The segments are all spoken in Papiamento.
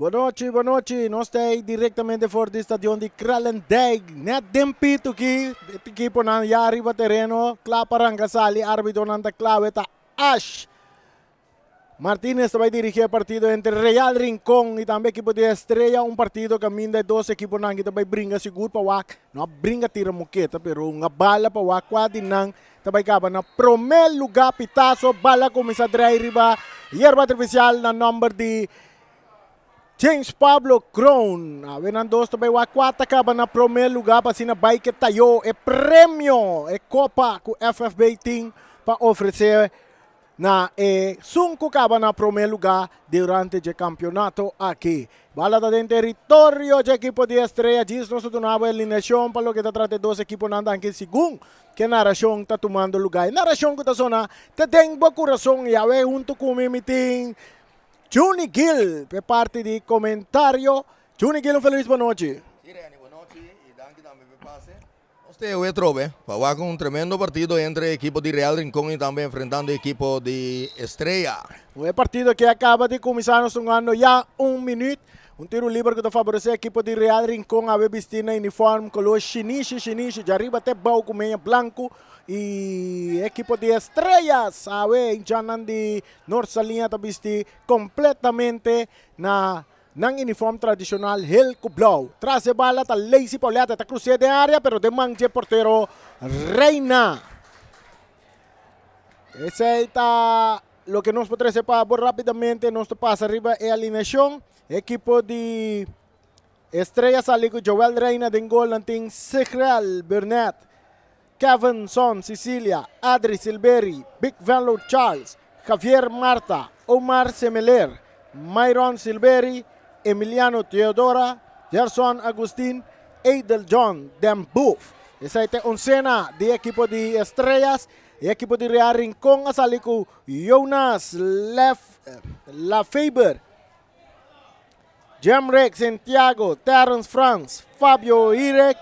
Bon nochi, bon nochi. Nos ta ei direktamente for di stadion di Kralendijk. Net den pito ki ekiponan ya riba tereno, kla pa ranka sali. Arbitonan ta klawe ta Ash Martinez ta bai dirigi e partido entre Real Rincon y tambe ekipo di Estrella. Un partido kaminda e dos ekiponan ki ta bai bringa sigur pa wak. No a bringa tira moketa, pero un a bala pa wak kua di nan ta bai kaba na prome luga. Pitazo, bala kuminsa drai riba yerba artifisial na nomber di James Pablo Kroon. Awe nan dos ta bai wak kua ta kaba na prome luga pa asina bai ke tayo e premio, e kopa ku FFB tin pa ofrese na e sun ku kaba na prome luga durante dje kampionato aki. Bala ta den teritorio dje ekipo di Estrella. Djis nos ta duna bo e alineashon pa loke ta trata e dos ekiponan danki segun ke narashon ta tumando luga. E narashon ku ta sona te den bo kurason i awe huntu ku mi mi tin Juni Gil p'e parti di komentario. Juni Gil un felis bonochi. Si Reni, bonochi i danki tambe p'e pase. Nos te hoy atrobe pa wak un tremendo partido entre ekipo di Real Rincon y tambe enfrentando ekipo di Estrella. E partido aki a caba di cuminsa, nos ta hungando ya un minuut. Un tiro liber cu ta favorece ekipo di Real Rincon awe bisti na uniform color shinishi shinishi djariba te bou cu meña blanco y ekipo di Estrellas awe hinchanan di Noord Saliña ta bisti completamente na Nan uniform tradishonal hel ku blou. Tras e bala ta Lacey Pauletta ta krus'é den área pero den man dje portero Reina. Esei ta loke nos por trese pa bo rápidamente. Nos ta pasa riba e alineashon. Ekipo di Estrella sali ku Joel Reina den gol. Nan tin Sigrel Burnett, Kevin Son Cecilia, Adri Silberi, Big Venlo Charles, Javier Marta, Omar Semeler, Myron Silberi, Emiliano Theodora, Gerson Agustin, Edel John Den Boef. Esei ta e oncena di ekipo di Estrellas. E ekipo di Real Rincon a sali ku Jonas Lef Lafeber, Jemrick Santiago, Terrence Frans, Fabio Irek,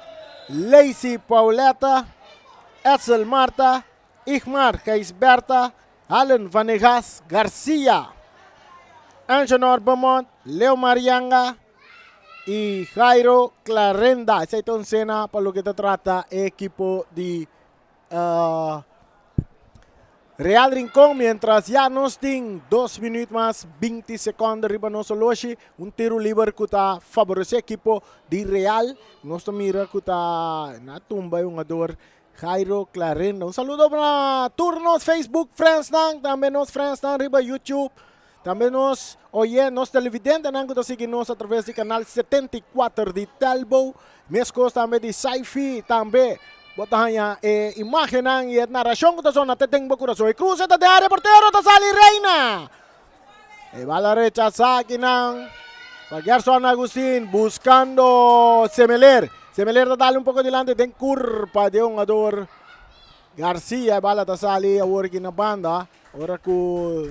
Lacey Pauletta, Edsel Marta, Igmar Gijsberta, Allen Vanegas Garcia, Angenor Beaumont, Leo Marianga y Jairo Clarenda. Esei ta un sena pa loke ta trata e ekipo di Real Rincon, mientras ya nos tin 2 minuut mas 20 seconde riba nos oloshi. Un tiro liber ku ta favorece ekipo di Real. Nos ta mira ku ta na tumba e hungador Jairo Clarenda. Un saludo na tur nos Facebook friends nan, tambe nos friends nan riba YouTube. Tambe nos oye nos televidentenan ku ta sigui nos a traves di kanal 74 di Telbo. Meskos tambe di Saifi tambe. Bo ta haña e imágennan i e narashon ku ta sona te den bo kurason. E kruse ta den área, portero ta sali Reina. E bala rechasá akinan pa Gerson Agustin buskando Semeler. Semeler ta dale un poko dilanti den kurpa di e hungador Garcia. E bala ta sali awor aki na banda. Ora ku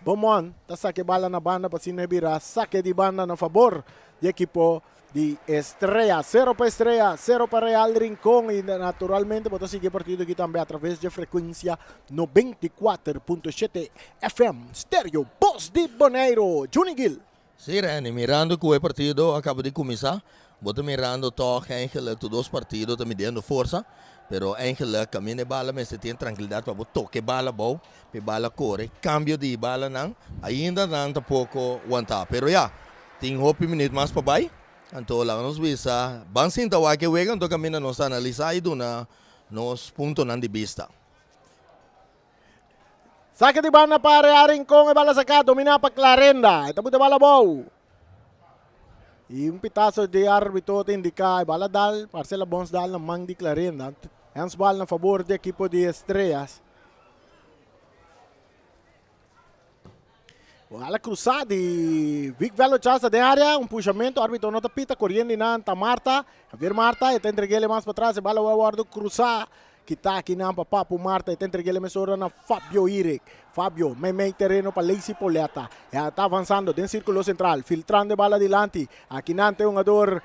Beaumont ta saka e bala na banda pa asina e bira sake di banda na fabor di ekipo di Estrella. Sero pa Estrella, sero pa Real Rincon y naturalmente bo ta sigui e partido aki tambe a traves dje frecuencia 94.7 FM Stereo Bos di Boneiro. Juni Gil. Sí Renny, mirando cu e partido a caba di cuminsa, bo ta mirando toch eigenlijk tur dos partido ta midiendo forsa, pero eigenlijk caminda e bala mester tin trankilidad pa bo toca e bala abou, pa e bala core, cambio di balanan ainda nan ta poco wanta, pero ya, tin hopi minuut mas pa bay, anto laga nos bisa ban sinta wak e wega anto caminda nos ta analisa y duna nos puntonan di bista. Sake di banda pa Rea Rincon, e bala saká, dominá pa Clarenda. E ta buta e bala abou. I un pitazo di árbitro ta indiká e bala dal, Marcela Bons dal na man di Clarenda. Handsbal na fabor di ekipo di Estrellas. Bala krusá di Vic Velo Charles ta den área, un pushamentu, árbitro no ta pita, koriendo nan ta Marta, Javier Marta, e ta entreg'é mas pa tras, e bala a wòrdu krusá. Kita akinan pa Papu Marta, e ta entreg'é mesora na Fabio Irik. Fabio meimei tereno pa Lacey Poletta. E ta avansando den sirkulo sentral, filtrando e bala dilanti. Akinan ta e hungador.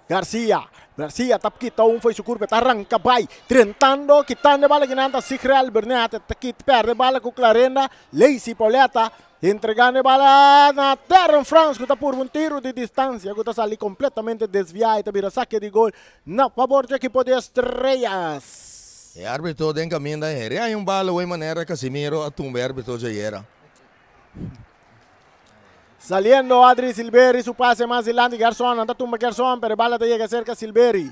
Garcia, Garcia ta kita un fo'i su kurpa, ta ranka bai, drentando, kitando e bala kinan ta Sigrel Burnett, ta kit perde bala ku Clarenda, Lacey Pauletta, entregando e bala na Darren Frans ku ta purba un tiru di distansia ku ta sali kompletamente desviá i ta bira sake di gol na fabor dje ekipo di Estrellas. E arbitro den kaminda heri hay un bala wei manera Casimiro a tumba e arbitro djayera. Saliendo Adri Silveri su pase mas dilanti Gerson, nan ta tumba Gerson pero e bala ta yega cerca Silveri.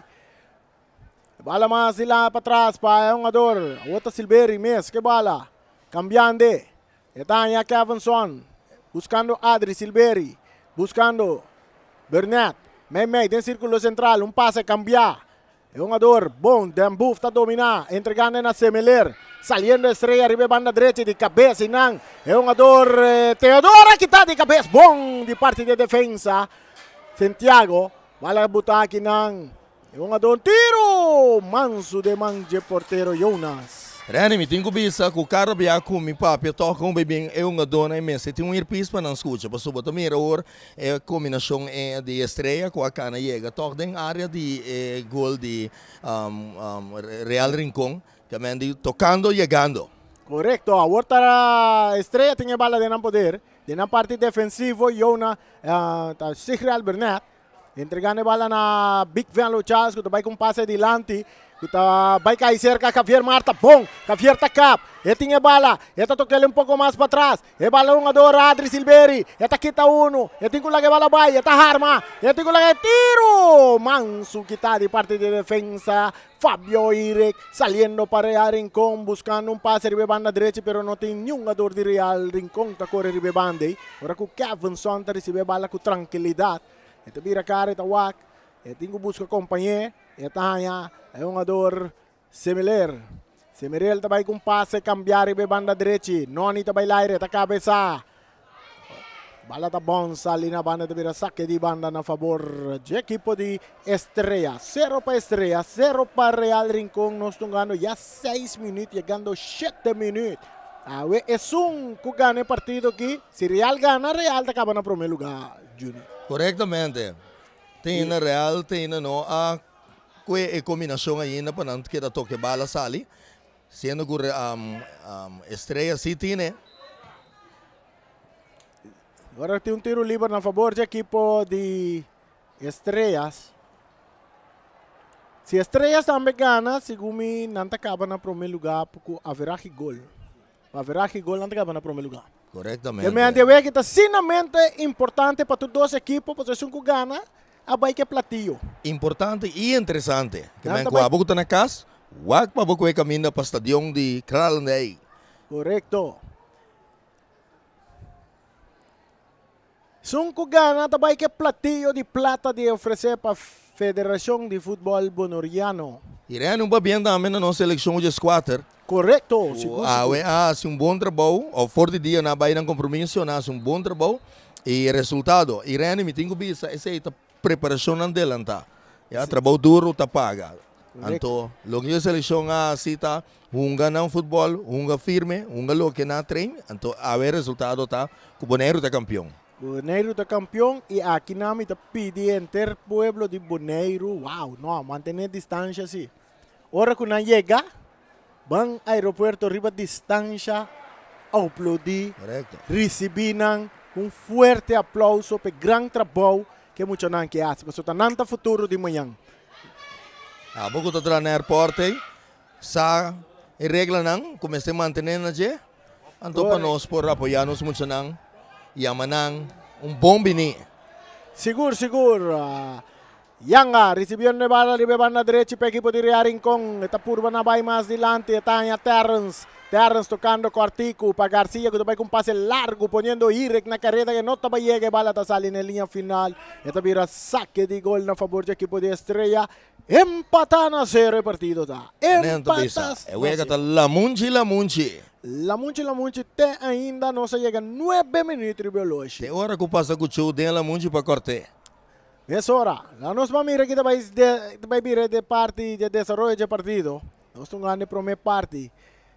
E bala mas dilanti patras pa e hungador, awor ta Silveri mes ke bala. Cambiande, e ta haña Kevinson buscando Adri Silveri, buscando Burnett, mei mei den circulo central, un pase cambia. E hungador bon Den Boef ta domina, entregando na Semeler. Saliendo Estrella riba e banda drechi di cabes y nan e hungador Theodore a kita di cabes bon di parti di defensa. Santiago bala buta aki nan e hungador tiro mansu den man dje portero Jonas. Renny, mi tin ku bisa ku kada bia ku mi papia toka un bebin e hungadónan e mester tin un earpiece pa nan skucha pasobra bo ta mira awor E kombinashon e di Estrella ku a kana yega tòg den área di e gol di Real Rincon ta men di tokando yegando. Korekto, awor ta Estrella tin e bala den nan poder, den nan parti defensivo Jona ta Sigrid Albernet entregando e bala na Big Venlo Charles ku ta bai ku un pase dilanti ku ta bai kai serka Javier Marta, bon Javier ta kap, e tin e bala, e ta tok'el un poko mas patras. E bala hungador Adri Silveri, e ta kita unu, e tin ku laga e bala bai, e ta harma, e tin ku laga e tiru! Mansu kita di parti di defensa, Fabio Irek saliendo pa Real Rincon buscando un pase riba e banda drechi pero no tin niun hungador di Real Rincon ta kore riba e banda ei. Ora ku Kevinson ta risibi e bala ku trankilidat, e ta bira kara e ta wak, e tin ku buska kompañé, e ta haña e hungador Semiler. Semirel ta bai ku un pase kambiá riba e banda drechi. Noni ta bai laire, ta kabesá. Bala ta bon sali na banda ta bira sake di banda na fabor dje ekipo di Estrella. Sero pa Estrella, sero pa Real Rincon. Nos tungando ya seis minüt, yegando shete minüt. Awe esun ku gana e partido aki, si Real gana, Real ta kaba na promé lugá, Juni. Korektamente. Tin na Real, tin na no a Kue e kombinashon ainda pa nan keda toke bala sali, siendo ku Estrella si tine. Ora tin un tiro liber na fabor di ekipo di Estrellas. Si Estrellas tambe gana, segun mi nan ta kaba na prome lugar ku averahe gol. Averahe gol nan ta kaba na prome lugar. Korektamente. Te mente weki ta sinamente importante pa tur dos ekipo, pasobra esun ku gana A bai ke platillo. Importante i interesante. Ke men ku abo ku ta na kas, wak pa bo ku e kaminda pa stadion di Kralendijk. Korekto. Esun ku gana ta bai ke platillo di plata di ofresé pa Federashon di Futbòl Bonoriano. Irene un pabien tambe na nos selekshon 14. Korekto, sigur sigur. Awe a hasi un bon trabou, of for di dia nan a bai nan kompromiso, nan a hasi un bon trabou i resultado. Irene, mi tin ku bisa esei ta preparashonnan delantá. Ya, trabou duru ta paga. Anto loke e selekshon a hasi ta hunga nan futbòl, hunga firme, hunga loke nan a train, anto awe e resultado ta ku Boneiru ta kampion. Boneiru ta kampion i aki nan mi ta pidi henter pueblo di Boneiru, wow, no, mantené distansha si. Ora ku nan yega, ban aeropuerto riba distansha aplodí, risibí nan ku un fuerte aplauso pa e gran trabou ku e muchanan ke hasi, pasobra ta nan ta futuro di mañan. Abo ku ta traha na airport ei sa e reglanan ku mester mantené na dje, anto pa nos por apoyá nos muchanan, yama nan un bon biní. Sigur, sigur. Yanga ricibiendo e bala riba e banda drechi pa ekipo di Real Rincon. E ta purba na bai mas dilanti. E ta haña Terrence. Terrence tocando cortico pa Garcia cu ta bai cu un pase largo poniendo Irek na careda e no ta bai yega. E bala ta sali na e liña final. E ta bira saque di gol na fabor di ekipo di Estrella. Empata na cero e partido ta. Empata. E wega ta lamunchi lamunchi. Lamunchi lamunchi te ainda nos a yega nuebe minuut riba e oloshi. Te ora cu pasa cuchu den lamunchi pa corte. Mesora, laga nos ban mira ki ta bai ta bai bira de parti dje desaroyo dje partido. Nos ta un grandi prome parti.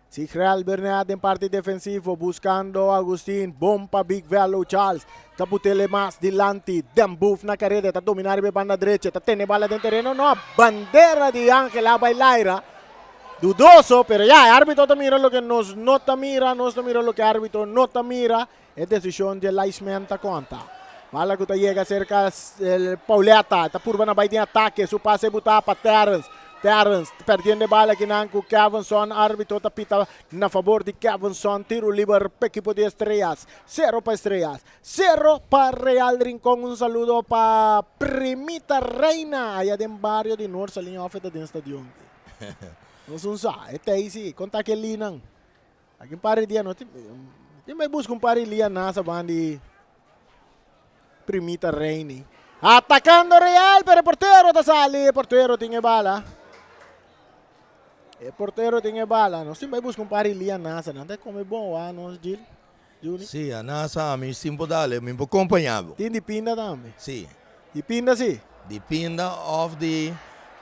Sigrel Bernet den parti defensivo buscando Agustin. Bon pa Big Velo Charles. Ta putele mas dilanti. Den Boef na careda. Ta domina riba e banda drecha. Ta tene bala den tereno. No, bandera di Angel a bay laira. Dudoso, pero ya, e arbitro ta mira loke nos no ta mira. Nos ta mira loke arbitro no ta mira. E decision dje linesman ta conta. Bala cu ta yega cerca Pauletta. Ta purba na bay den atake. Su pase buta pa Terrence. Terrence perdiendo e bala akinan cu Kevinson. Arbitro ta pita na favor di Kevinson. Tiro liber pa ekipo di Estrellas. Cero pa Estrellas. Cero pa Real Rincon. Un saludo pa Primita Reina aya den bario di Noord Saliña of e ta den stadion. Nos un sa. E tey si. Con ta kelinan? Aki un par di dia no tin tin bai busca un par di lia nasa ban di Primita Reini. Atacando Real, pero e portero ta sali. E portero tin e bala. E portero tin e bala. Nos tin bai busca un par di lia nasa. Nan ta come bon wa nos Gil. Juni. Sí, a nasa ami sin por dale, mi por compaña bo. Tin di pinda tambe. Sí. Di pinda sí. Di pinda of di,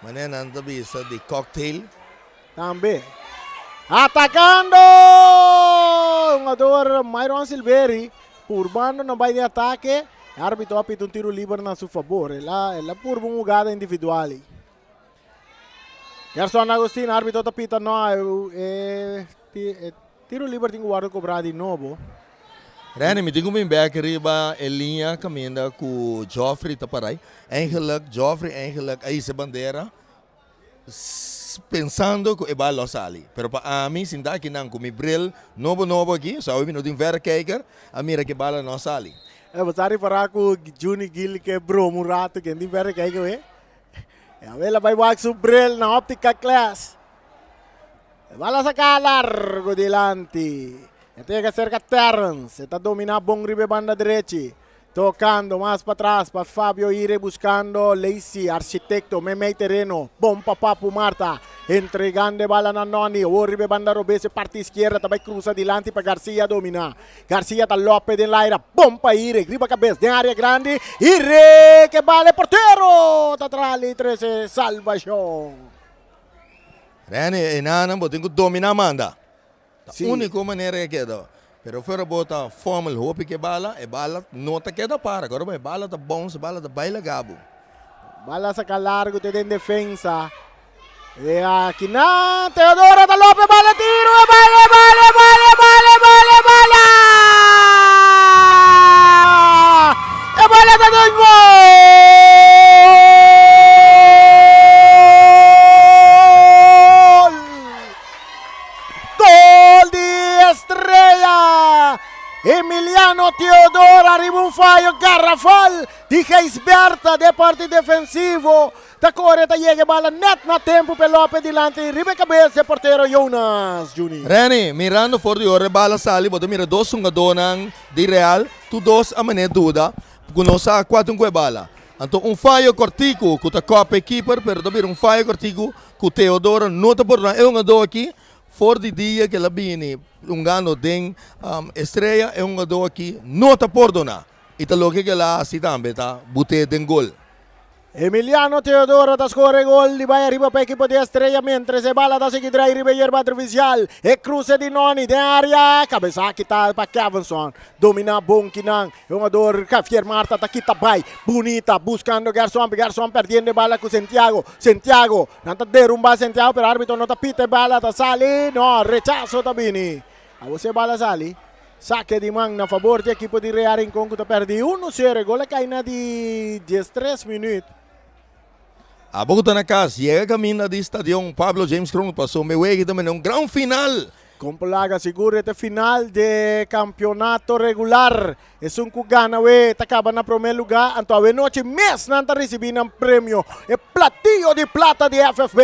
manera nan ta bisa, di cocktail. Tambe. Atacando! Hungador Myron Silveri purbando na bai den atake. E arbitro a pita un tiro liber na su fabor. El a, el a purba un hugada individual ei. Gerson Agustin, arbitro ta pita no, e, e, e tiro liber tin ku wòrdu kobrá di nobo. Renny, mi tin ku bin bek riba e liña kaminda ku Geoffrey ta parai. Eigenlijk, Geoffrey eigenlijk a hisa e bandera pensando ku e bal lo sali. Pero pa ami, sinta akinan ku mi bril nobo nobo aki, so awe mi no tin verrekijker, a mira ku e bala no a sali. E bo sa ripará ku Juni Gil ke broma un ratu ken tin verrekijker weh? E awe el a bai wak su bril na optica class. E bala saka largo dilanti. E ta yega serka Terrence. E ta domina bon riba e banda drechi. Tocando mas patras pa Fabio Ire buscando Lacey, Architecto, memey tereno, bon pa Papu Marta, entregando e bala na Noni, awor riba e banda robes e parti izquierda ta bay cruza dilanti pa Garcia domina, Garcia ta lope den laira, bon pa Ire, riba cabes den area grandi, Ire ke bala e portero ta trali trece salvacion. Rene, enanan bo tin cu domina manda. Ta úniko manera ke keda. Pero fuera bo ta fòmel hopi ke bala, e bala no ta keda para. Kòrda bo e bala ta bounce, e bala ta bai laga bo. Bala saka largu te den defensa. E aki nan Teodoro ta lope bala tiro e bala e bala e bala e bala e bala e bala! E bala ta den gol! Gol di Estrella! Emiliano Teodoro riba un fayo garrafal di Gijsberta de parti defensivo. Ta kore ta yega e bala net na tempu pe Lopez dilanti riba e kabes di e portero Jonas Juni. Renny, mirando for di ora e bala sali bo ta mira dos hungadónan di Real, tur dos a manera duda ku no sa kua tin ku e bala. Anto un fayo kòrtiku ku ta kòp e keeper pero ta bira un fayo kòrtiku ku Teodoro no ta pordona e hungadó aki for di dia ku el a bini hungando den Estrella e hungadó aki no ta pordona i ta loke ku el a hasi tambe ta but'é den gol. Emiliano Teodoro ta score gol di bai ariba pa ekipo di Estrella mientras e bala ta sigui drai riba e yerba artificial. E cruce di Noni den area, cabeza kita pa Kevinson. Domina bon kinan, e hungador Javier Marta ta kita bai. Bunita buscando Gerson, Gerson perdiendo e bala cu Santiago. Santiago, nan ta derumba Santiago pero arbitro no ta pita e bala ta sali. No, rechazo ta bini. Awor si e bala sali. Sake di man na fabor di ekipo di Real Rincon ku ta pèrdí 1-0. E gol a kai na di 13 minüt. Abo ku ta na kas, yega kaminda di stadion Pablo James Kroon pasobra e wega ta mende un gran final. Kompolaga sigur e ta final di kampionato regular. Esun ku gana awe ta kaba na promé lugá, anto awe nochi mes nan ta risibí nan premio, e platillo di plata di FFB.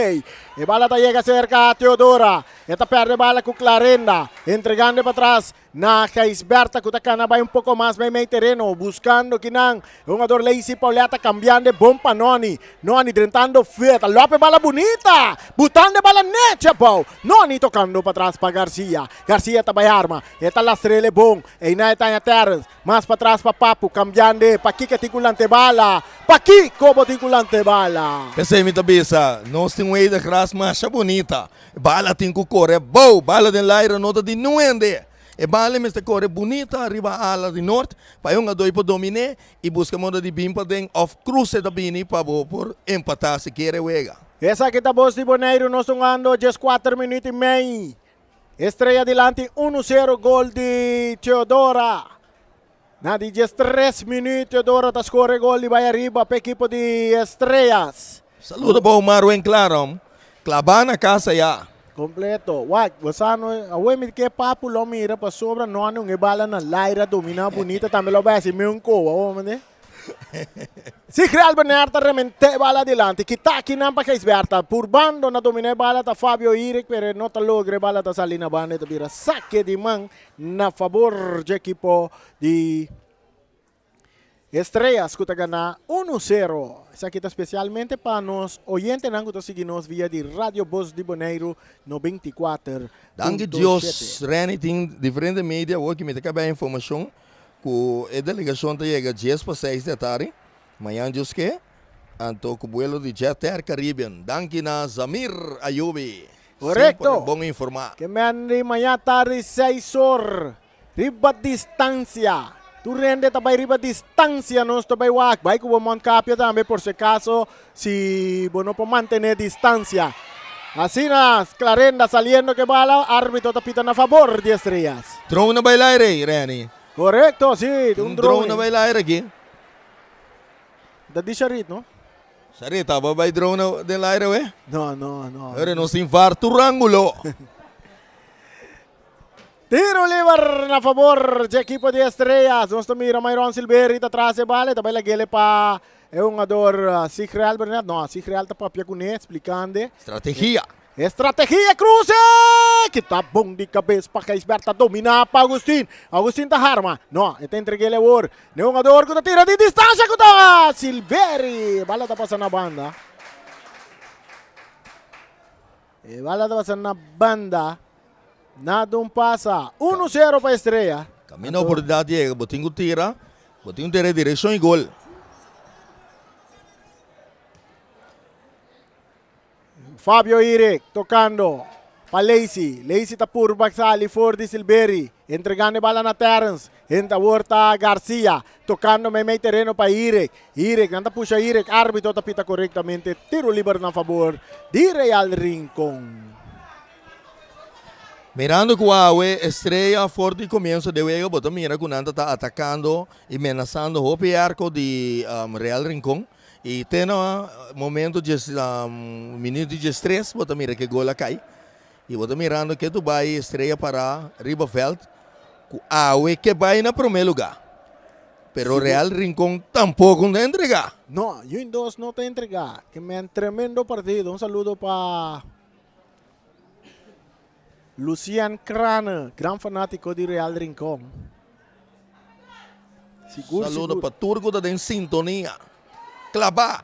E bala ta yega serka Teodora. E ta perde bala ku Clarenda, entregando e patras. Na Gijsberta ku ta kana bai un poko mas meimei tereno buskando kinan e hungador Lacey Pauletta kambiando e bon pa Noni. Noni drentando vet a lope bala bunita butando e bala nechi abou. Noni tokando patras pa Garcia. Garcia ta bai arma e ta lastrel e bon einan e ta haña Terrence mas patras pa Papu kambiando e pakiko e tin ku lanta e bala. Pakiko bo tin ku lanta e bala? P'esei mi ta bisa nos tin un Eder Gras masha bunita. Bala tin ku kore abou, bala den laira no ta di nuende. E bala mester kore bunita riba ala di nort pa e hungadó por dominé i buska moda di bin paden òf kruse ta bini pa bo por empatá sikiera e wega. Esaki ta bos di Boneiru, nos ta hungando 14 minuut i mei. Estrella dilanti unu sero gol di Theodora. Na di 13 minuut Theodora ta score gol di bai ariba pa ekipo di Estrellas. Saludo pa Omar Wen Clarom, klabá na kasa ya. Kompleto. Wak, bo sa no, awe mi ke papu lo mira pasobra no a nunga e bala na laira dominá bunita tambe lo bai hasi meun kowa, bo mende? Sigrid Albernaert ta rement'é e bala adilanti, kita akinan pa Gijsberta, purbando na dominá e bala ta Fabio Irik pero e no ta logra, e bala ta sali na banda e ta bira sake di man na fabor dje ekipo di Estrellas ku ta gana unu sero. Esaki ta spesialmente pa nos oyentenan ku ta sigui nos via di Radio Bos di Boneiru 94.7. Danki Dios Renny tin diferente media awor ki mi ta kabia informashon ku e delegashon ta yega dies pa seis di atardi mañan Dios ke anto ku buelo di Jet Air Caribbean. Danki na Zamir Ayubi semper Korekto. bon informa. Ke men di mañan tardi seis or. Riba distancia. Tur hende ta bai riba distancia nos ta bai wak. Bai ku bo mondkapje tambe por si acaso si bo no por mantene distancia. Asina Clarenda saliendo ke bala, arbitro ta pita na fabor di Estrellas. Drone a bai laire ei, Renny. Korekto, si, un drone. Drone a bai laire aki. Ta di Sharit, no? Sharit, abo a bai drone den laire awe? No, no, no. Ora nos tin var tur angulo. Tiro liber na fabor dje ekipo di Estrellas. Nos ta mira Myron Silveri ta tras e bala. E ta bai lag'ele pa e hungador Sigreal Bernard. No, Sigreal ta papia kuné, splikand'e. Strategia. Estrategia kruse! Kita bon di kabes pa Gijsbert ta dominá pa Agustin. Agustin ta harma. No, e ta entreg'ele awor n'e hungador ku ta tira di distansha ku ta Silveri. E bala ta pasa na banda. E bala ta pasa na banda. Nada un pasa. Uno sero pa Estrella. Caminda oportunidad yega, bo tin cu tira, bo tin cu tira e direccion y gol. Fabio Irek tocando pa Lacey. Lacey ta purba sali for di Silberi. Entregando e bala na Terrence. Hende awor ta Garcia tocando meimei tereno pa Irek. Irek, nan ta pusha Irek. Arbitro ta pita corectamente. Tiro liber na fabor di Real Rincon. Mirando ku awe Estrella for di komienso di e wega bo ta mira ku nan ta ta atakando i menasando hopi arko di Real Rincon i te na momento dje minuto 13 bo ta mira ku e gol a kai i bo ta mirando ke tu bai Estrella para riba vèlt ku awe ke bai na prome luga pero Real Rincon tampoko no ta entrega. No, Yun dos no ta entrega. Ke men tremendo partido. Un saludo pa. Lucien Crane, gran fanátiko di Real Rincon. Sigur, Saludo pa tur ku ta den sintonia. Klabá!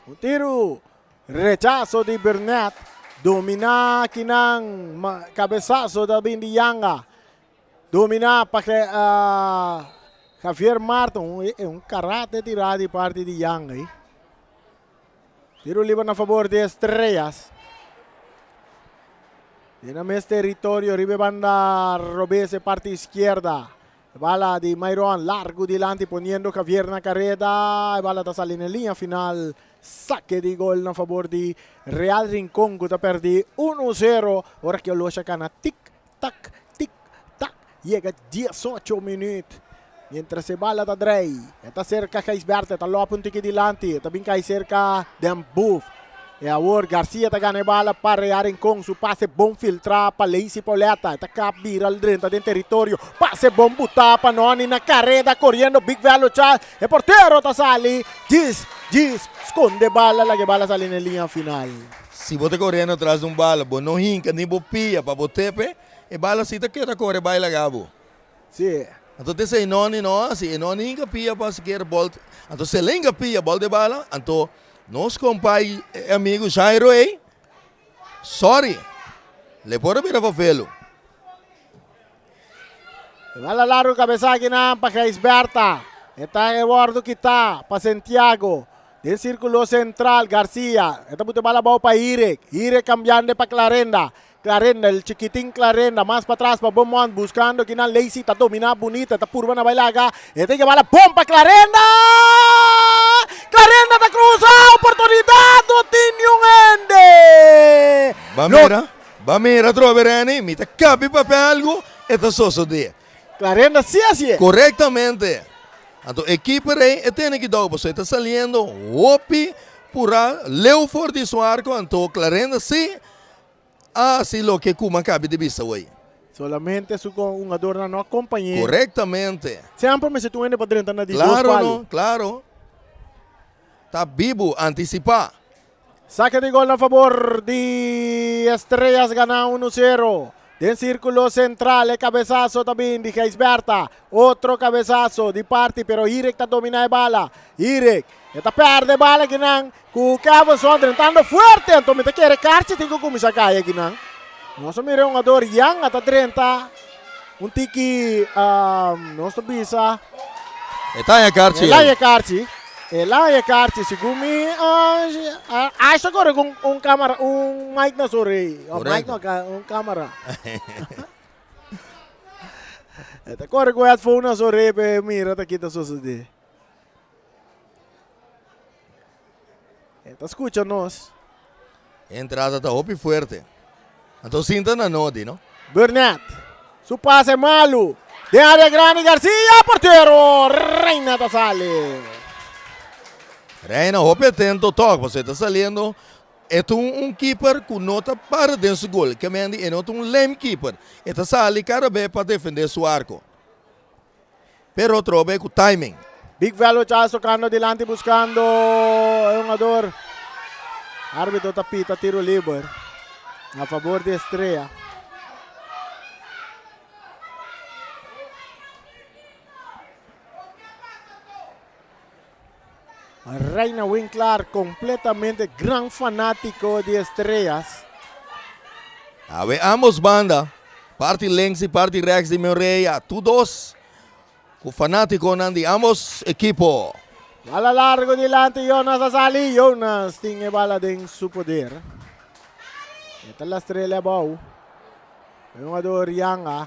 Un tiru, rechaso di Burnett, dominá kinan, kabesaso ta bin di Yanga. Dominá pa Javier Martin, un karate tirá di parti di Yanga. Tiro liber na fabor di Estrellas. Den nan mes territorio riba e banda robes e parti izquierda. E bala di Myron largo dilanti poniendo Javier na careda. E bala ta sali na linea final. Saque di gol na fabor di Real Rincon cu ta perdi 1-0. Ora cu Olosha cana tic tac tic tac yega 18 minuut. Mientras e bala ta drei, e ta serka Gijsbertha, e ta lòp un tiki dilanti, e ta bin kai serka Den Boef. E awor Garcia ta gana e bala pa Rea Rincon, su pase bon filtrá pa Lacey Pauletta, e ta kap bira al drenta den teritorio, pase bon butá pa Noni na kareda koriendo Big Velo Chal, e portero ta sali, djis, djis, skonde bala, laga e bala sali na e liña final. Si bo ta koriendo tras di un bala, bo no hinka ni bo pia pa bo tepe, e bala si ta keda kore bai laga bo. Si. Anto te esei noni no hasi, e no a ninga pia pa sikiera bolt. Anto si el hinga pia bolt e bala, anto nos kompai e amigu Jairo ei, sorry, le por a bira fafelu. E bala largo kabesa akinan pa Gijsberta. E ta e wordo kita pa Santiago. Den sirkulo sentral Garcia. E ta buta e bala abou pa Irek. Irek kambiando pa Clarenda. Clarenda, el chikitin Clarenda, mas patras pa Beaumont buscando kinan Lacey ta domina bunita, ta purba na bai laga, e ta yama la bon pa Clarenda! Clarenda ta cruza, oportunidad, no tin niun hende! Ba mira, ba mira atrobe Renny, mi ta kabi papia algu, e ta sosodé. Clarenda si hasié. Korektamente. Anto e keeper ei e tene ki dou pasobra e ta saliendo hopi purá leu for di su arko, anto Clarenda si A hasi loke ku m'a kabi di bisa wei. Solamente su con un adornan no acompañ'é. Korektamente. Semper mester tin un hende pa drenta na di dos Klaro pali. no, klaro. Ta bibu, antisipá. Sake di gol na fabor di Estrellas gana uno sero. Den sirkulo sentral e kabesaso ta bin di Gijsberta. Otro kabesaso di parti pero Irek ta domina e bala. Irek e ta perde e bala kinan. Ku Kevin Sondren tando fuerte anto mi ta kere karchi tin ku kuminsá kai akinan. Nos a mira e hungador Yang a ta drenta un tiki nos ta bisa. E ta haña karchi El a haña karchi. El a haña karchi segun mi Ash ta kore ku un kamara un mic na su rei. Mic no un kamara. E ta kore ku headphone na su rei pa e mira ta kita sosodé. E ta skucha nos. E entrada ta hopi fuerte. Anto sinta na nodi, no? Burnett. Su pase malu. Den área grandi Garcia, portero Reina ta sali. Reina hopi atento tòg, pasobra e ta saliendo. E ta un keeper ku no ta para den su gol. Ke men di e no ta un lame keeper. E ta sali kada be pa defende su arko. Pero trobe cu timing. Big Velo Charles tocando dilanti buscando e hungador. Arbitro ta pita tiro liber a favor di Estrella. Reina Winklaar completamente gran fanatico di Estrellas. Awe ambos banda, parti links y parti rechts di Meureya, tur dos cu fanaticonan di ambos ekipo. Bala largo dilanti Jonas a sali, Jonas tin e bala den su poder. E ta lastrele abou. E hungador Yanga,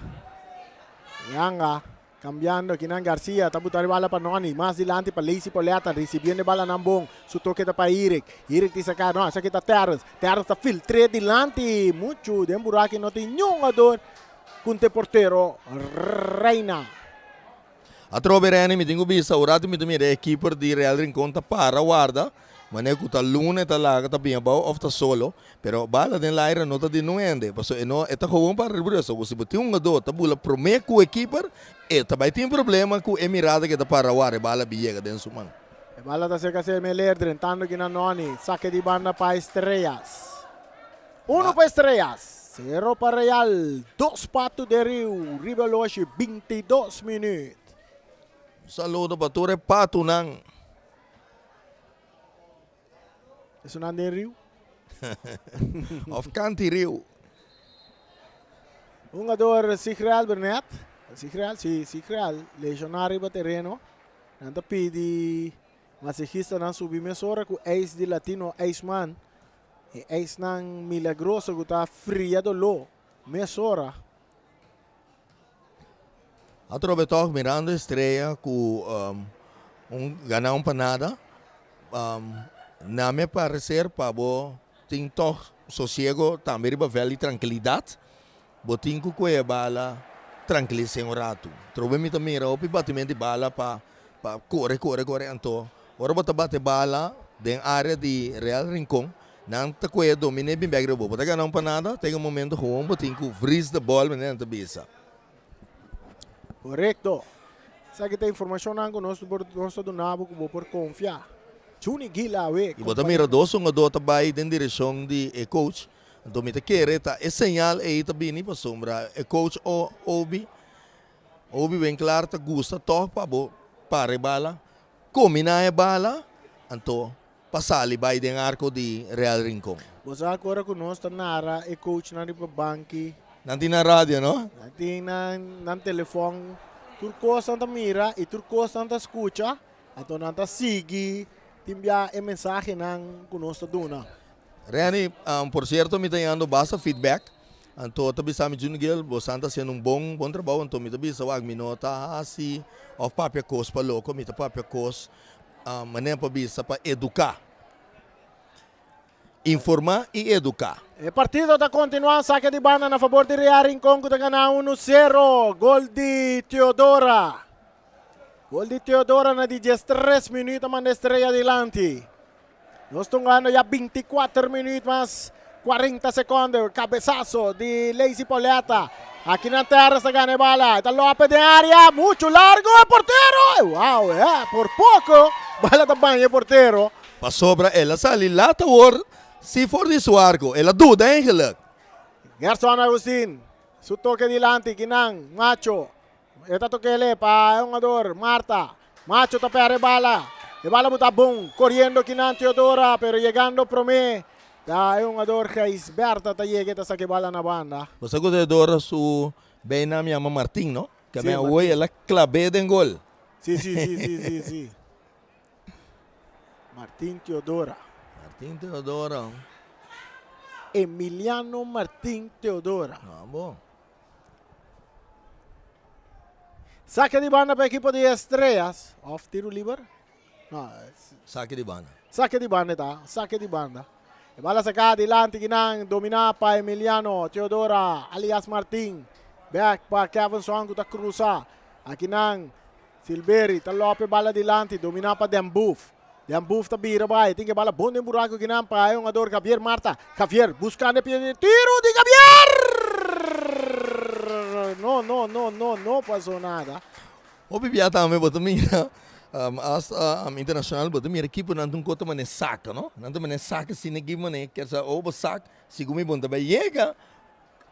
Yanga. Cambiando akinan Garcia ta buta e bala pa Nonny, mas dilanti pa Lacey Pauletta, ricibiendo e balanan bon, su toke ta pa Eric, Eric tin saca, no, esaki ta Terrence, Terrence ta filtre dilanti, mucho den buraki no tin niun jugador cunte e portero Reina. Atrobe Renny mi tin cu bisa un rato mi ta mira e keeper di Real Rincon ta para warda manera cu ta luna e ta laga ta bin abao of ta solo Pero bala den laira no ta di nun hende, pasobra e no e ta gewoon para riba resto. Ku si bo tin un hungadó ta bula promé ku e kiper, e ta bai tin problema ku e mirada ku e ta para wara e bala bin yega den su man. E bala ta serka Semeler, drentando aki na Noni. Sake di banda pa Estrellas. Uno pa Estrellas, sero pa Real, dos pa Tuderiu, riba loshi 22 minuut. Un saludo pa tur e patunan. Esunnan den riu. Of kanti riu. Hungador Sigreal Bernet. Sigreal, si, Sigreal. Lesioná riba tereno. Nan ta pidi masajistanan subi mesora ku ijs di Latino Ijsman. E ijsnan milagroso ku ta fria doló mesora. Atrobe tòg mirando Estrella ku un gana un pa nada, na mi parecer pa bo tin tòg sosiego tambe riba vèlt di trankilidat, bo tin ku kohe bala trankilis'é un ratu. Atrobe mi ta mira hopi batimentu di bala pa pa kore kore kore anto ora bo ta bati bala den área di Real Rincon Nan ta koe dominé bin bek riba bo. Bo ta gana un panada, te un momento gewoon bo tin ku vries de bòl manera nan ta bisa. Korekto. Esaki ta informashonnan ku nos por nos ta duna bo ku bo por konfia. Juni Gil awe. I bo ta mira dos hungadó ta bai den direkshon di e coach. Anto mi ta kere ta e señal ei ta bini pasobra e coach o obi. Obi Winklaar ta gusta tòg pa bo para e bala, kombiná e bala, anto pa sali bai den arko di Real Rincon. Bo sa ku ora ku nos ta nara e coachnan riba banki. Nan tin nan radio, no? Nan tin nan nan telefòn. Tur kos nan ta mira i tur kos nan ta skucha. Anto nan ta sigui tin bia e mensahenan ku nos ta duna. Renny, por cierto mi ta yando basta feedback, anto ta bisa mi Junior Gill bosan ta haciendo un bon bon trabou, anto mi ta bisa wak mi no ta haci of papia cos pa loco, mi ta papia cos manera pa bisa pa educa, informa y educa. E partido ta continua, sake di banda na fabor di Real Rincon cu ta gana uno sero, gol di Teodora. Gol di Teodora na di 13 minuut a manda Estrella dilanti. Nos ta hungando ya 24 minuut mas 40 seconde. Cabezazo di Lazy Pauletta. Aki na terra sta gana e bala. Eta Lopez den area. Mucho largo e portero. Wow, eh, por poco. Bala ta baña e portero. Pasobra el a sali laat awor si for di su arco. El a duda eigenlijk. Gerson Agustin. Su toque dilanti. Kinan. Macho. E ta tok'ele pa e hungador Marta. Macho ta perde e bala. E bala bo ta bon koriendo kinan Teodora pero yegando prome ta e hungador Gijsberta ta yega e ta saka e bala na banda. Bo sa ku Teodora su bijnaam yama Martin no? Ke men awor el a klab'é den gol. Si si si si si si. Martin Teodora. Martin Teodora. Emiliano Martin Teodora. Ah bon. Sake di banda pa ekipo di Estrellas. Of tiro liber? No. Sake di banda. Sake di banda ta. Sake di banda. E bala saka dilanti kinan domina pa Emiliano Teodora alias Martin. Back pa Kevin Swan ku ta cruza. Akinan Silveri ta lope bala dilanti domina pa Den Boef. Den Boef ta bira bai. Tin ke bala bon den buraco kinan pa e hungador Javier Marta. Javier buscando e pie di tiro di Javier! No, no, no, no, no pasó nada. Hopi bia tambe bo ta mira hasta internacional bo ta mira ekiponan ta un kota manera saka no. Nan ta manera saka asina ekipo manera kier sa oh bo sak segun mi bon ta bai yega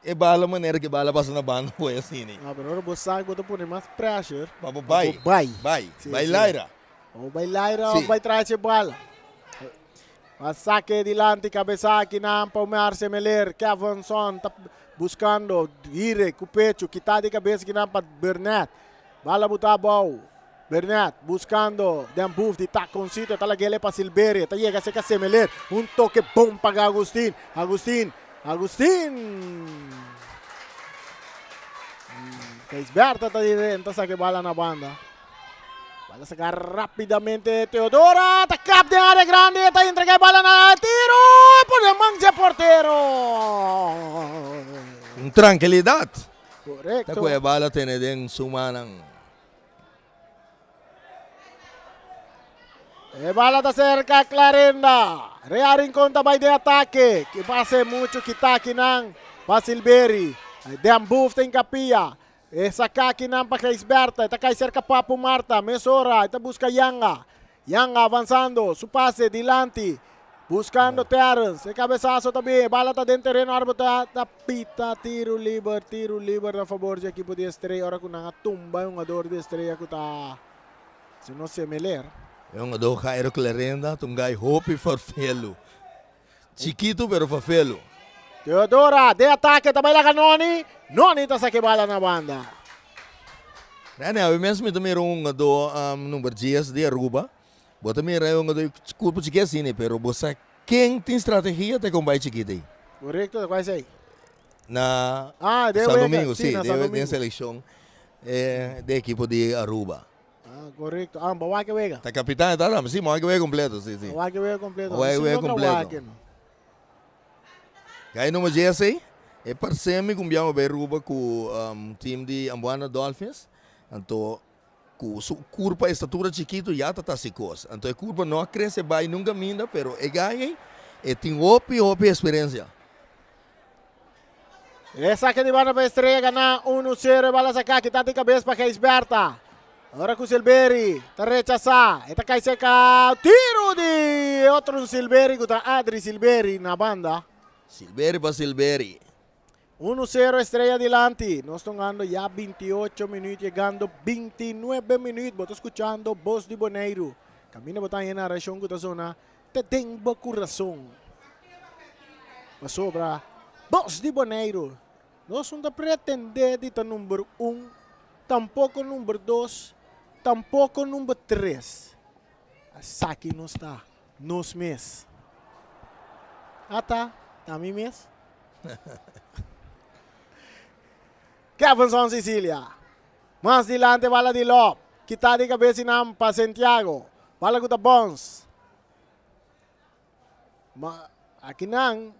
e bala manera ke bala pasa na banda por asina. No, pero ora bo sak bo ta pone mas pressure pa bo bai. Pa bo bai. Bai, bai laira. O bai laira o bai traha e bala. A sake dilanti kabesa akinan pa Omar Semeler. Kevinson ta buscando hire ku pecho kita di kabesa akinan pa Burnett. Bala buta abou. Burnett buscando den buf di taconcito. Ta lagele pa Silberie. Ta yega seka Semeler. Un toke bon pa Agustin. Agustin. Agustin. Keisberta ta ta sake bala na banda. Bala saca rapidamente Teodora. Ta kap den área grande. Ta entrega e bala na tiro. Pone man dje portero. Un trankilidat. Korekto. Ta ku e bala tene den su mannan. E bala ta serka Clarenda. Real Rincon ta bai den atake. Ki pase mucho kita akinan pa Silveri. Den Boef ta inkapia. E saka akinan pa Gijsberta, e ta kai serka Papu Marta, mesora e ta buska Yanga. Yanga avansando, su pase dilanti, buskando Terrence, e kabesaso ta bin, e bala ta den tereno, arbitro ta pita tiru liber, tiru liber na fabor dje ekipo di Estrella ora ku nan a tumba e hungador di Estrella ku ta si no Semeler. E hungador Jairo Clarenda ta un gai hopi farfelu. Chikitu pero fafelu. Teodora den atake ta bai laga Noni. Noni ta saki bala na banda. Rene, awe mes mi ta mira un hungadó number dies di Aruba. Bo ta mira e hungadó e kurpo chikí asina, pero bo sa ken tin strategia ta e kombai chikito ei. Korekto, ta kua esei? Na Ah, den San wega, Domingo, si, si, na San den Domingo. selekshon den ekipo di Aruba. Ah, correcto. Ah, ba wak e wega. Ta capitán e ta tambe. Sí, m'a wak e wega completo, sí, sí. Ba wak e wega completo. Ba wak e wega completo. Wak no. Gai nummer 10 e parce mi cu biaha bay Aruba cu um, team di Ambuana Dolphins. Anto cu su curpa estatura chikito ya ta ta si cos. Anto e curpa no a crece bay nunca minda, pero e gai ei e tin hopi hopi experiencia. E sake di banda pa Estrella gana 1-0. E bala saka kita di kabes pa Gijsberta. Ora ku Silveri ta rechasá. E ta kai seka. Tiro di otro Silveri ku ta Adri Silveri na banda. Silveri pa Silveri. 1-0 Estrella dilanti. Nos ta hungando ya 28 minuut, yegando 29 minuut. Bo ta skuchando Bos di Boneiru. Kaminda bo ta haña narashon ku ta zona te den bo kurason. Pasobra Bos di Boneiru nos no ta pretendé di ta number un, tampoko number dos, tampoko number tres. Esaki nos ta. Nos mes. Ata, ta mi mes. Kevinson Cecilia. Mas dilante bala di Lop. Kita di kabes i nan pa Santiago. Bala ku ta bons. Ma aki nan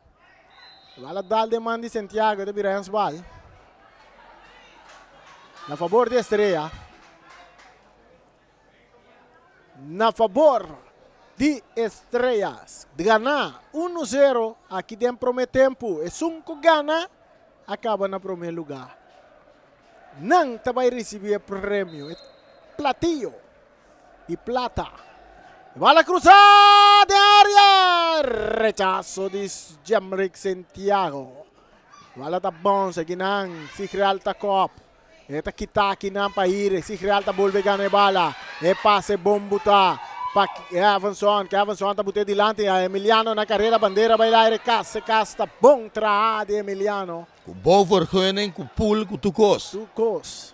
bala dal den man di Santiago ta bira hensbal. Na fabor di Estrella. Na fabor di Estrellas. Gana uno zero aki den prome tempu. Esun ku gana a kaba na prome luga. Nan ta bai risibi e premio, e platillo di plata. E bala krusa den area! Rechaso di Jemrick Santiago. Bala ta bounce akinan, Sigreal ta kop. E ta kita akinan pa Ire. Sigreal ta bolbe gana e bala. E pase bon buta pa Kevinson. Kevinson ta bute dilanti. Emiliano na karera. Bandera bai laire. Kas e kas ta bon traha di Emiliano. Ku bouwvergunning, ku pool, ku tur kos. Tur kos.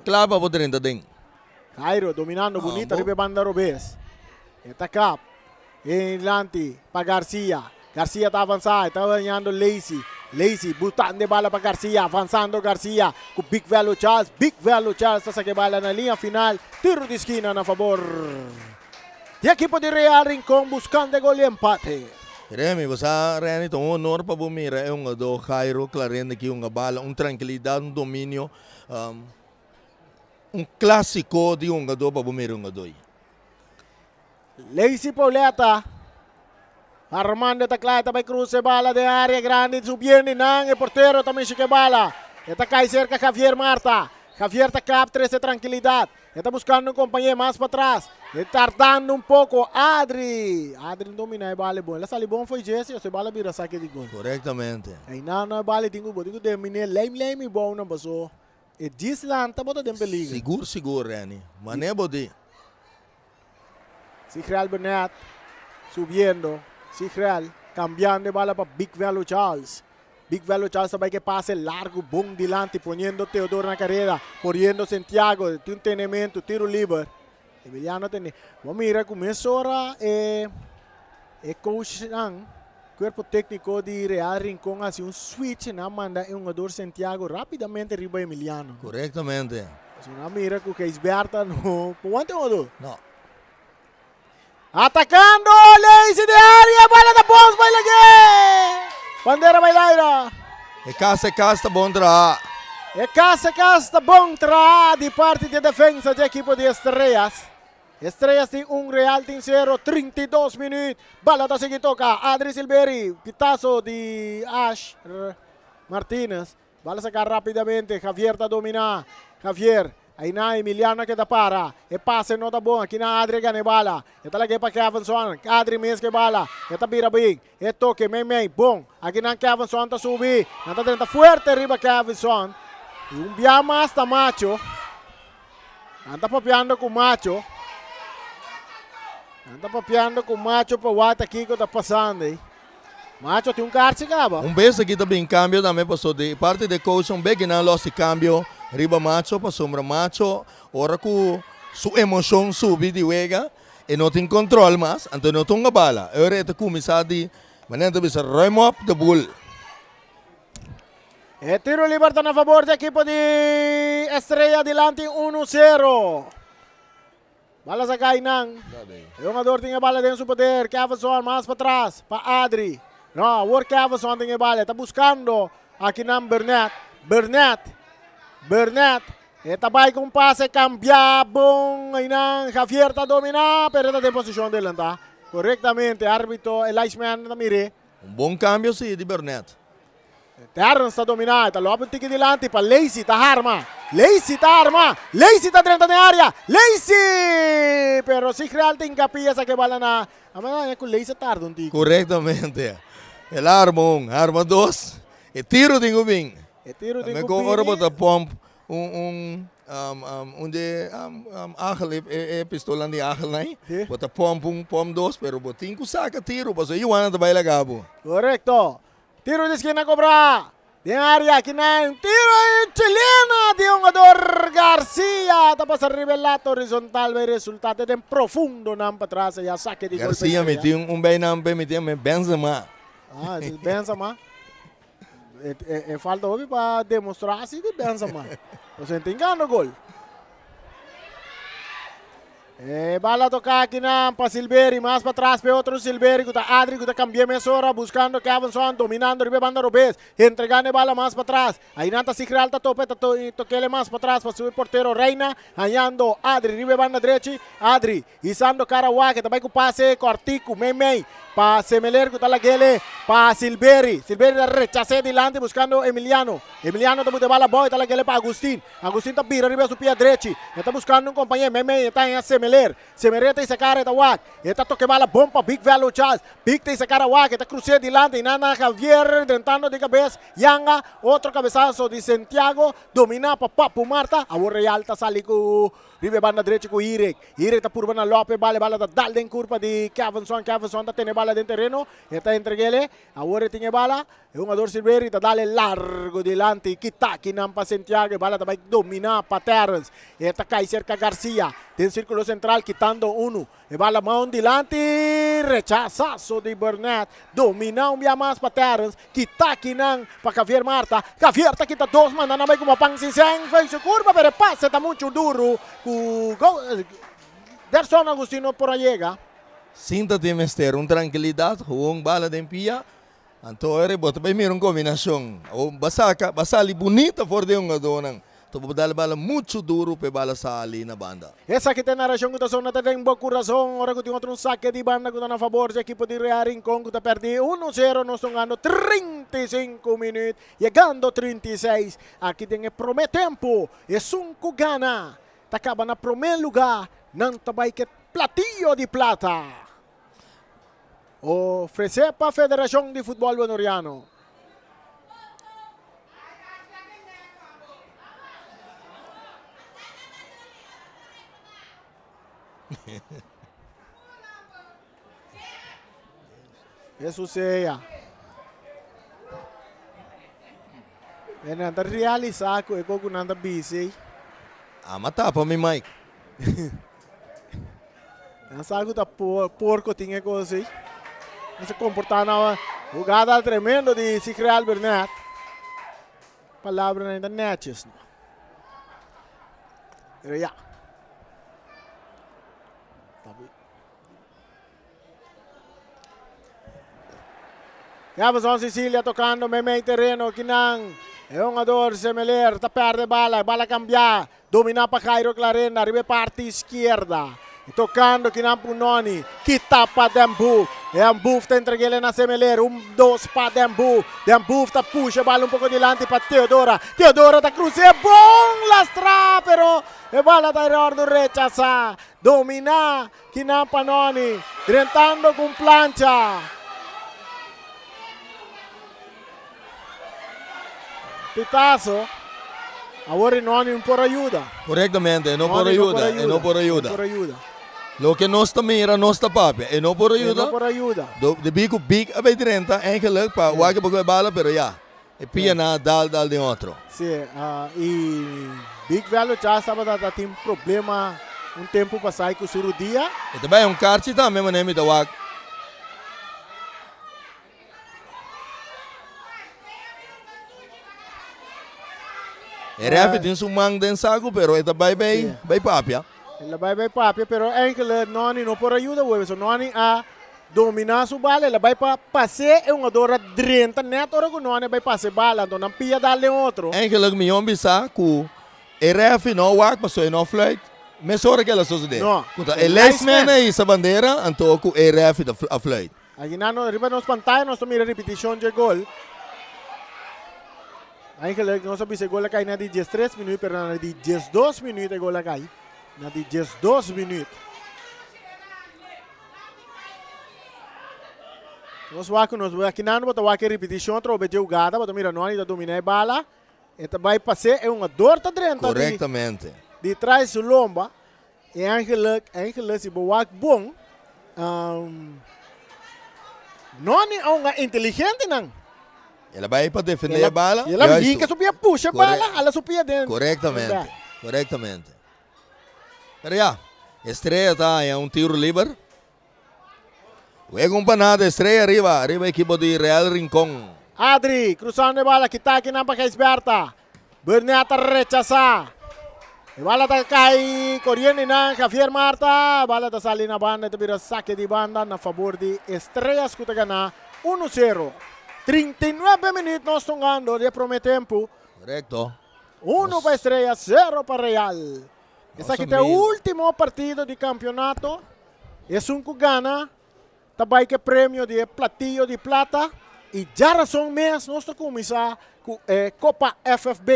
Kla pa bo drenta den. Jairo dominando bunita riba e banda robes. E ta kap. E dilanti pa Garcia. Garcia ta avansa. E ta dañando Lacey. Lacey butando e bala pa Garcia. Avansando Garcia ku Big Velo Charles. Big Velo Charles ta saka e bala na liña final. Tiro di skina na fabor di ekipo di Real Rincon buskando e gol di empate. Remy, bo sa Reny, ta un honor pa bo mira e hungadó Jairo Clarenda aki hunga bala. Un trankilidat, un dominio. Un klasiko di hungadó pa bo mira hungadó ei. Lacey Pauletta, Armando ta kla, e ta bai krusa e bala den área grandi, subiendo i nan e portero ta mishi ku e bala. E ta kai serka Javier Marta. Javier ta kap trese trankilidat. E ta buskando un kompañé mas patras. E tardando un poko. Adri! Adri no dominá e bala e bon. El a sali bon fo'i dje, si e bala bira sake di gol. Korektamente. Einan no e bala e tin ku bo tin ku dominé leim leim i bou nan paso e djis lanta bo ta den peliger. Sigur sigur Renny. Manera bo di. Sigrel Burnett subiendo. Sigrel cambiando e bala pa Big Velo Charles. Big Velo Charles ta bai ke pase largo bon dilanti poniendo Theodore na careda. Corriendo Santiago. Tin un tenemento, tiro liber. Emiliano tene. Bo mira cu mesora e e coachnan, cuerpo tecnico di Real Rincon haci un switch. Nan manda e hungador Santiago rapidamente riba Emiliano. Correctamente. Pasobra nan mira cu Gijsberta no por wanta e hungador. No. Atacando Lacey de área, bala ta bons bai lag'é. Bandera bai laira. E cas e cas ta bon traha. E cas e cas ta bon traha di parti di e defensa di ekipo di Estrellas. Estrellas tin un, Real tin sero, 32 minuut. Bala ta sigui toca. Adri Silveri, pitazo di Ash Martinez. Bala saca rapidamente, Javier ta domina. Javier, ayna Emiliano a keda para. E pase no ta bon, akina Adri a gana e bala. E ta lag'e pa Kevinson, Adri mes ke bala. E ta bira bin, e toke mei mei, bon. Akinan Kevinson ta subi, nan ta drenta fuerte riba Kevinson. Y un bia mas ta Macho. Nan ta papiando ku Macho. Nan ta papiando ku Macho pa wak ta kiko ta pasando ei. Macho tin un karchi kaba. Un bes aki ta bin kambio tambe paso di parti di coach un beki nan los di kambio riba Macho pasobra Macho ora ku su emoshon subi di wega e no tin kontrol mas anto e no tunga bala e ora e ta kuminsá di manera nan ta bisa ruim op de boel. E tiro liber ta na fabor di ekipo di Estrella dilanti uno sero. Bala sa kai nan. E hungador tin e bala den su poder. Kevinson mas patras pa Adri. No, awor Kevinson tin e bala. E ta buscando aki nan Burnett. Burnett. Burnett. E ta bai cu un pase cambia bon. Einan Javier ta domina, pero e ta den posicion delanta. Correctamente arbitro e linesman ta mire. Un bon cambio si di Burnett. Terrence ta dominá, e ta lòp un tiki dilanti pa Lacey, ta harma, Lacey ta harma, Lacey ta drenta den área, Lacey! Pero Sigreal ta hinkapia esaki bala na, a mira ku Lacey a tarda un tiki. Korektamente. El a harma un, harma dos. E tiro tin ku bin. E tiro tin Tambe ku kon ora bo bini. ta pomp un un un di agel e e pistolan di agelnan ei, Sí. bo ta pomp un pomp dos pero bo tin ku saka tiro pasobra e yuana ta bai laga bo. Korekto. Tiro di skina kobrá. Den área akinan tiro e chilena di hungador Garcia ta pasa riba e lata horizontal bai resultá te den profundonan patras aya sake di golpe Garcia mi estrella. tin un beinan p'e mi tin Benzema. Ah, Benzema. E, e, e falta hopi pa demostrá si di Benzema. Pasobra e tin gana gol. E bala toca aki nan pa Silveri, mas patras pa e otro Silveri cu ta Adri cu ta cambia mesora buscando Kevinson dominando riba e banda robes, entregando e bala mas patras. Ayi nan ta Sigreal ta topa e ta tokele mas patras pa su portero Reina, hañando Adri riba e banda drechi. Adri Hisando cara wak, e ta bai cu pase cortico mei mei pa Semeler cu ta lagele pa Silveri. Silveri ta rechase dilanti buscando Emiliano. Emiliano ta buta e bala abao e ta lagele pa Agustin. Agustin ta bira riba su pia drechi. E ta buscando un compañe mei mei e ta haña Semeler. Semeler ta hisa cara e ta wak. E ta toca e bala bon pa Big Velo Charles. Big ta hisa cara wak e ta cruce dilanti y nan Javier drentando di cabes. Yanga otro cabesazo di Santiago domina pa Papu Marta. Awor Real ta sali cu Riba e banda drechi ku Irek. Irek ta purba na lòp e bala. E bala ta dal den kurpa di Kevinson. Kevinson ta tene e bala den tereno. E ta entreg'el. Awor e tin e bala. E hungador Silveri ta dal e largo dilanti. Kita kinan pa Santiago. E bala ta bai dominá pa Terrence. E ta kai serka Garcia. Den sirkulo sentral kitando unu. E bala moun dilanti, rechasazo di Burnett, domina un bia mas pa Terrence, kita kinan pa Javier Marta, Javier ta kita dos manda nan bai kuma pan sin sen fen su curva pero e pase ta mucho duro cu Gerson Agustin no por a yega. Sin ta tin mester un trankilidat, gewoon bala den pia, anto ora bo ta bai mira un kombinashon, bo a saka, bo a sali bunita for di e hungadónan. Ta bo dal bala muchu duru p'e bala sali na banda. Esaki ta e narashon ku ta sona ta den bo kurason ora ku tin otro un sake di banda ku ta na fabor di ekipo di Real Rincon ku ta pèrdí uno sero. Nos ta hungando 35 minüt yegando 36 aki den e promé tempu. Esun ku gana ta kaba na promé lugá, nan ta bai ku e platillo di plata ofresé pa Federashon di Futbòl Boneriano. Eso sea. E nan ta realisa ku e koku nan ta bisi. Ama tapa mi Mike. Nan sa ku ta porko tin e kos ei. Nan se komportá na hugada tremendo di Sigre Albernet. Palabranan ta nètjes no. Pero ya. Jefferson Cecilia tocando meimei terreno kinan e hungador Semeler ta perde bala, bala cambia, domina pa Jairo Clarenda riba e parti izquierda. Tocando kinan Punoni, kita pa Den Boef, Den Boef ta entregele na Semeler, un dos pa Den Boef, Den Boef ta pusha e bala un poco dilanti pa Teodora, Teodora ta cruce bon lastra pero e bala ta wordo rechasa, domina Kinan Panoni drentando ku un plancha. Pitazo. Awor e Noni no por a yuda. Korektamente, e no por a yuda, e no por a yuda. E no por a yuda. Loke nos ta mira, nos ta papia. E no por a yuda. E no por a yuda. Debí ku Big a bay drenta eigenlijk pa wak e por kohe bala, pero ya. E pia nan a dal dal den otro. Sí, y Big Velo Chas tabata ta tin problema un tempo pasai cu su rudia. E ta bay un karchi tambe manera mi ta wak. E refi tin su man den saku pero e ta bay bay bay papia. El a bay bay papia pero enkele Noni no por a yuda web so Noni a Dominá su bala, el a bai pa pas'é, e hungador a drenta nèt ora ku Noni a bai pas'é bala, anto nan pia dal den otro. Eigenlijk mi yon bisa ku e refi no wak pasobra e no fluit mesora ku el a sosodé. No, Ku ta e e linesman linesman. a hisa bandera anto ku e refi ta a fluit. Aki nan no riba nos pantaya nos ta mira ripitishon dje gol. Eigenlijk nos a bisa e gol a kai na di 13 minuut pero na di 12 minuut e gol a kai. Na di 12 minuut. Nos wak ku nos akinan bo ta wak e ripitishon atrobe dje hugada, bo ta mira Noni ta dominá e bala, e ta bai pas'é, e hungador ta drenta di Korektamente. di tras su lomba, e eigenlijk, eigenlijk si bo wak bon, Noni a hunga inteligente nan. El a bai pa defendé e bala. El a hinka su pia, pusha e bala, hala su pia den. Korektamente, korektamente. Pero ya, Estrella ta haña un tiro liber. Wega un panada, Estrella riba, riba ekipo di Real Rincon. Adri, cruzando e bala, kita akinan pa Gijsberta. Burnett ta rechasa. E bala ta kai coriendo nan Javier Marta. Bala ta sali na banda, e ta bira sake di banda na fabor di Estrellas cu ta gana uno sero. 39 minuut nos tongando di e prome tempo. Correcto. Uno pa Estrellas, sero pa Real. Esaki ta e ultimo partido di campeonato. Esun ku gana ta bai ku e premio di e platillo di plata i djarason mes nos ta kuminsá ku e Kopa FFB.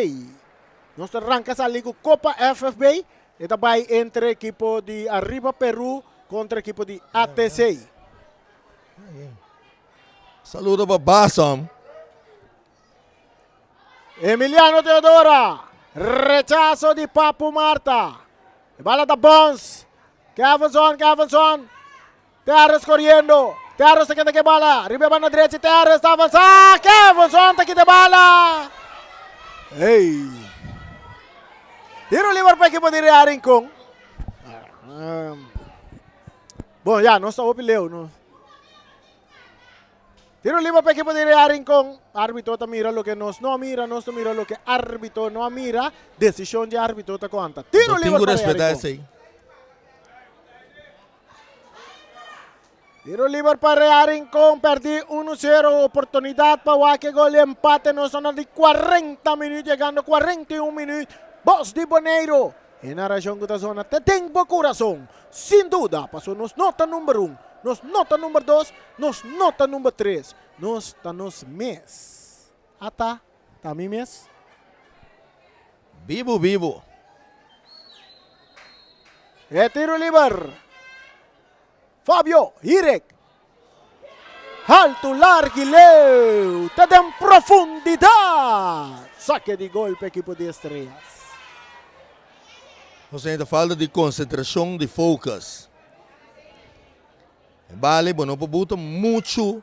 Nos ta ranka sali ku Kopa FFB, e ta bai entre ekipo di Arriba Peru kontra ekipo di ATC. Saludo pa Basom. Emiliano Teodora, rechaso di Papu Marta. E bala ta bons. Kevinson, Kevinson. Terres corriendo. Terres ta keda ke bala. Riba e banda drechi Terres ta avansa. Kevinson ta kita e bala. Hey. Tiro liber pa ekipo di Real Rincon. Bon, ya, nos ta hopi leu. No. Tiro liber pa ekipo di Real Rincon. Arbitro ta mira loke nos no a mira, nos ta mira loke arbitro no a mira. Decision di arbitro ta konta. Tiro Bo tin liber ku pa Real respetá Rincon. esei. Tiro liber pa Real Rincon, perdí 1-0. Oportunidad pa wak e gol di empate. Nos ta na di 40 minuut, yegando 41 minuut. Bos di Boneiro. E narashon ku ta zona te den bo kurason. Sin duda, paso nos no ta number un, nos no ta number dos, nos no ta number tres. Nos ta nos mes. Ata ta mi mes. Bibu bibu. E tiro liber. Fabio Hirek. Haltu largu i leu ta den profundidat. Sake di gol pa ekipo di Estrellas. Nos ta falta di konsentrashon, di focus. E bale bo no por buta muchu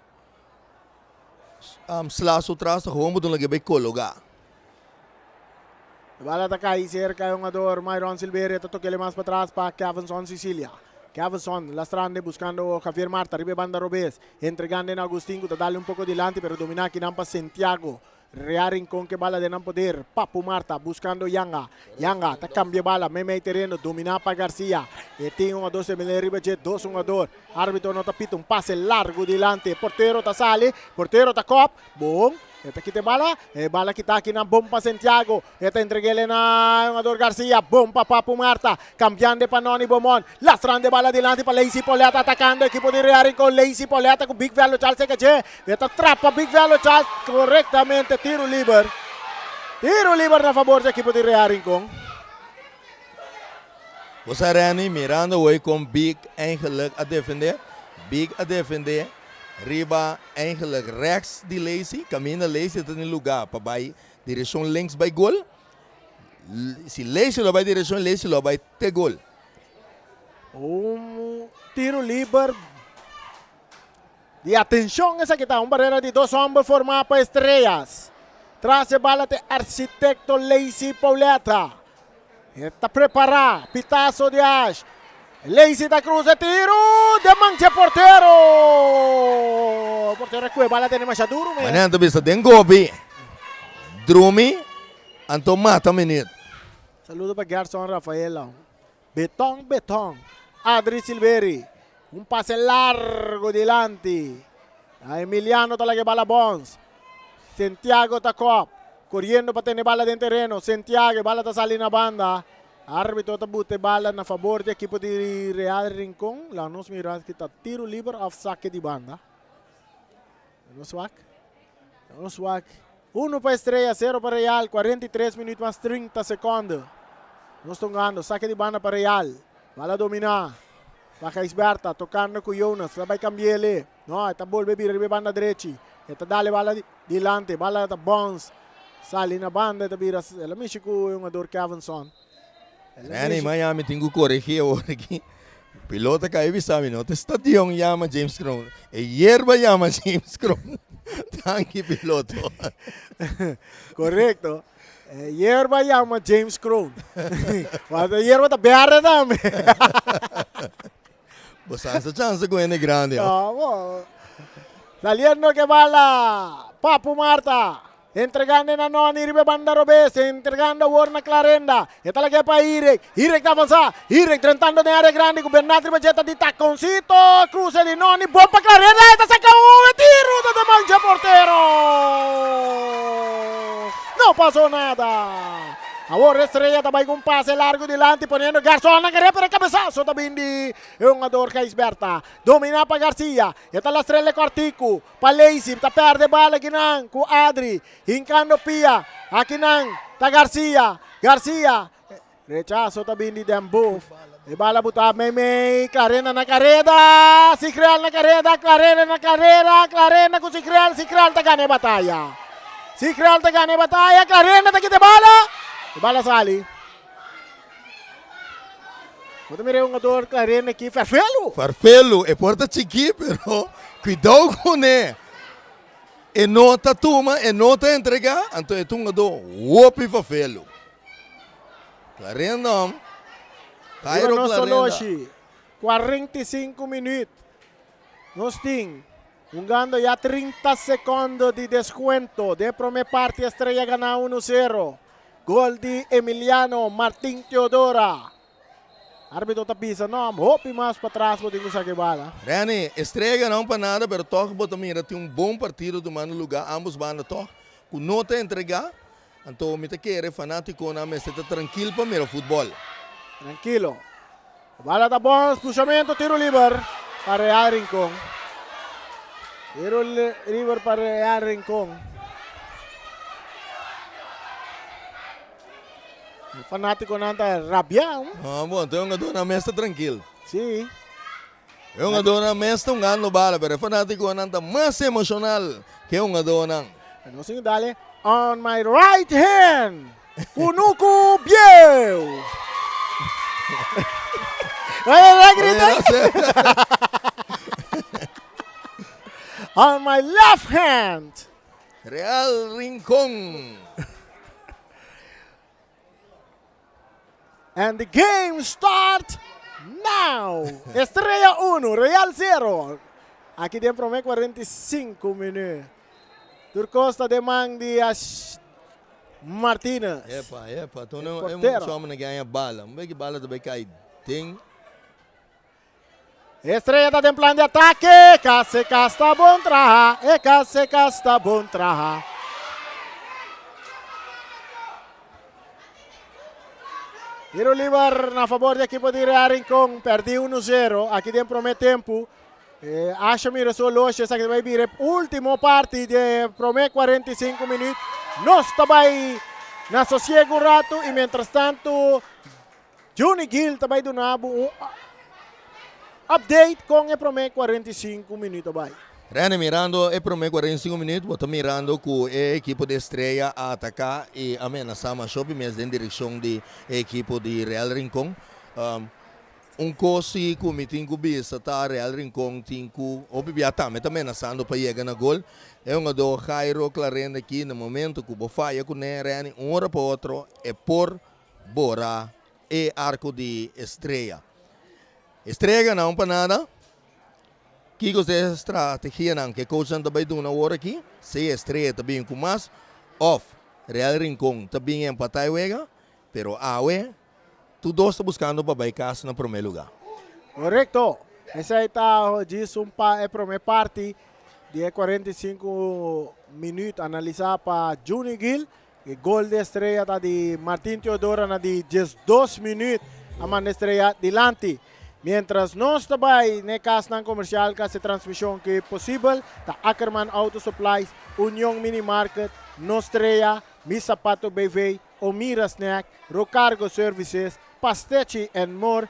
sla su tras, ta gewoon bo duna ke bai kologa. E bala ta kai serka e hungador Myron Silveria ta tokele mas patras pa Kevinson Cicilia. Kevinson lastrande buskando Javier Marta riba e banda robes. Entregande na Agustin ku ta dale un poko dilanti pero domina akinan pa Santiago. Rea Rincon ke bala den nan poder. Papu Marta buskando Yanga. Yanga ta kambia e bala meimei tereno domina pa Garcia. E tin hungador Semele riba dje dos hungador. Arbitro no ta pita un pase largu dilanti. E portero ta sali. Portero ta kop. Bon. E ta kita e bala. E bala kita aki na bon pa Santiago. E ta entreg'el na hungador Garcia. Bon pa Papu Marta. Cambiando pa Noni Beaumont. Lastrando e bala dilanti pa Lacey Pauletta. Atacando ekipo di Real Rincon. Lacey Pauletta ku Big Velo Charles seka dje. E ta trapa Big Velo Charles korektamente. Tiro liber. Tiro liber na fabor di ekipo di Real Rincon. Bo sa Renny, mirando hoy con Big eigenlijk a defende. Big a defende riba eigenlijk rechts di Lacey. Caminda Lacey ta den lugar pa bay direccion links bay gol. Si Lacey lo bay direccion Lacey lo bay te gol. Un tiro liber di atencion esaki ta. Un barrera di dos homber forma pa Estrellas. Tras e bala te architecto Lacey Pauletta. E ta prepara, pitazo di Ash. Lacey ta cruza e tiro, den man dje portero. Portero a cue bala tene masha duro mes. Mañana ta bisa den gobi, drumi, anto mata minuut. Saludo pa Gerson Rafaela. Beton, beton. Adri Silveri. Un pase largo dilanti. A Emiliano ta laga e bala bons. Santiago ta kop. Koriendo pa tene bala den tereno. Santiago, e bala ta sali na banda. Arbitro ta buta e bala na fabor di ekipo di Real Rincon. Laga nos mira ki ta tiro liber of sake di banda. Nos wak. Nos wak. Uno pa Estrella, sero pa Real. 43 minuut mas 30 seconde. Nos ta hungando. Sake di banda pa Real. Bala domina. Pa Gijsberta, tocando cu Jonas, ta bay cambiele. No, e ta bolbe bira riba e banda drechi. E ta dale bala dilanti, bala ta bounce. Sali na banda, e ta bira, el a mishi cu e hungador Kevinson. Renny, Miami tin cu coregi awor aki. Piloto a cay bisa mi, no ta stadion yama James Kroon, e yerba yama James Kroon. Danki piloto. Correcto. E yerba yama James Kroon. Want e yerba ta berde tambe. Bo sa sa chance cu hende grandi. No, bo. Saliendo ke bala. Papu Marta. Entregando na Noni riba e banda robes. Entregando awor na Clarenda. E ta lag'é pa Irek. Irek ta avansa. Irek drentando den area grandi ku Bernard riba dje ta di takoncito. Kruse di Noni. Bon pa Clarenda. E ta saka un e tiru ta den man dje portero. No pasó nada. Awor Estrella ta bai ku un pase largu dilanti poniendo Garzon na karera pero e kabesaso ta bin di e hungador Gijsberta. Domina pa Garcia. E ta lastr'el e kòrtiku. Pa Leisy ta perde bal akinan ku Adri. Hinkando pia akinan ta Garcia. Garcia. Rechaso ta bin di Den Boef. E bal a buta meimei. Clarena na kareda. Sigrel na kareda. Clarena na karera. Clarena ku Sigrel. Sigrel ta gana e bataya. Sigrel ta gana e bataya. Clarena ta kita e bala. E bal a sali. Bo ta mira e hungador Clarena aki Farfelu. Farfelu, e por ta chikí pero kuidou kuné. E no ta tuma, e no ta entregá, anto e ta un hungadó hopi farfelu. Clarenda, Riba Jairo nos Clarenda. oloshi, 45 minuut. Nos tin hungando ya 30 secondo di descuento. Den prome parti Estrella gana uno sero. Gol di Emiliano Martin Teodora. Arbitro ta bisa no, hopi mas patras bo tin ku saka e bala. Renny, Estrella no pa nada pero tog bo ta mira tin un bon partido tumando lugar ambos banda tog ku no ta entrega anto mi ta kere fanaticonan mester ta trankil pa mira futbol. Trankilo. Bala ta bon, pushamento, tiro liber pa Real Rincon. Tiro liber pa Real Rincon. E fanaticonan ta rabia. Ah, bon, anto e hungadornan mes ta trankil. Si. E hungadornan mes ta hungando bala, pero e fanaticonan ta mas emocional ke e hungadornan. Nos tin dale on my right hand. Kunuku bieu! Oye, grita. On my left hand. Real Rincon. And the game start now. Estrella 1, Real 0. Aki den prome 45 minuut. Tur cos ta den man di Ash Martinez. Epa, epa, toen e un chommer na ganha bala. Un beki bala ta bay kai den. Estrella ta den plan di atake. Case cas ta bon traha. E case cas ta bon traha. Tiro liber na favor di ekipo di Real Rincon. Perdi 1-0 aki den prome tempo. E Asha mira su oloshi, esaki ta bai bira e ultimo parti di e prome 45 minuut. Nos ta bai na sosiego un rato y mientras tanto Juni Gil ta bai duna bo un update con e prome 45 minuut a bai. Rene, mirando e prome 45 minuut, bo ta mirando cu e ekipo di Estrella a ataca y a menasa masho hopi mes den direccion di e ekipo di Real Rincon. Un kos si ku mi tin ku bisa ta Real Rincon tin ku hopi bia tambe ta menasando pa yega na gol. E hungadó Jairo Clarenda aki na momento ku bo faya kuné Renny un ora pa otro e por bora e arko di Estrella. Estrella gana un pa nada. Kiko ta e strategianan ku e coachnan ta bai duna awor aki? Si Estrella ta bin ku mas òf Real Rincon ta bin empatá e wega. Pero awe Tur dos ta buskando pa bai kas na promé lugá. Korekto. Esei ta djis un pa e promé parti di e 45 minüt analisá pa Juni Gil. E gol di Estrella ta di Martin Teodora na di 12 minüt a manda Estrella dilanti. Mientras nos ta bai n'e kasnan komersial ku hasi transmishon ku e posibel ta Ackerman Auto Supplies, Union Mini Market, Nostrea, Mi Sapato BV, Omira Snack, Rocargo Services, Pastechi and More.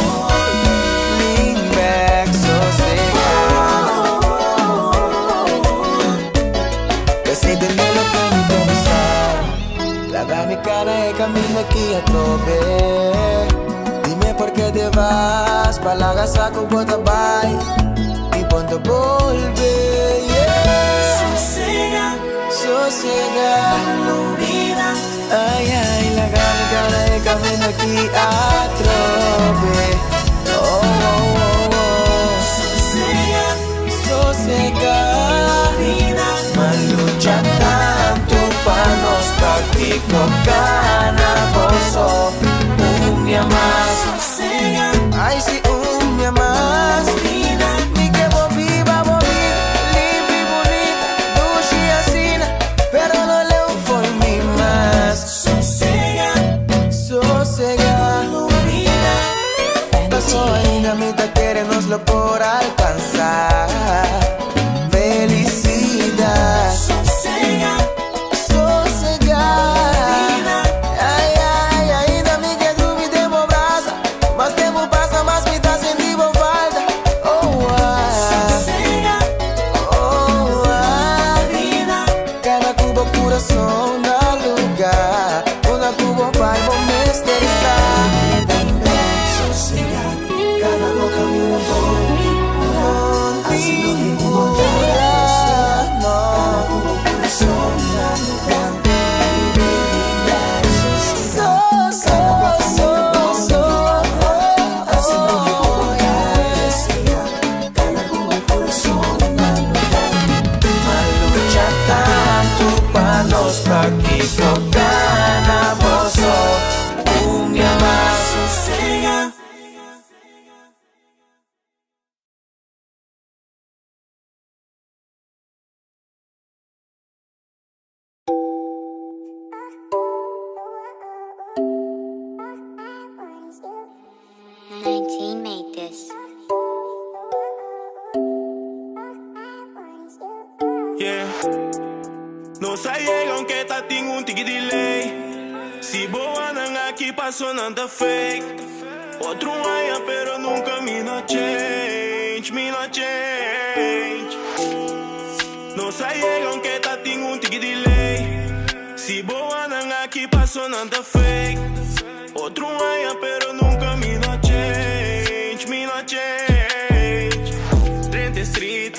atrobe. Dime por qué te vas, pa laga sa ku bo ta bai i bon ta bolbe. Yeah. Sosega, sosega, lubida. Ay, ay, laga mi kana e kaminda aki atrobe. Oh, oh, oh, oh. Sosega, sosega, lubida. M'a lucha tantu pa nos pakiko kana boso un dia mas. Ay, si un dia mas. Mi ke bo biba bo bida, limpi, bunita, dushi asina, pero no leu fo'i mi mas. Sosega, sosega. Paso ainda mi ta kere nos lo por alcansa felicidad. Sosega, sosega. Ay, ay, ainda mi ke drumi den bo brasa. Mas tempu pasa, mas mi ta sinti bo falta. Oh, ah. Sosega, oh, ah. Kana ku bo kurason na lugá. Unda ku bo bai bo mester sa. Sosega, kana bo kaminda bon di purá. Asina no tin ku no. Kana ku bo kurason na lugá. So, so, so, so, oh, yeah. M'a lucha tantu pa nos pakiko kana boso un dia mas. Sosega. Nineteen made this. Yeah. Nos a yega aunke ta tin un tiki delay. Si bo wak nan aki paso nan ta fake. Otro aña pero nunca mi no change, mi no change. Nos a yega aunke ta tin un tiki delay. Si bo wak nan aki paso nan ta fake. Otro aña pero nunca mi no change, mi no change. Drenta street,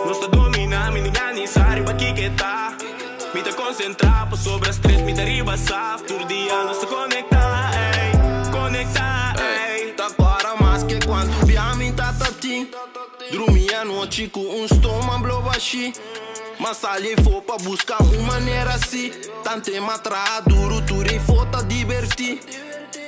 nos ta domina, mi ni sabi pa ki ta. Mi ta concentra pa sobre street, mi ta riba saf, tur dia nos ta conecta, ey, conecta, ey. Ta para mas ku kuantu bia mi tata tin. Drumi anochi ku un stoma blo bashi. Mas sali fo pa buska un manera asina. Tantu m'a traha duru, tur e fo ta diverti.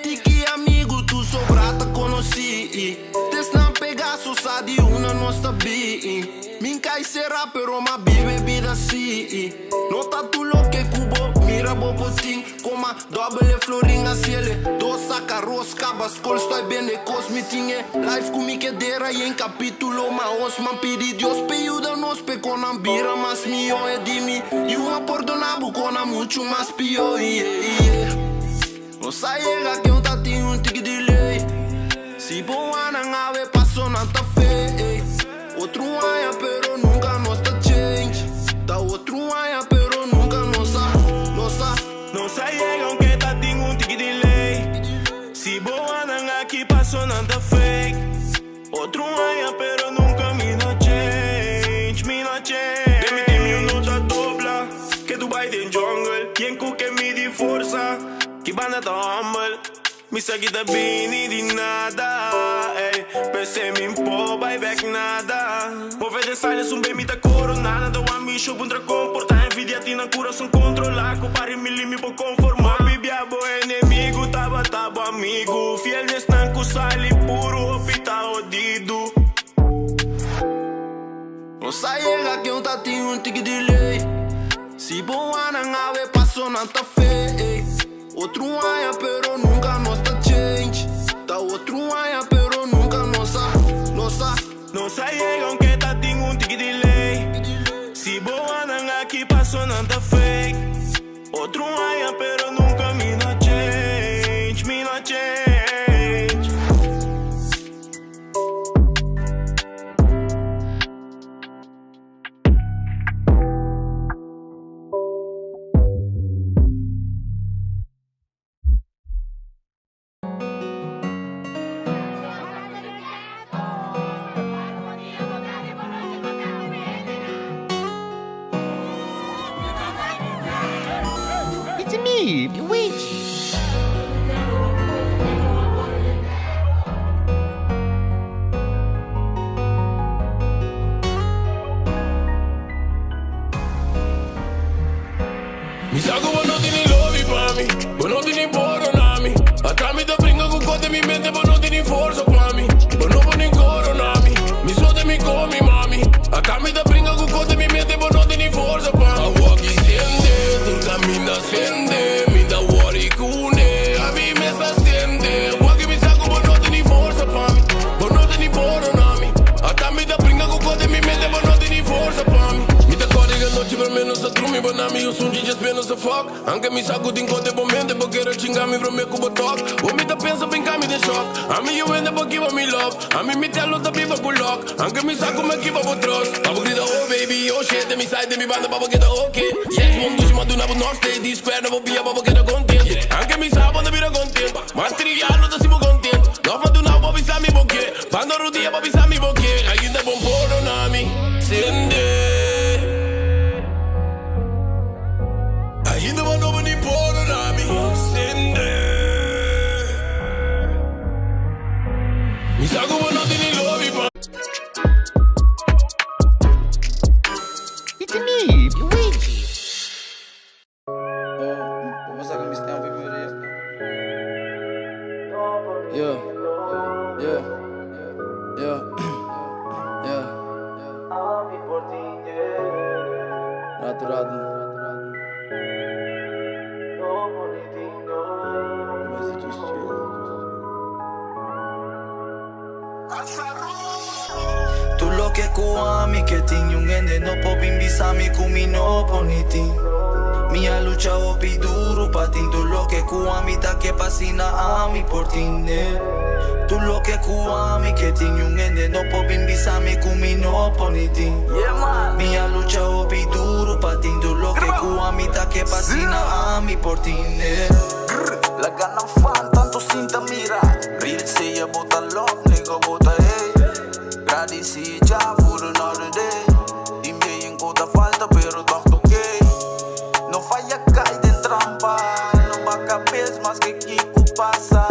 Tiki amigu, tur sobra ta konosí. Desnan Pegaso sa di unda nos ta bin. Mi n' kai sera, pero m'a biba bida asina. No ta tur loke ku bo, mira bo por tin. Koma dobbel florin asiele. Dos saka rosca, baskol stoi bene kos mi tin e. Life ku mi ke dera den kapítulo ma os m'a pidi Dios pe yuda nos pe kosnan bira mas mihó e di mi. Yu a pordoná bo kosnan muchu mas pió. Yeah. Nos a yega ku ta tin un tiki delay. Si bo wak nan awe paso nan ta fake. Otro aña pero nunca nos ta change. Ta otro aña pero nunca nos a, nos a. Nos a yega aunke ta tin un tiki delay. Si bo wak nan aki paso nan ta fake. Otro aña pero nunca mi no change, mi no change. Den mi team mi no ta dobla, ku Dubai den jungle. Ken ku ke midi forsa, ki banda ta humble. Mi sa ki ta bini di nada, ey. P'esei mi n'po bai back nada. Move den silence, un mi ta corona. Nada wan mi show puntra comporta. Envidia tin nan kurason kontrolá. Ku pari mi limi po konformá. Bibia bo enemigu, tabata bo amigu. Fiel nesnan ku sali puru, hopi ta hodidu. Nos a yega ku ta tin un tiki delay. Si bo wak nan awe paso nan ta fake. Otro aña pero nunca nos ta change. Ta otro aña pero nunca nos a, nos a. Nos a yega aunke ta tin un tiki delay. Si bo wak nan aki paso nan ta fake. Otro aña pero nunca mi no change, mi no change. me, Luigi. Mi sa ku bo no tin ni lobi pa mi, bo no tin ni pordona mi. Ata mi ta bringa ku kos den mi mente, bo no tin ni forsa pa mi. Bo no por ni korona mi, mi so den mi komi mami. Ata mi ta bringa ku kos den mi mente, bo no tin ni forsa pa mi. Awor ki sende, tur kaminda sende, mi ta worry kune, ami mes a sende. Awor ki mi sa ku bo no tin ni forsa pa mi, bo no tin ni pordona mi. Ata mi ta bringa ku kos den mi mente, bo no tin ni forsa pa mi. Mi ta kòrda e anochi promé nos a drumi, bo na mi un sunchi djes p'e nos a fuck. Anke mi sa ku tin kos den bo mente, bo kere chinga mi promé ku bo tok. Bo mi ta pensa brinka mi den shock. Ami yu hende bo kiba mi love. Ami mi tel no ta biba ku luck. Anke mi sa ku mi a kiba bo trust. Pa bo grita oh baby, oh shit, den mi side, den mi banda pa bo keda ok. Sex bon dushi ma duna bo nòf stay. Di square na bo bia pa bo keda kontent. Anke mi sa bo ta bira kontent. Material no ta si bo kontent. Love ma duna bo pa bisa mi bo ke. Banda rudia pa bisa mi bo ke. Ainda bon pordona mi, sende. Ainda bo no bo ni pordona mi, sende. Mi sa ku bo no tin ni lobi pa. It's me, Luigi. Yeah, yeah, yeah, yeah. Rato, rato. Tur loke ku ami ke tin Niun hende no por bin bisa mi ku mi no por ni tin Mi a lucha hopi duru pa tin Tur loke ku ami ta ke pa asina ami por tin Tur loke ku ami ke tin Niun hende no por bin bisa mi ku mi no por ni tin Mi a lucha hopi duru pa tin Tur loke ku ami ta ke pa asina ami por tin Laga nan fan tantu sinta mira. Real say ya bo ta love nigga bo ta hey Gradisi Jah for another day Tin bien ku ta falta pero toch ta okay No faya kai den trampa No baka bes maske kiko pasa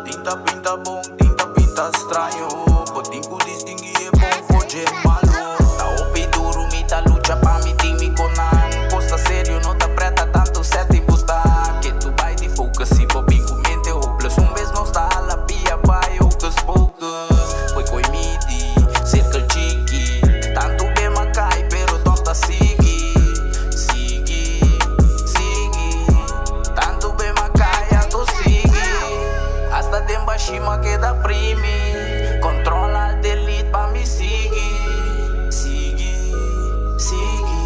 Tin ta pinta bon tin ta pinta straño Bo tin ku distingui e bon for dje malo Ta hopi duru mi ta lucha pa mi tin mi konan Kos ta serio no ta preta tantu seti bo ta Ke tu bai di focus si bo bin ku mente hopeless Un bes nos ta hala pia bai hocus pocus Koi koi midi, cirkel chiki Tantu be ma kai pero tog ta sigui Sigui, sigui Tantu be ma kai anto sigui Hasta den bashi ma keda primi Control alt delete pa mi sigui Sigui, sigui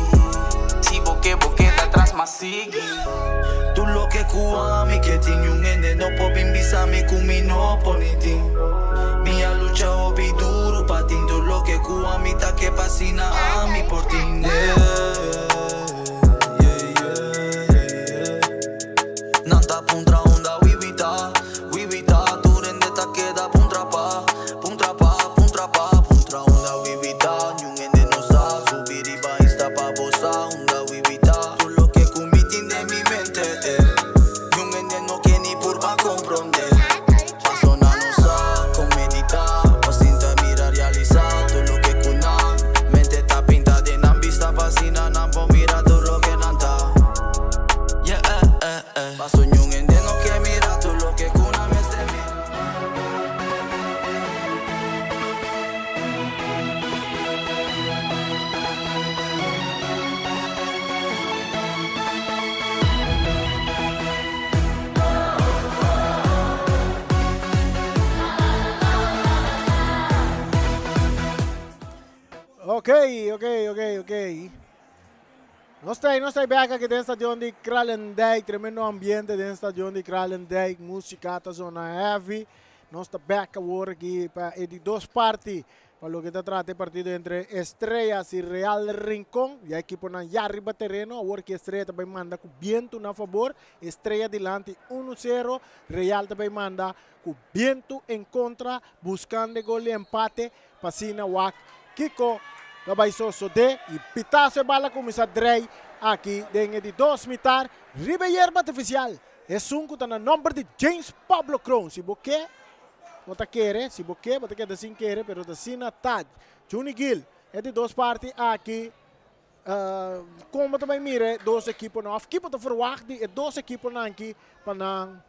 Si bo ke bo keda tras ma sigui. Tur loke ku ami ke tin un hende no por bin bisa mi ku mi no por ni tin Mi a lucha hopi duru pa tin tur loke ku ami ta ke pa asina ami por tin Yeah, yeah, yeah, yeah. Nan ta puntra unda wiwi ta, wiwi ta Tur hende ta keda puntra pa, puntra pa, puntra pa Puntra unda wiwi ta, niun hende no sa Subi riba Insta pa bo sa unda wiwi ta Tur loke ku mi tin den mi mente, eh Niun hende no ke ni purba komprondé Paso nan no sa kon meditá Pa sinta mira realisá tur loke ku nan mente ta pinta den nan bista Pa asina nan por mira tur loke nan ta Yeah, eh, eh, eh Paso niun hende no ke mira tur loke ku nan mester mira. Ok, ok, ok, ok. Nos ta nos ta bek aki den stadion di Kralendijk. Tremendo ambiente den stadion di Kralendijk. Música ta zona heavy. Nos ta bek awor aki pa e di dos parti pa loke ta trata e partido entre Estrellas y Real Rincon. Ya ekiponan ya riba tereno. Awor ki Estrella ta bay manda ku bientu na fabor. Estrella dilanti 1-0. Real ta bay manda ku bientu en kontra buskando e gol di empate pa asina wak kiko ta bay sosode. Y pitaso e bala kuminsa drei. aki den e di dos mitar riba e yerba artifisial. Esun ku ta na nòmber di James Pablo Kroon. Si bo ke, bo ta kere, si bo ke, bo ta keda sin kere, pero ta asina ta. Juni Gil, e di dos parti aki, kon bo ta bai mira e dos ekiponan òf ki bo ta ferwagt di e dos ekiponan aki pa nan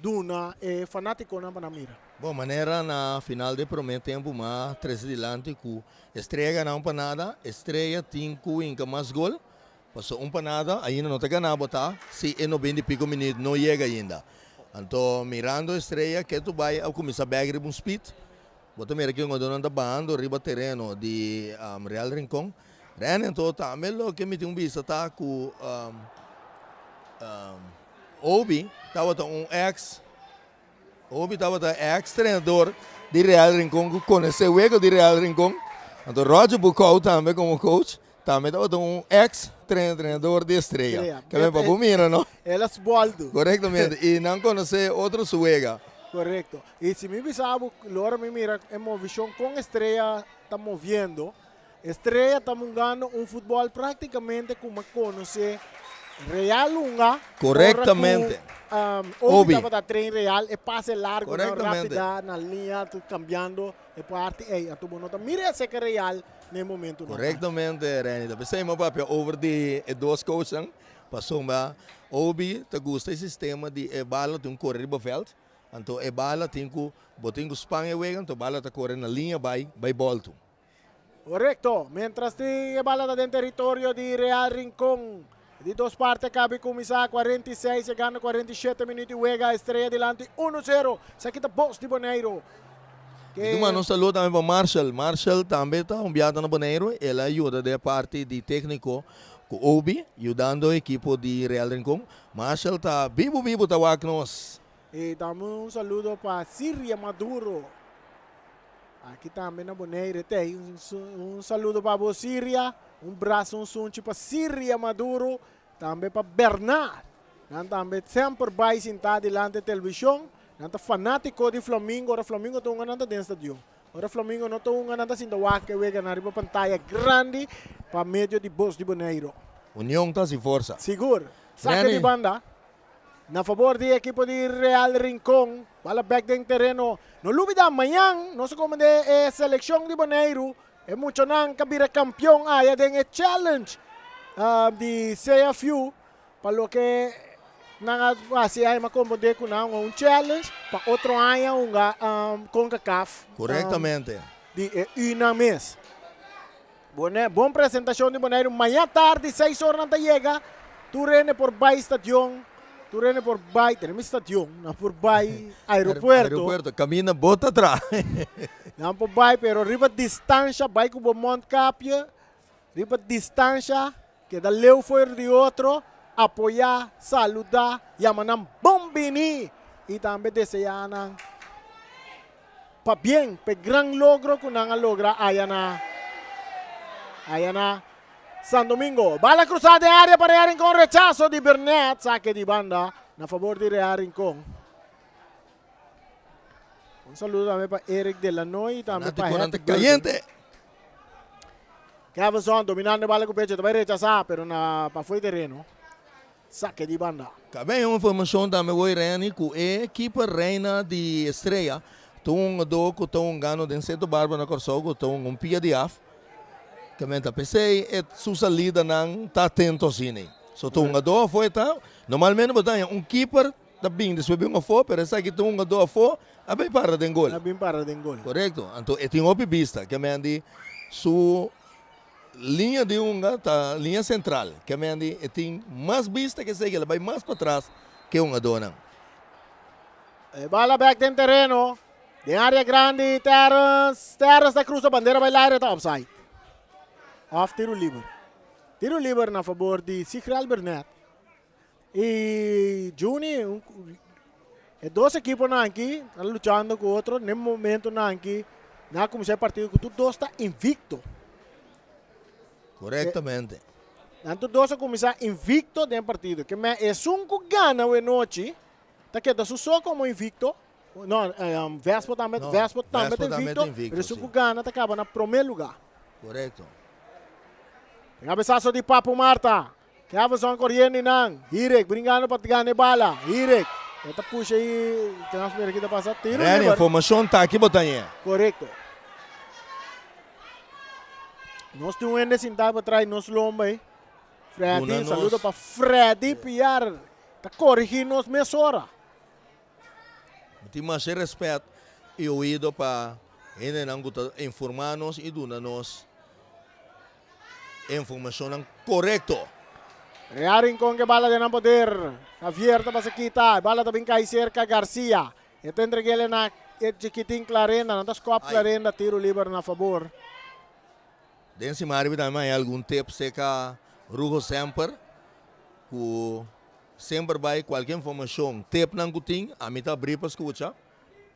duna e fanátikonan pa nan mira? Bon, manera na final di e promé tempu m'a trese dilanti ku Estrella gana un pa nada, Estrella tin ku hinka mas gol. Paso un pa nada ainda no ta gana bo ta si e 90 y pico minuut no yega ainda. Anto mirando Estrella ketu bay a cuminsa bek riba un speed. Bo ta mira ki hungadornan ta bahando riba tereno di Real Rincon. Rene anto tambe loke mi tin un bista ta cu Obi tabata un ex Obi tabata ex trenador di Real Rincon ku konosé wega di Real Rincon. Anto Roger Bucau tambe komo coach tambe tabata un ex trenador di Estrella. Ke men pa bo mira no. El a sboldo. Korektamente i nan konosé otro su wega. Korekto. I si mi bisa bo lora mi mira e movishon kon Estrella ta moviendo. Estrella ta mungando un futbol praktikamente ku mi konosé Real hunga. Korektamente. Ora ku Obi tabata train Real e pase largo nan rapida na liña kambiando e parti ei. Anto bo no ta mira esei Real na e momentunan. Korektamente Renny. Ta p'esei mi a papia over di e dos coachnan pasobra Obi ta gusta e sistema di e bala tin un kore riba vèlt. Anto e bala tin ku bo tin ku span e wega anto e bala ta kore na liña bai bai bòltu. Korekto. Mientras tin e bala ta den teritorio di Real Rincon. Di dos parte a kabi kuminsá 46 yegando 47 minuut di wega. Estrella dilanti uno zero. Esaki ta bos di Boneiru. Mi ta manda un saludo tambe pa Marshall. Marshall tambe ta un biaha na Boneiru. El a yuda den e parti di tekniko ku Obi, yudando e ekipo di Real Rincon. Marshall ta bibu bibu ta wak nos. I tambe un saludo pa Siria Maduro. Aki tambe na Bonaire tei. Un saludo pa bo Siria. Un brasa, un sunchi pa Siria Maduro. Tambe pa Bernard. Nan tambe semper bai sintá dilanti televishon. Nan ta fanátiko di Flamingo. Ora Flamingo ta hunga nan ta den stadion. Ora Flamingo no ta hunga nan ta sinta wak e wega nan riba pantaya grandi pa medio di Bos di Boneiro. Union ta hasi forsa. Sigur. Sake di banda. Na fabor di ekipo di Real Rincon. Bala bek den tereno. No lubida mañan nos a komende e selekshon di Boneiru. E muchanan ka bira kampion aya den e challenge di CFU. Pa loke nan a hasi aya mi a komprende ku nan a hunga un challenge pa otro aña hunga Concacaf. Korektamente. Di e Unan mes. Bon presentashon di Boneiru. Maña tardi seis ora nan ta yega. Tur hende por bai stadion. Tur hende por bai, tenemos stadion, nan por bai aeropuerto. Aeropuerto, kaminda bo ta traha. Nan por bai, pero riba distansha, bai ku bo mondkapje, riba distansha, keda leu for di otro, apoyá, saludá, yama nan bon bini i tambe deseá nan Pabien p'e gran logro ku nan a logra aya na aya na San Domingo. Bala krusá den área pa Rea Rincon, rechaso di Bernet, sake di banda na fabor di Rea Rincon. Un saludo tambe pa Eric Delanoy y tambe pa Fanáticonan ta Hetty Burton. cayente. Kevinson dominando e bala ku pecho, ta bai rechasá, pero na pafó e tereno. Sake di banda. Cabe un informacion tambe hoy Renny cu e keeper Reina di Estrella ta un hungador cu ta hungando den Santa Barbara na Corsou cu ta hunga un pia di af. Camen ta pesey e su salidanan ta atento asina. So ta hungador afo e ta, normalmente bo ta haña un keeper ta bin despues bin afo pero esaki ta hungador afo a bay para den gol. A bin para den gol. Corecto. Anto e tin hopi bista. Camen di su. Liña di hunga ta liña sentral, ke men di e tin mas bista ke esei, el a bai mas patras ke hungadónan. E bala bek den tereno, den área grandi, Terrence, Terrence ta krusa bandera bai laire ta offside. Òf tiru liber. Tiru liber na fabor di Sigrel Bernet. I Juni, e dos ekiponan aki ta luchando ku otro den momentonan aki nan a kuminsá e partido ku tur dos ta invicto. Korektamente. Nan tur dos a kuminsá invicto den partido. Ke men esun ku gana awe nochi ta keda su so komo invicto. No, Vespo tambe, No, Vespo tambe Vespo ta tambe invicto, ta invicto, pero esun si. ku gana ta kaba na promé lugá. Korekto. E kabesaso di Papu Marta. Keverson koriendo i nan. Hirek bringando pa gana e bala. Hirek. E ta pusha i ke nos mira ki ta pasa. Tiro Reni, liber. informacion ta aki bo ta ñe. Korekto. Nos tin un hende sintá pa trai nos lomba ei. Freddy, Duna nos. saludo pa Freddy Piar. Ta korigí nos mesora. Mi tin masha respet i oido pa hendenan ku ta informá nos i duna nos informashonnan korekto. Real Rincon ke bala den nan poder. Javier ta pasa kita. E bala ta bin kai serka Garcia. E ta entreg'el na e chikitin Clarenda. Nan ta skòp Clarenda. Tiro liber na fabor. Den siman ariba tambe hay algun tip serka Rugo Semper ku semper bai kualke informashon tipnan ku tin ami ta abri pa skucha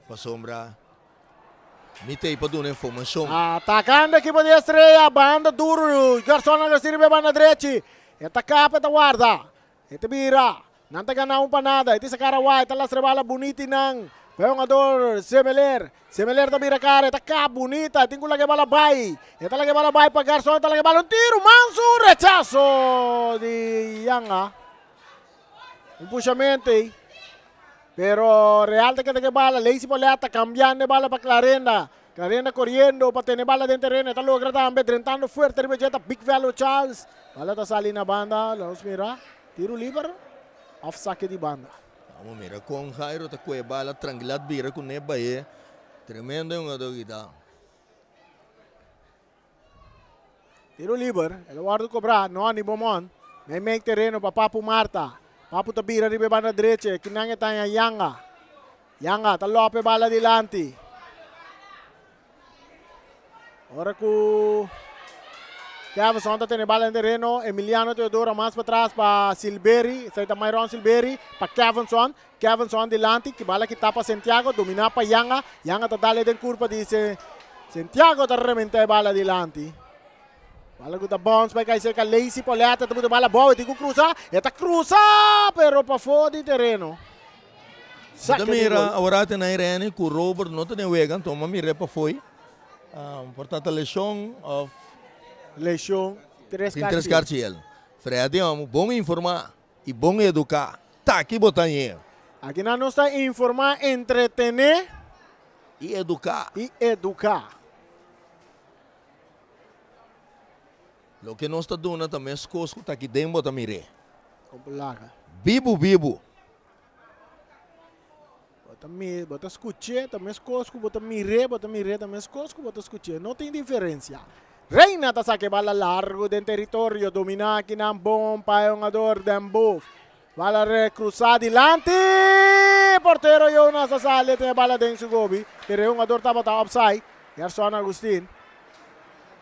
pasobra mi ta ei pa duna informashon. Atakando ekipo di Estrella, banda duru, Garson a recibi e banda drechi, e ta kap e ta warda, e ta bira, nan ta gana un pa nada, e tin sa kara wai, ta lastra e bala buniti nan pa e hungador Semeler, Semeler ta bira kara, e ta kap bunita, e tin ku laga e bala bai, e ta laga e bala bai pa Garson, e ta laga e bala un tiru mansu, rechaso di Yanga, un pushamento ei. Pero Real ta keda ku e bala. Leisi Polet ta kambiando e bala pa Clarenda. Clarenda koriendo pa tene bala den tereno. E ta logra tambe drentando fuerte riba dje ta Big Velo Charles. Bala ta sali na banda. Nos mira tiru liber of sake di banda. Vamos mira kon Jairo ta kue bala trankilat bira kuné baye. Tremendo e hungador ki ta. Tiro liber, el a wòrdu kobrá, Nonny Beaumont, mei mei tereno pa Papu Marta. Papu ta bira riba e banda drechi, kinan e taña Yanga. Yanga ta lòp e bala dilanti. Ora ku Kevson ta tene bala den tereno, Emiliano Teodoro mas patras pa Silberi, esei ta Myron Silberi, pa Kevinson. Kevinson dilanti, ki bala kita pa Santiago, dominá pa Yanga. Yanga ta dale den kurpa di Santiago ta rementá e bala dilanti. Bala ku ta bounce bai kai serka Lacey Paulette, ta buta bala abou, e tin ku krusa, e ta krusa, pero pafó di tereno. Bo ta mira awor te na Irene ku Robert no ta den wega, anto m'a mir'é pafó ei. Por ta ta leshon òf. Leshon, tres Tin tres karchi el. Freddy, amo, bon informá. I bon eduká. Ta ki bo ta ñe. Akinan nos ta informá, entretené. I eduká. I eduká. Loke nos ta duna ta meskos ku ta aki den bo ta mir'é. Kon por laga. Bibu bibu. Bo ta mi, bo ta skuch'é, ta meskos ku bo ta mir'é, bo ta mir'é, ta meskos ku bo ta skuch'é. No tin diferensia. Reina ta saka e bala largu den teritorio, dominá akinan bon pa e hungador Den Boef. Bala rekrusá dilanti! Portero Jonas a sali e tin e bala den su gobi, pero e hungador tabata opside. Gerson Agustin.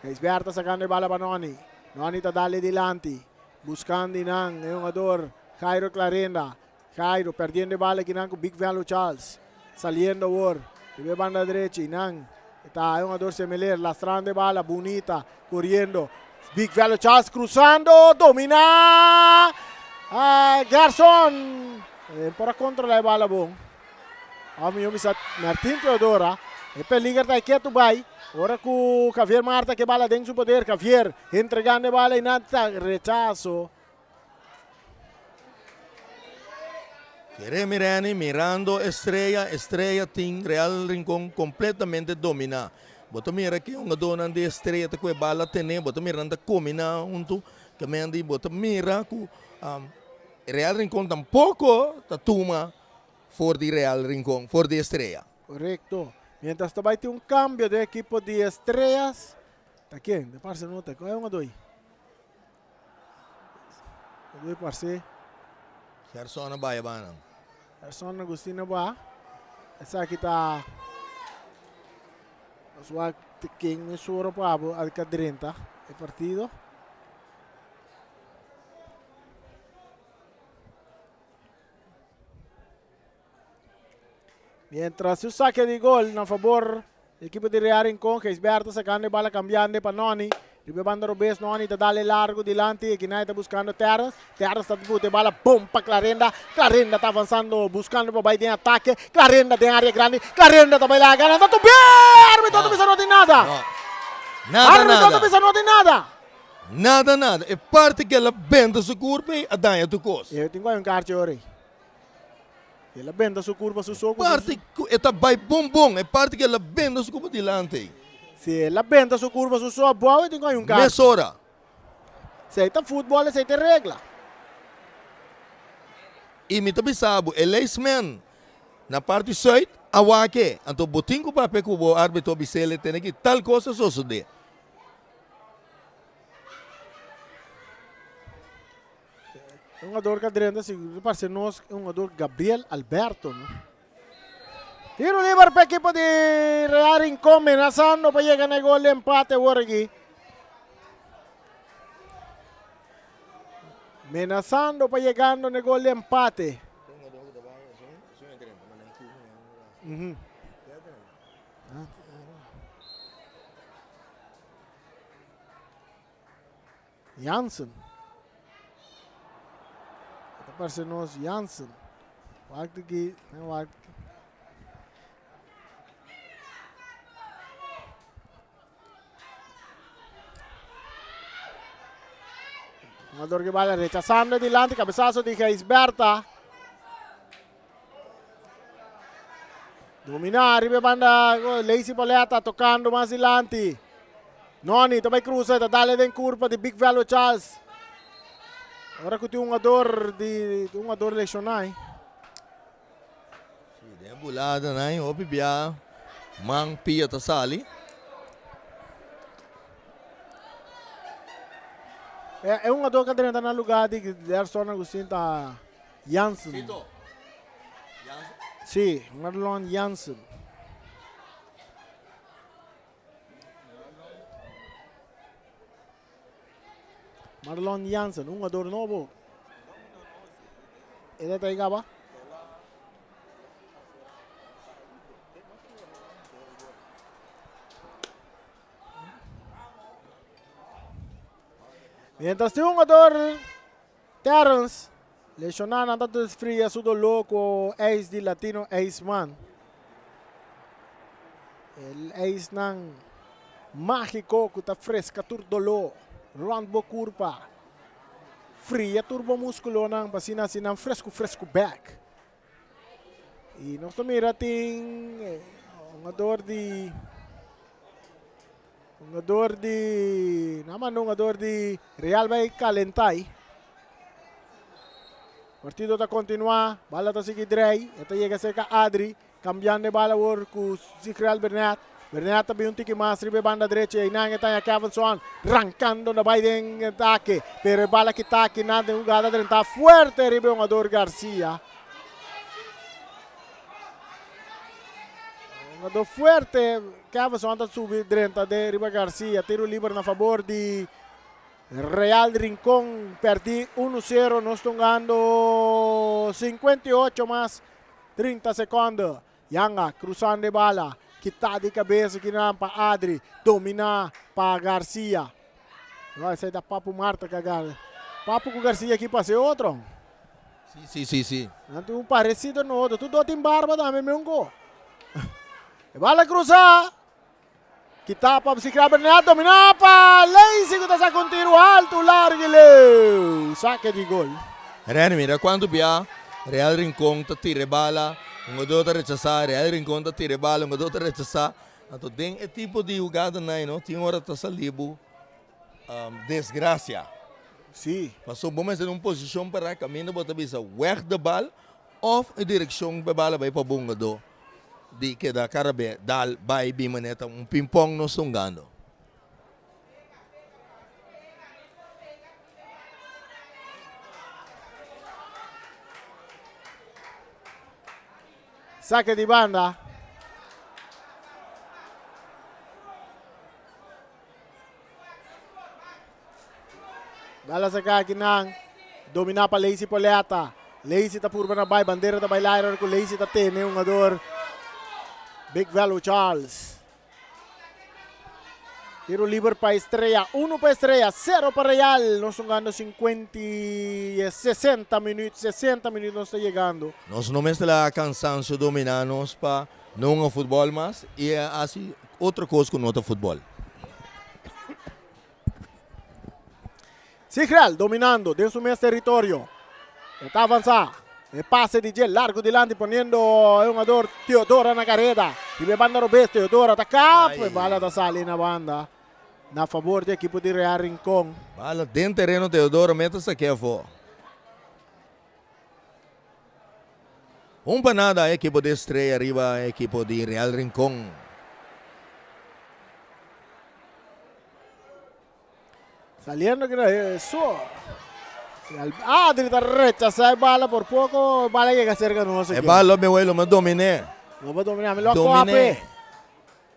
Gijsbert ta sakando e bala pa Noni. Noni ta dal e dilanti, buskando einan e hungador Jairo Clarenda. Jairo perdiendo e bala kinan ku Big Velo Charles. Saliendo awor riba e banda drechi nan ta e hungador Semeler lastrando e bala bunita coriendo. Big Velo Charles cruzando domina Gerson por a controla e bala bon. Of mijo bisa Martin Teodora. E peliger ta e ketu bai. Ora ku Javier Marta ke bala den su poder. Javier entregando e bala y nan ta rechazo. Jeremy Renny mirando Estrella, Estrella tin Real Rincon completamente domina. Bo ta mira ki hungadornan di Estrella ta cu e bala tene, bo ta mira nan ta combina hunto, Kemendi bo ta mira cu Real Rincon tampoco ta tuma for di Real Rincon, for di Estrella. Correcto. Mientras ta bay tin un cambio den ekipo di Estrellas, ta ken? Ta parce no ta, cu e hungador? Debe parce. Gerson a bai a banan. Gerson Agustin a ba. Esaki ta nos wak ken mesora pa abo a ka drenta e partido. Mientras su saque di gol na favor di equipo di Real Rincon, Gijsberto sacando e bala cambiando pa Noni. Riba e banda robes Noni ta dale largo dilanti, Equinay ta buscando Terrence. Terrence ta buta e bala bom pa Clarenda. Clarenda ta avanzando buscando pa bay den ataque. Clarenda den area grandi. Clarenda ta bay laga nan ta tubé! Arbitro ta bisa no tin nada. Nada, Arbitro ta nada. bisa no tin nada. Nada nada. E parti ku el a benta su kurpa ei a daña tur kos. E tin ku hay un karchi ora ei. El a benta su kurpa su so ku su. Parti ku e ta bai bon bon, e parti ku el a benta su kurpa dilanti ei. Si el a benta su kurpa su so abou e tin ku hay un karchi. Mesora. Esei ta futbol, esei ta e regla. I mi ta bisa bo, e leismen na parti sùit a wak e. Anto bo tin ku papia ku bo arbitro bis'el e tene ki tal kos a sosodé. E hungador ku a drenta si ta parse nos e hungador Gabriel Alberto no. Tiro liber pa ekipo di Real Rincon menasando pa yega na e gol di empate awor aki. Menasando pa yegando na e gol di empate. Jansen. Ta parse nos Jansen. Wak aki, wak. Jugador que bala rechazando dilanti, cabezazo di Gijsberta. Domina riba e banda Lacey Pauletta tocando mas dilanti. Noni ta bay cruza ta dale den curpa di Big Velo Charles. Ora cu tin un jugador di un jugador lesionai. Si, den bulada nan hopi bia man pia ta sali. E un jugador cu a drenta na lugar di Gerson Agustin ta Jansen. Tito. Jansen? Sí, Marlon Jansen. Marlon Jansen, un jugador nobo. Ele ta gaba. Mientras tin un jugador Terrence, lesioná nan ta desfria su doló ku eis di Latino Eisman. El eisnan mágiko ku ta freska tur doló rònt bo kurpa, fria tur bo múskulonan pa asina hasi nan fresku fresku bèk. I nos ta mira tin hungador di hungador di nan manda hungador di Real bai kalentá ei. Partido ta kontinuá, bala ta sigui drei, e ta yega serka Adri, kambiando e bala awor ku Zigrel Bernet. Bernet ta bin un tiki mas riba e banda drechi, einan e ta haña Kevin Swan rankando na bai den atake, pero e bala kita akinan den hugada drentá fuerte riba e hungador Garcia. Hungador fuerte, Kevin Swan ta subi drenta den riba Garcia, tiro liber na fabor di Real Rincon, perdi uno sero, nos ta hungando 58 mas 30 seconde. Yanga cruzando e bala, kita di cabeza kinan pa Adri, domina pa Garcia. No, esey ta Papu Marta que agarra. Papu cu Garcia aquí pasa e otro. Si, si, si, si. Nan tin un parecido no otro. Tu do tin barba tambe, mi unco. E bala cruza. Kita pa Bicicleta Bernat, domina pa Lacey cu ta saca un tiro alto, largo y leu. Saque di gol. Renny, mira cuanto bia Real Rincon ta tira e bala, un jugador ta rechasa, Real Rincon ta tira e bala, un jugador ta rechasa. Anto den e tipo di hugadanan no tin ora ta sali bo desgracia. Si. Pasobra bo mester den un posicion para caminda bo ta bisa weg de bal of e direccion pa e bala bay pa bo hungador di keda karabe dal bay bin manera ta un ping-pong nos ta hungando. Sake di banda. Bala saka akinan. Domina pa Lacey Poleta. Lacey ta purba na bai. Bandera ta bai laira ku Lacey ta tene hungador Big Velo Charles. Tiro liber pa Estrella. Uno pa Estrella, cero pa Real. Nos hungando 50 y 60 minuut. 60 minuut nos ta yegando. Nos no mester laga cansancio domina nos pa no hunga futbol mas y haci otro cos cu no ta futbol. Sigrel dominando den su mes teritorio. E ta avansa. E pase di dje largo dilanti poniendo e hungador Teodora na kareda. Riba e banda robes Teodora ta kap. E bala ta sali na banda na fabor di ekipo di Real Rincon. Bala den tereno Teodora meta sake afo. Un pa nada e ekipo di Estrella riba e ekipo di Real Rincon. Saliendo que eso. Adri ta rechazar e bala por poco. Bala llega cerca no E bala mi welo me dominé. No va dominar, me lo cope.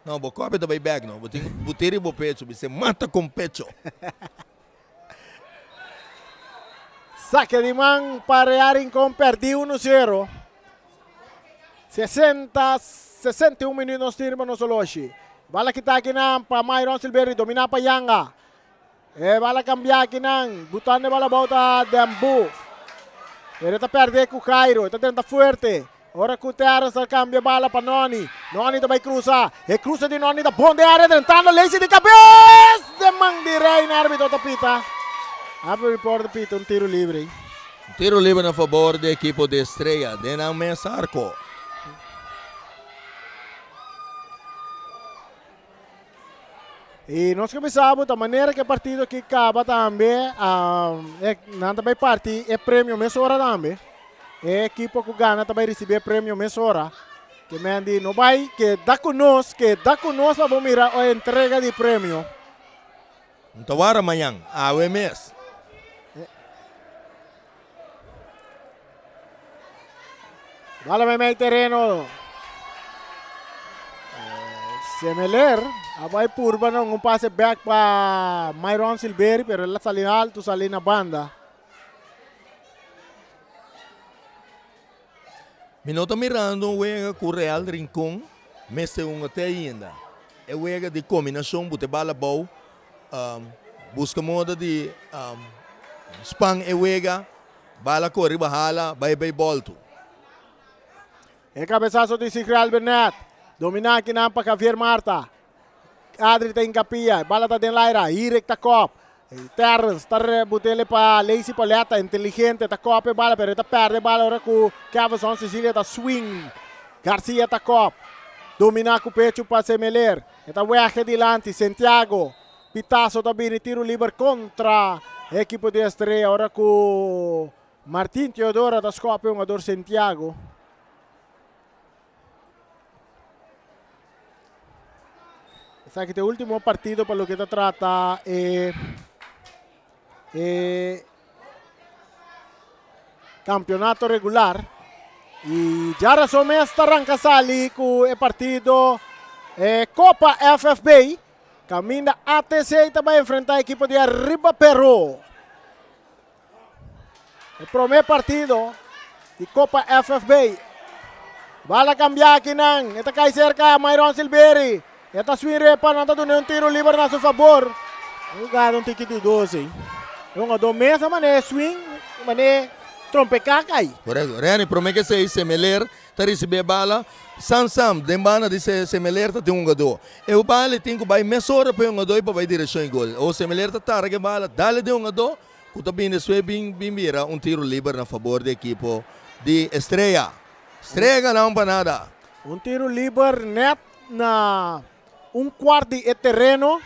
No, bo cope ta bay back no. Bo tin bo tiri bo pecho, bo se mata con pecho. Saque di man pa Real Rincón perdí 1-0. 60, 61 minuut nos tin riba nos oloshi. Bala kita akinan pa Myron Silveri, domina pa Yanga. E bala cambia akinan, butando e bala abou ta Den Boef. Pero e ta perde cu Jairo, e ta drenta fuerte. Ora cu Terrence ta cambia bala pa Noni. Noni ta bay cruza. E cruza di Noni ta bon den area, drentando Lacey di cabes! Den man di Reina, arbitro ta pita. Arbitro report ta pita un tiro libre. Tiro libre na fabor di ekipo di Estrella den nan mes arko. I nos ke bisa bo ta manera ke partido aki kaba tambe e nan ta bai parti e premio mesora tambe. E ekipo ku gana ta bai risibi e premio mesora. Ke men di no bai keda ku nos, keda ku nos pa bo mira e entrega di premio. N ta wara mañan, awe mes. Bala meimei tereno. Semeler a bai purba nan un pase back pa Myron Silveri, pero el a sali alto, sali na banda. Mi no ta mirando un wega ku Real Rincon mester hunga te ainda. E wega di kombinashon bo ta bala abou, buska moda di span e wega, bala kore riba hala, bai bai bòltu. E kabesaso di Sigrial Bernet, dominá akinan pa Javier Marta. Adri ta inkapia, e bala ta den laira, Hirik ta kòp. Terrence ta rebutele pa Lacey Pauletta, inteligente, ta kòp e bala pero e ta pèrdè e bala ora ku Kevison Cecilia ta swing. Garcia ta kòp, dominá ku pechu pa Semeler, e ta wège dilanti, Santiago, pitaso ta bini tiru liber kontra e ekipo di Estrella ora ku Martin Teodora ta skòp e hungador Santiago. Esaki ta e ultimo partido pa loke ta trata e e campeonato regular. Y djarason mes ta ranca sali cu e partido e Copa FFB. Caminda ATC ta bay enfrenta ekipo di Arriba Peru. E prome partido di Copa FFB. Bala cambia akinan. E ta cay cerca Myron Silveri. E ta swing repa. Nan ta duna un tiro liber na su favor. Un jugada un tiki dudoso ey. E hungador mes a mane swing, mane trompeca cay. Correcto. Renny, prome ke esey Semeler ta ricibi e bala. Sam Sam, den banda di Semeler ta tin un hungador. E bala e tin cu bay mesora pa e hungador y pa bay direccion e gol. O Semeler ta targa e bala, dale den hungador. Ku ta bini despues bin bin bira un tiro liber na fabor di ekipo di Estrella. Estrella gana un pa nada. Un tiro liber net na un kwart di e tereno,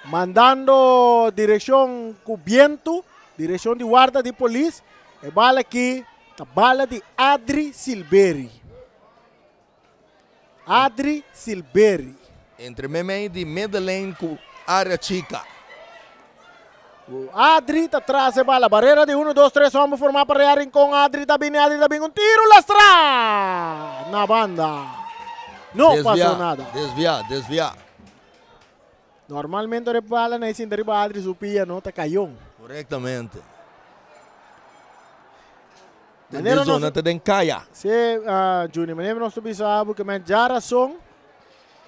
mandando direkshon ku bientu, direkshon di warda di polis. E bala aki ta bala di Adri Silberi. Adri Silberi. Entre meimei di middenlijn ku area chika. Adri ta tras e bala. Barera di uno, dos, tres homber formá pa Real Rincon. Adri ta bini, Adri ta bini un tiru lastrá na banda. No pasó nada. Desviá, desviá. Normalmente ora e bala na e sinta riba Adri su pia no ta cayon. Correctamente. Den den zona ta den kaya. Si, Juni, manera nos ta bisa bo ke men djarason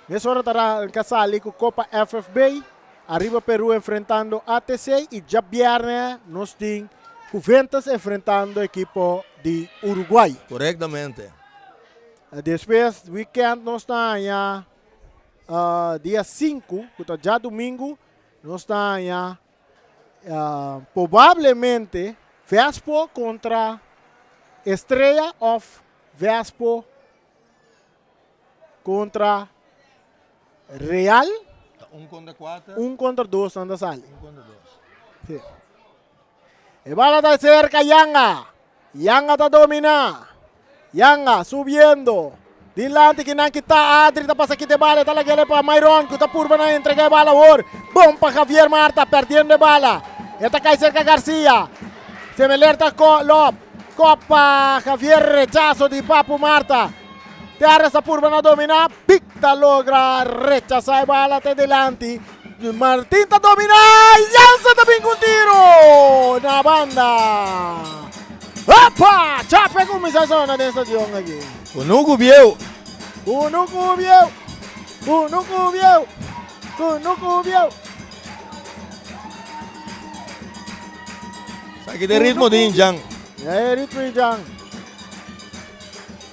mesora ta ranka sali ku Copa FFB, Arriba Peru enfrentando ATC i djabièrnè nos tin Juventus enfrentando ekipo di Uruguay. Correctamente. Despues weekend nos ta haña dia sinku ku ta djadumingu nos ta haña. Probablemente Vespo kontra Estrella òf Vespo kontra Real. Ta un kontra kuater. Un kontra dos nan ta sali. Un kontra dos. Si. E bala ta serka Yanga. Yanga ta dominá. Yanga subiendo. Dilanti kinan kita Adri ta pasa kita e bala. E ta lag'el pa Myron ku ta purba na entrega e bala awor. Bon pa Javier Marta perdiendo e bala. E ta kai serka Garcia. Semeler ta ko lop. Kop pa Javier rechaso di Papu Marta. Terres ta purba na dominá. Big ta logra rechasá e bala te dilanti. Martin ta dominá. Jansen ta bin ku un tiro na banda. Opa! Chape kuminsá sona den stadion aki. Kunuku bieu. Kunuku bieu. Kunuku bieu. Kunuku bieu. Esaki ta e ritmo di Injan. E ritmo di Injan.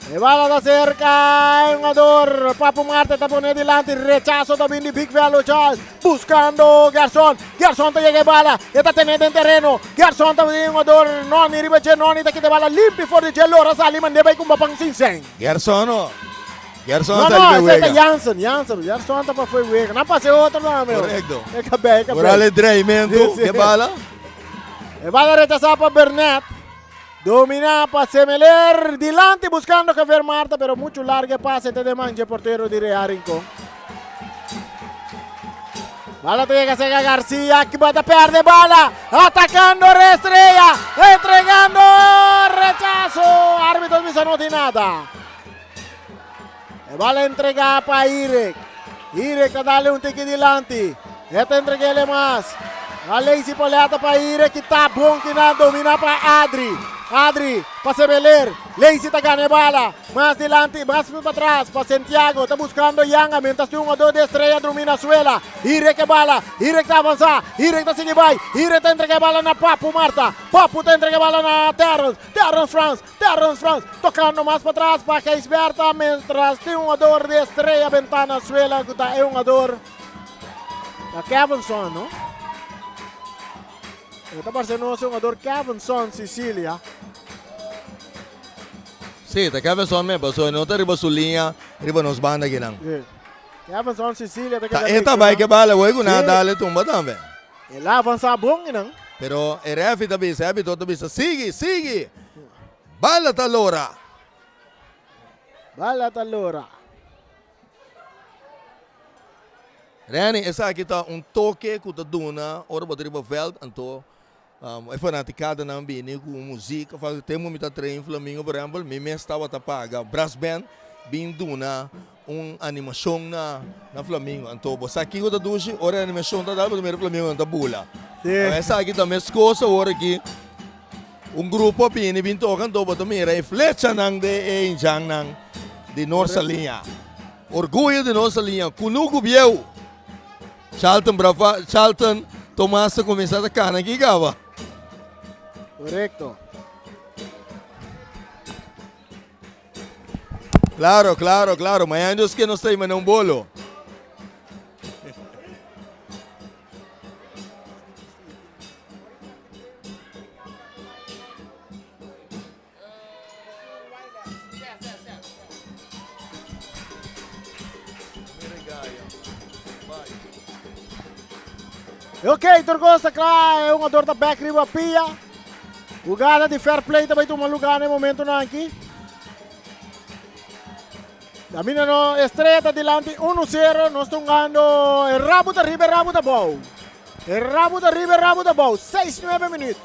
E bala ta cerca, e hungador Papu Marte ta pone dilanti, rechazo ta bin di Big Velo Charles, buscando Gerson, Gerson ta yega e bala, e ta tene den tereno, Gerson ta bin hungador Noni riba dje, Noni ta kita e bala limpi for di dje, lora sali mande bay kumba pan sin sen. Gerson no, Gerson No, sali no, pa e esei ta wega. Jansen, Jansen, Gerson ta pa foi wega, nan pasa e otro tambe. Correcto. E kabei, e kabei. Oral e dreimento, Sí, sí. ke bala. E bala rechasa pa Bernat. Dominá pa Semeler, dilanti buscando Javier Marta, pero mucho largo e pase te de man dje portero di Real Rincon. Bala ta llega cerca Garcia, que bata perde bala, atacando Estrella, entregando rechazo, árbitro bisa no tiene nada. E bala entrega pa Irek. Irek ta dale un tiki dilanti. E ta entregele mas. A Lacey Poleta pa Irek ki ta bon kina domina pa Adri. Adri pa Sebeler. Lacey ta gana e bala. Mas dilanti, mas pa tras pa Santiago. Ta buscando Yanga mientras tin un jugador de Estrella drumi na suela. Irek e bala. Irek ta avansa. Irek ta sigui bai. Irek ta entrega e bala na Papu Marta. Papu ta entrega e bala na Terrence. Terrence Frans. Terrence Frans tocando mas patras pa Gijsberta mientras tin un jugador di Estrella benta na suela cu ta e jugador ta Kevinson, no? E ta parce nos e jugador Kevinson Sicilia. Sí, ta Kevinson me, pasobra no ta riba su liña riba nos banda akinan. Sí. Kevinson Sicilia ta Ta keda e ta bai ke bala hoy cu nan a Sí. dale tumba tambe. El a avansa bon einan. Pero e refi ta bisa, e arbitro ta bisa, sigui, sigui! Bala ta lora! Bala ta lora. Renny, esaki ta un toke ku ta duna ora bo ta riba vèlt, anto e fanatikadanan bini ku muzik. Tempu mi ta train Flamingo, por ehèmpel, mi mes tabata paga brassband bin duna Un animashon na na Flamingo. Anto bo sa kiko ta dushi? Ora e animashon ta dal bo ta mira Flamingonan ta bula. Sí. Awor esaki ta meskos awor aki. Un grupo a bini bin toka anto bo ta mira e flechanan de e indjannan di Noord Saliña. Orguyo di Noord Saliña. Kunuku bieu. Charlton Brava, Charlton Tomas ta kuminsá ta kana aki kaba. Korekto. Claro, claro, claro. Mañana Dios que nos trae mañana un bolo. Ok, tur cos ta cla. E hungador ta back riba pia. Hugada di fair play ta bay tuma lugar na e momentonan aki. Caminda no Estrella ta dilanti 1-0. Nos ta hungando e rabo ta riba, e rabo ta bou. E rabo ta riba, e rabo ta bou. 6-9 minuut.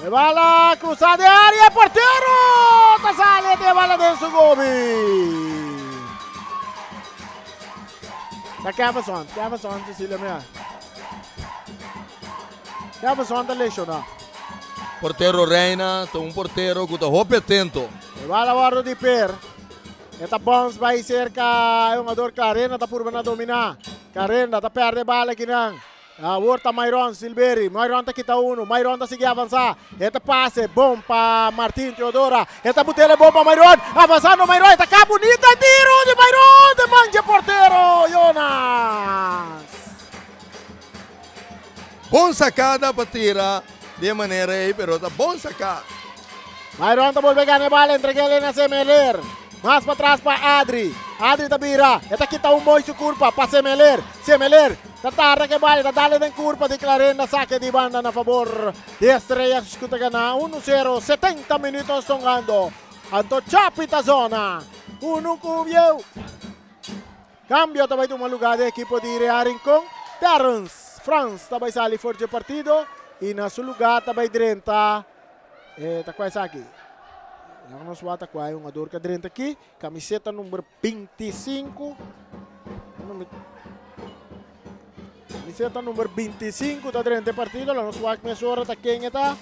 E bala cruza de área, portero! Ta sale de bala den su gobi. Ta Kevinson, Kevinson Cecilia mea. Kevinson ta lesiona. Portero Reina ta un portero ku ta hopi atento. E bala wordo di Per. E ta bounce bai cerca e hungador Clarenda ta purba na domina. Clarenda ta perde bala kinan. Awor ta Myron Silberi. Myron ta kita uno. Myron ta sigui avansa. E ta pase bon pa Martin Teodora. E ta butele bon pa Myron. Avansando Myron. E ta ka bunita. Tiro di Myron! sakada pa tira di e manera ei, pero ta bon saká. Myron ta bolbe gana e bala, entreg'el na Semeler. Mas patras pa Adri. Adri ta bira, e ta kita un mooi su kurpa pa Semeler. Semeler ta tarda ku e bala, e ta dale den kurpa di Clarenda, sake di banda na fabor di Estrellas ku ta gana unu sero, 70 minutos tongando. Anto Chapi ta zona unu ku bieu. Cambio ta bai tuma lugar den ekipo di Real Rincon. Terrence Frans ta bai sali for dje partido y na su lugar ta bai drenta e ta cua esaki? Laga nos wak ta cua e hungador cu a drenta aki. Camiseta number 25. Camiseta number 25 ta drenta e partido. Laga nos wak mesora ta ken e ta.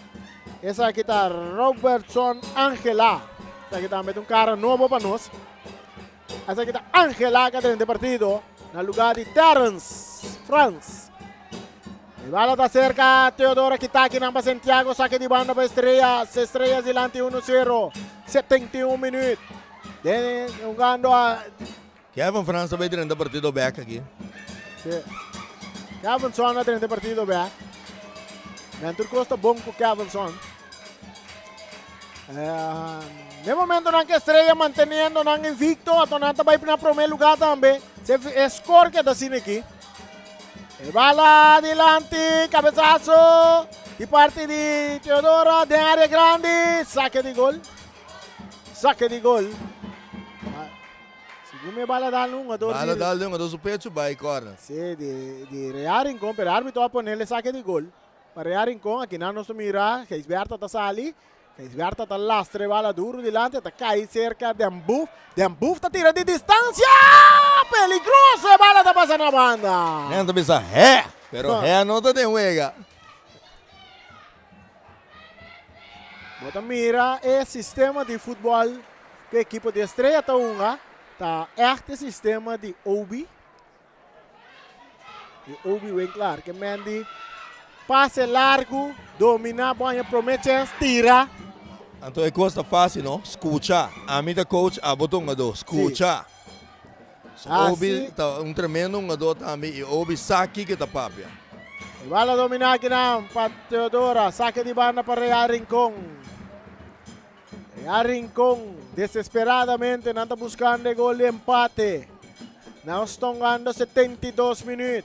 Esaki ta Robertson Angela. Esaki tambe ta un cara nobo pa nos. Esaki ta Angela ka drenta e partido na lugar di Terrence Frans. E bala ta cerca Teodora Kitaki nan pa Santiago saque di banda pa Estrellas. Estrellas dilanti 1-0. 71 minuut. Den jugando a Kevin Frans ta bay drenta partido bek aki. Si. Kevin Son a drenta partido bek. Men tur cos ta bon cu Kevin Son. Den momentonan ku Estrella manteniendo nan invicto, ato nan ta bai na prome lugar tambe. Se e score keda asina aki. E bala dilanti, cabezazo di parti di Teodora den area grandi, saque di gol. Saque di gol. Segun mi e bala dal un jugador Bala dal den jugador su pecho bai corner. Si, di di Real Rincon, pero arbitro a ponele saque di gol. Pa Real Rincon, akinan nos ta mira Gijsbertha ta sali. Gijsbertha ta lastra e bala duru dilanti, ta kai serka Den Boef. Den Boef ta tira di distansia! Peligroso! E bala ta pasa na banda. Nan ta bisa hè, pero hè no ta den wega. Bo ta mira e sistema di futbòl ku ekipo di Estrella ta hunga, ta ègt e sistema di Obi. E Obi Winklar ke Mendy pase largu, domina bo haña prome chens, tira. Anto e kos ta fásil no, skucha. Ami ta coach, abo ta hungadó. Skucha. So Obi ta un tremendo hungadó tambe i Obi sa kiko e ta papia. E bala domina akinan pa Teodora, sake di banda pa Real Rincon. Real Rincon desesperadamente nan ta buscando e gol di empate. Nan stongando 72 minuut.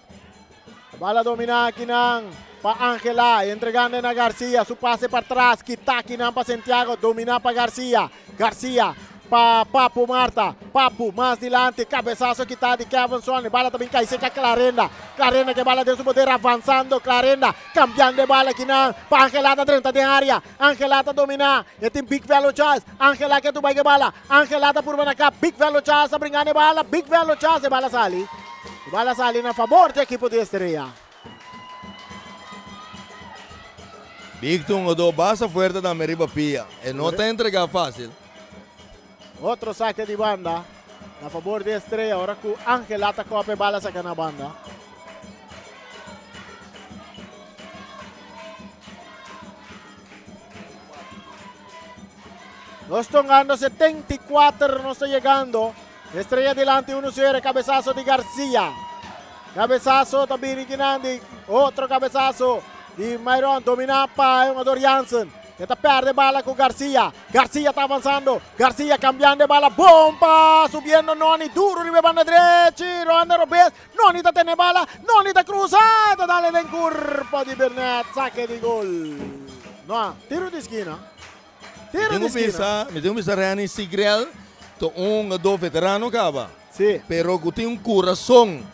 Bala domina akinan pa Angela, entregando na Garcia, su pase pa tras, kita akinan pa Santiago, domina pa Garcia. Garcia pa Papu Marta, Papu mas dilanti, cabezazo kita di Kevin Swan, bala ta bin cai seca Clarenda. Clarenda ke bala den su poder avanzando, Clarenda cambiando e bala akinan pa Angela ta drenta den area. Angela ta dominá. E tin Big Velo Charles. Angela ke tubai ke bala. Angela ta purba na kap. Big Velo Charles ta bringa ne bala. Big Velo Charles e bala sali. E bala sali na fabor di ekipo di Estrella. Big ta un jugador basta fuerte tambe riba pia. E no ta entrega fácil. Otro sake di banda na fabor di Estrella ora ku Angela ta kopa e bala saka na banda. Nos tongando 74, nos ta yegando. Estrella dilanti 1-0, cabezazo di Garcia. Cabezazo ta bini kinandi, otro cabezazo di Myron, domina pa e jugador Jansen. E ta perde bala cu Garcia. Garcia ta avanzando. Garcia cambiando e bala. Bomba! Subiendo Noni. Duro riba e banda drechi. Ronda robes. Noni ta tene bala, Noni ta cruza, ta dale den curpa di Bernet, saque di gol. No, tiro di esquina. Tiro di esquina. Mi tin cu bisa Renny Sigrel ta un hungador veterano caba. Si. Pero cu tin un curason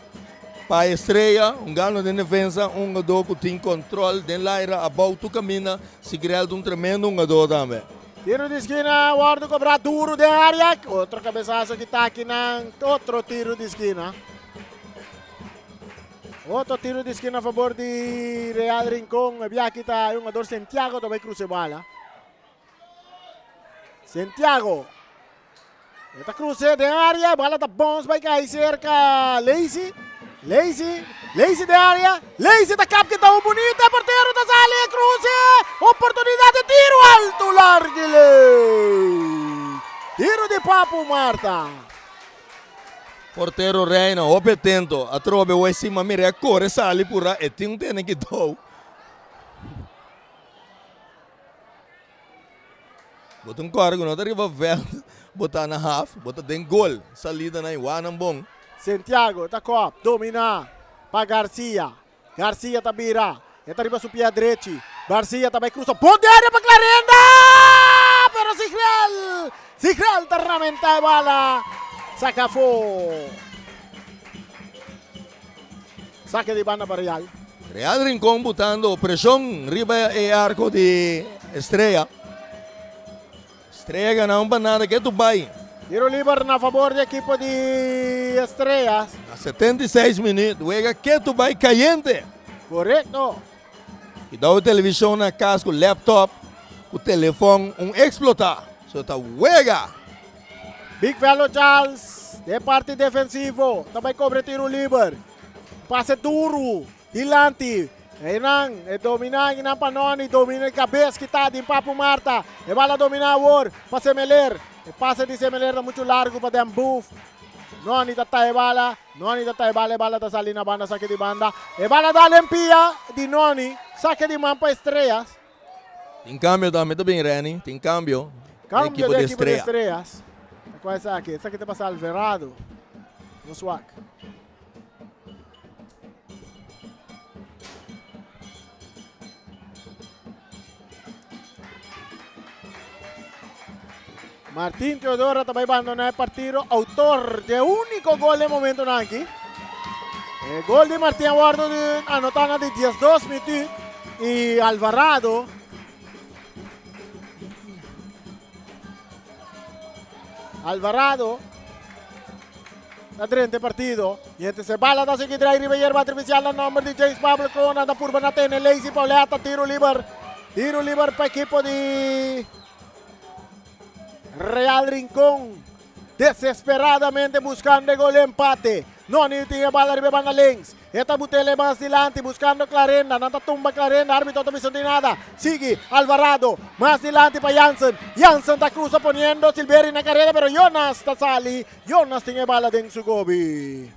pa estrella, un gano den defensa, un hungador cu tin control den laira, abao tur caminda. Sigrel ta un tremendo hungador tambe. Tiro di esquina wordo cobra duro den area. Otro cabezazo kita akinan. Otro tiro di esquina. Otro tiro di esquina a favor di Real Rincon. E biaha ta e hungador Santiago ta bay cruza e bala. Santiago. E ta cruza den area. Bala ta bounce bay cay cerca Lacey. Lacey. Lacey den area. Lacey ta kap kita un bonita. Portero ta sali e cruze. Oportunidad di tiro alto largo. Tiro di Papu Marta. Portero Reina hopi atento. Atrobe wei sima mira e a core sali pura e tin un tene ki dou. Bo ta un kòrda ku no ta riba vèlt, bo ta na haf, bo ta den gol. Salida nan i wak nan bon. Santiago ta kòp, dominá pa Garcia. Garcia ta bira, e ta riba su pia drechi. Garcia ta bai krusa, bon di área pa Clarenda! Pero Sigrel, Sigrel ta ramenta e bala, saka afó. Sake di banda pa Real. Real Rincon butando preshon riba e arko di Estrella. Estrella gana un pa nada ke tu bai. Tiro liber na fabor di ekipo di Estrellas. Na 76 minuut wega ke tu bai kayente. Korekto. I dou televishon na kas ku laptop ku telefon un eksplotá. So ta wega. Big Fellow Charles den parti defensivo ta bai kobre tiro liber. Pase duru dilanti. Einan e dominá einan pa Noni, domina e kabes kita di Papu Marta. E bala dominá awor pa Semeler. E pase di Semeler ta muchu largu pa Den Boef. Noni ta ta e bala, Noni ta ta e bala, e bala ta sali na banda, sake di banda. E bala dal en pia di Noni, sake di man pa Estrellas. Tin cambio tambe ta bin Renny, tin cambio den Cambio ekipo den di ekipo di Estrella. Estrellas. Ta cua esaki? Esaki ta pasa Alvarado. Nos wak. Martin Teodora ta bai bandona e partido, autor dje unico gol den momentonan aki. E gol di Martin a wordo di anota na di 12 minuut y Alvarado Alvarado ta drenta e partido. Mientras e bala ta sigui drai riba yerba artificial na nomber di James Pablo Kroon ta purba na tene Lazy Pauletta tiro liber. Tiro liber pa ekipo di Real Rincon desesperadamente buscando e gol empate. Noni tin e bala riba e banda links. E ta butele mas dilanti buscando Clarenda. Nan ta tumba Clarenda. Arbitro ta bisa di nada. Sigui Alvarado mas dilanti pa Jansen. Jansen ta cruza poniendo Silveri na careda pero Jonas ta sali. Jonas tin e bala den su gobi.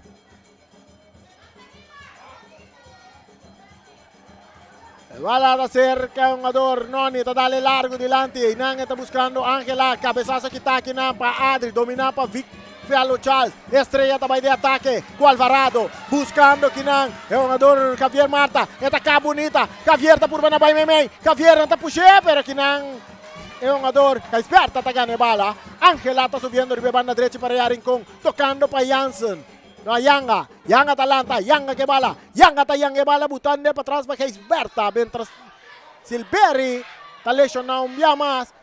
Bala ta cerca e hungador Noni ta dale largo dilanti. Einan e ta buscando Angela. Cabezazo kita akinan pa Adri. Domina pa Vic Fellow Charles. Estrella ta bay de ataque cu Alvarado. Buscando kinan e hungador Javier Marta. E ta ka bunita. Javier ta purba na bay meimei. Javier nan ta pushe pero kinan e hungador Gijsberta ta gana e bala. Angela ta subiendo riba e banda drechi pa Rea Rincon. Tocando pa Jansen. No a Yanga. Yanga ta lanta. Yanga ke bala. Yanga ta yanga e bala butando patras pa Gijsberta. Mientras Silveri ta lesiona un bia mas.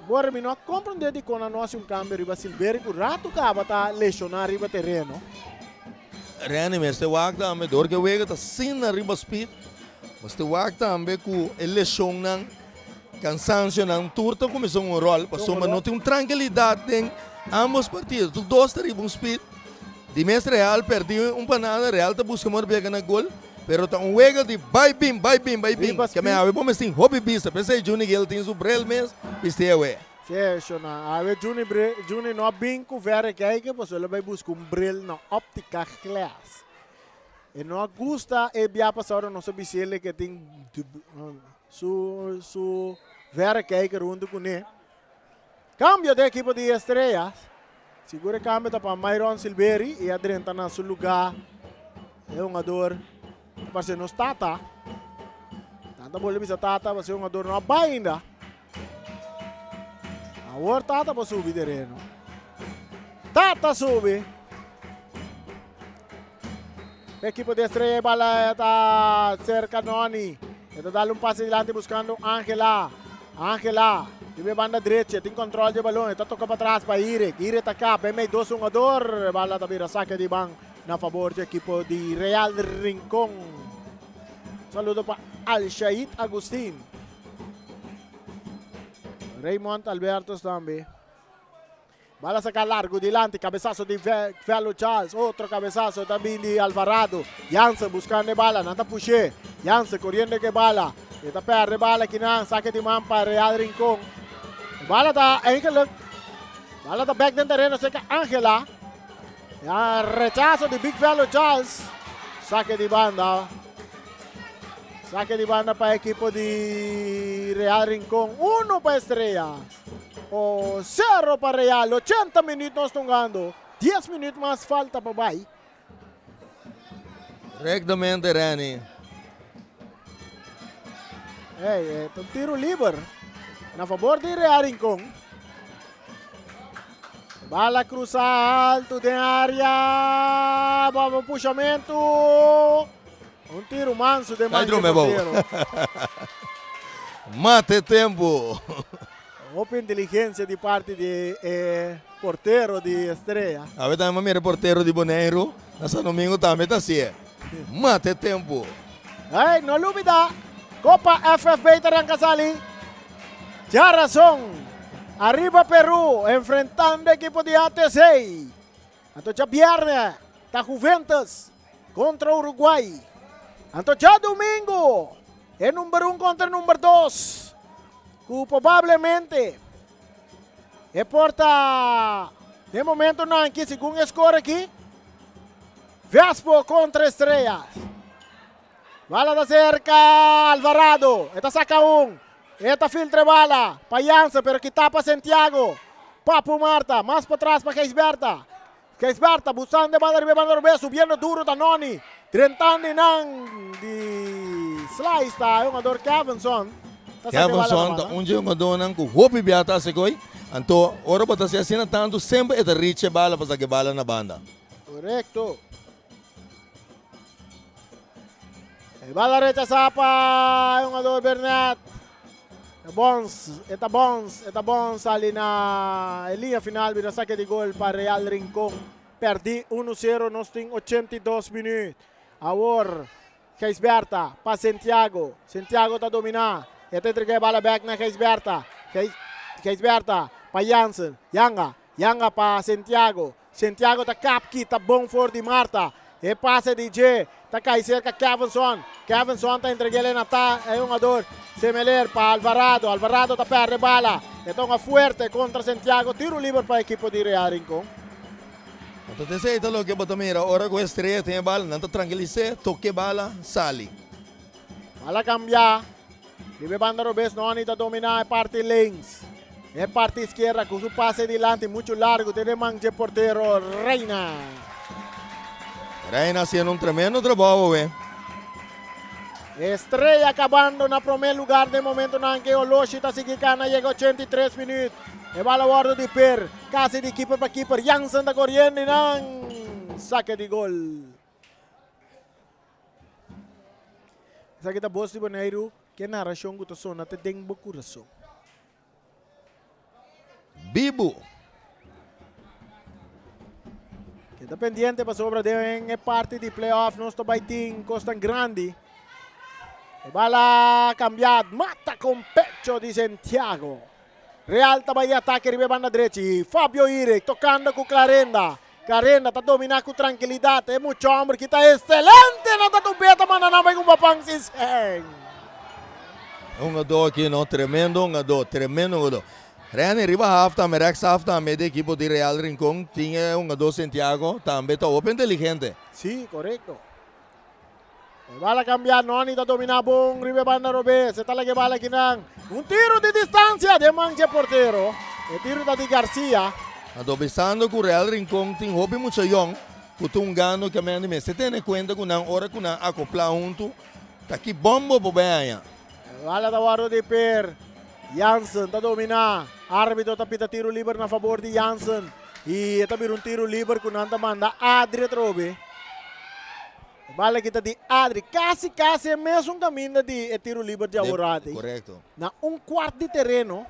Bor mi no a comprende dikon nan no hasi un cambio riba Silveri ku ratu kaba ta lesiona riba tereno. Renny mester wak tambe dor ku e wega ta asina riba speed. Mester wak tambe ku e lesionnan. Cansancionan tur ta cuminsa un rol pasobra no tin un tranquilidad den ambos partido. Tur dos ta riba un speed. Di mes Real perdi un pa nada, Real ta busca modo pa yega na gol, pero ta un wega di bay bin, bay bin, bay bin. Riba Ke me speed. awe bo mes tin hopi bista, p'esey Juni Gil tin su bril mes bisti awe. Sí, shona. Awe Juni bre, Juni no a bin cu verrekijker pasobra el a bay busca un bril na Optica Glass. E no a gusta e bia pasado nos a bis'el ke tin Su su verrekijker huntu kuné. Kambio den ekipo di Estrellas. Sigur e kambio ta pa Myron Silveri i a drenta na su lugá e hungador ta parse nos Tata. Tata bolbe bisa Tata pasobra e hungador no a bai ainda. Awor Tata por subi tereno. Tata subi. Ekipo di Estrella e bala ta cerca Noni. E ta dale un pase dilanti buscando Angela. Angela riba e banda drecha tin control di e balon. E ta toca patras pa Irek. Irek ta kap. E mei dos hungador. E bala ta bira saque di ban na favor di ekipo di Real Rincon. Saludo pa Al Shahid Agustin. Raymond Albertos tambe. Bala saca largo dilanti, cabezazo di Velo Charles, otro cabezazo ta bin di Alvarado. Jansen buscando e bala, nan ta push'é. Jansen corriendo cu e bala, e ta perde e bala kinan, saque di man pa Real Rincon. E bala ta eigenlijk, bala ta bek den tereno cerca Angela. Ya rechazo di Big Velo Charles, saque di banda. Saque di banda pa equipo di Real Rincon, uno pa Estrellas. O 0 pa Real. 80 minuut nos ta hungando. 10 minuut mas falta pa bai. Rectamente, Renny. Hey, eh, un tiro liber na favor di Real Rincon. Bala cruza alto den área. Baba puxamento. Un tiro manso den man di portero. Mate tempo. Hopi inteligencia di parti di e portero di Estrella. Awe tambe mira portero di Boneiru na San Domingo tambe ta hacié. Mate tempo. Hey, no lubida, Copa FFB ta ranca sali. Djarazon, ariba Peru enfrentando ekipo di ATC. Anto djabierne ta Juventus kontra Uruguay. Anto djadumingu e number un kontra e number dos ku probablemente e por ta den momentonan aki segun e skor aki Vespo kontra Estrellas. Bala ta serka Alvarado. E ta saka un. E ta filtra e bala pa Jansen pero kita pa Santiago. Papu Marta mas patras pa Gijsberta. Gijsberta busando e bala riba e banda robes subiendo duro ta Noni. Drentando e nan di slice ta e hungador Kevinson. Ta saka e bala na Kevinson ta un dje hungadornan ku hopi bia ta hasi goi. Anto ora bo ta hasi asina tantu semper e ta richa e bala pa saka e bala na banda. Korekto. E bala rechasá pa e hungador Bernat. E bons, e ta bons, e ta bons sali na e liña final bira sake di gol pa Real Rincon. Perdí 1-0, nos tin 82 minuut. Awor Gijsberta pa Santiago. Santiago ta dominá. E ta entrega e bala bek na Gijsberta. Gijsberta pa Jansen. Yanga, Yanga pa Santiago. Santiago ta kap kita bon for di Marta. E pase di dje ta kai serka Kevinson. Kevinson ta entreg'el e na ta e hungador Semeler pa Alvarado. Alvarado ta perde bala. E ta hunga fuerte kontra Santiago. Tiro liber pa ekipo di Real Rincon. Anto ta esei ta loke bo ta mira ora ku Estrella tin e bala, nan ta trankilis'é, toke bala, sali. Bala kambia. Riba e banda robes Noni ta domina e parti links. E parti izquierda cu su pase dilanti mucho largo te den man dje portero Reina. Reina haciendo un tremendo trabou awe. Estrella cabando na prome lugar den momentonan ke Oloshi ta sigui cana yega 83 minuut. E bala wordo di per, casi di keeper pa keeper. Jansen ta coriendo y nan saque di gol. Esaki ta bos di Boneiru, ke narashon ku ta sona te den bo kurason. Bibu. Keda pendiente pasobra den e parti di playoff nos ta bai tin kosnan grandi. E bala kambia, mata kon pecho di Santiago. Real ta bai di atake riba e banda drechi. Fabio Irek tokando ku Clarenda. Clarenda ta domina ku trankilidat. E mucha homber ki ta excelente na ta tubé ta manda nan bai ku Bapan Siseng. Hungadó aki no, tremendo hungadó, tremendo hungadó. Renny riba half tambe, rechts half tambe di ekipo di Real Rincon tin e hungadó Santiago tambe ta hopi inteligente. Sí, korekto. E bala cambia, Noni ta domina bon riba e banda robes. E ta laga e bala kinan. Un tiro di distancia den man dje portero. E tiro ta di Garcia. Anto bisando cu Real Rincon tin hopi mucha yong cu ta hungando ke men di mester tene cuenta cu nan ora cu nan acopla hunto ta ki bombo por bay haña. E bala ta wordo di per Jansen ta domina. Arbitro ta pita tiro liber na fabor di Jansen. Y e ta bira un tiro liber cu nan ta manda Adri atrobe. E bala aki ta di Adri. Kasi kasi e mesun kaminda di e tiro liber di Aworati. Korekto. Na un kuart di tereno,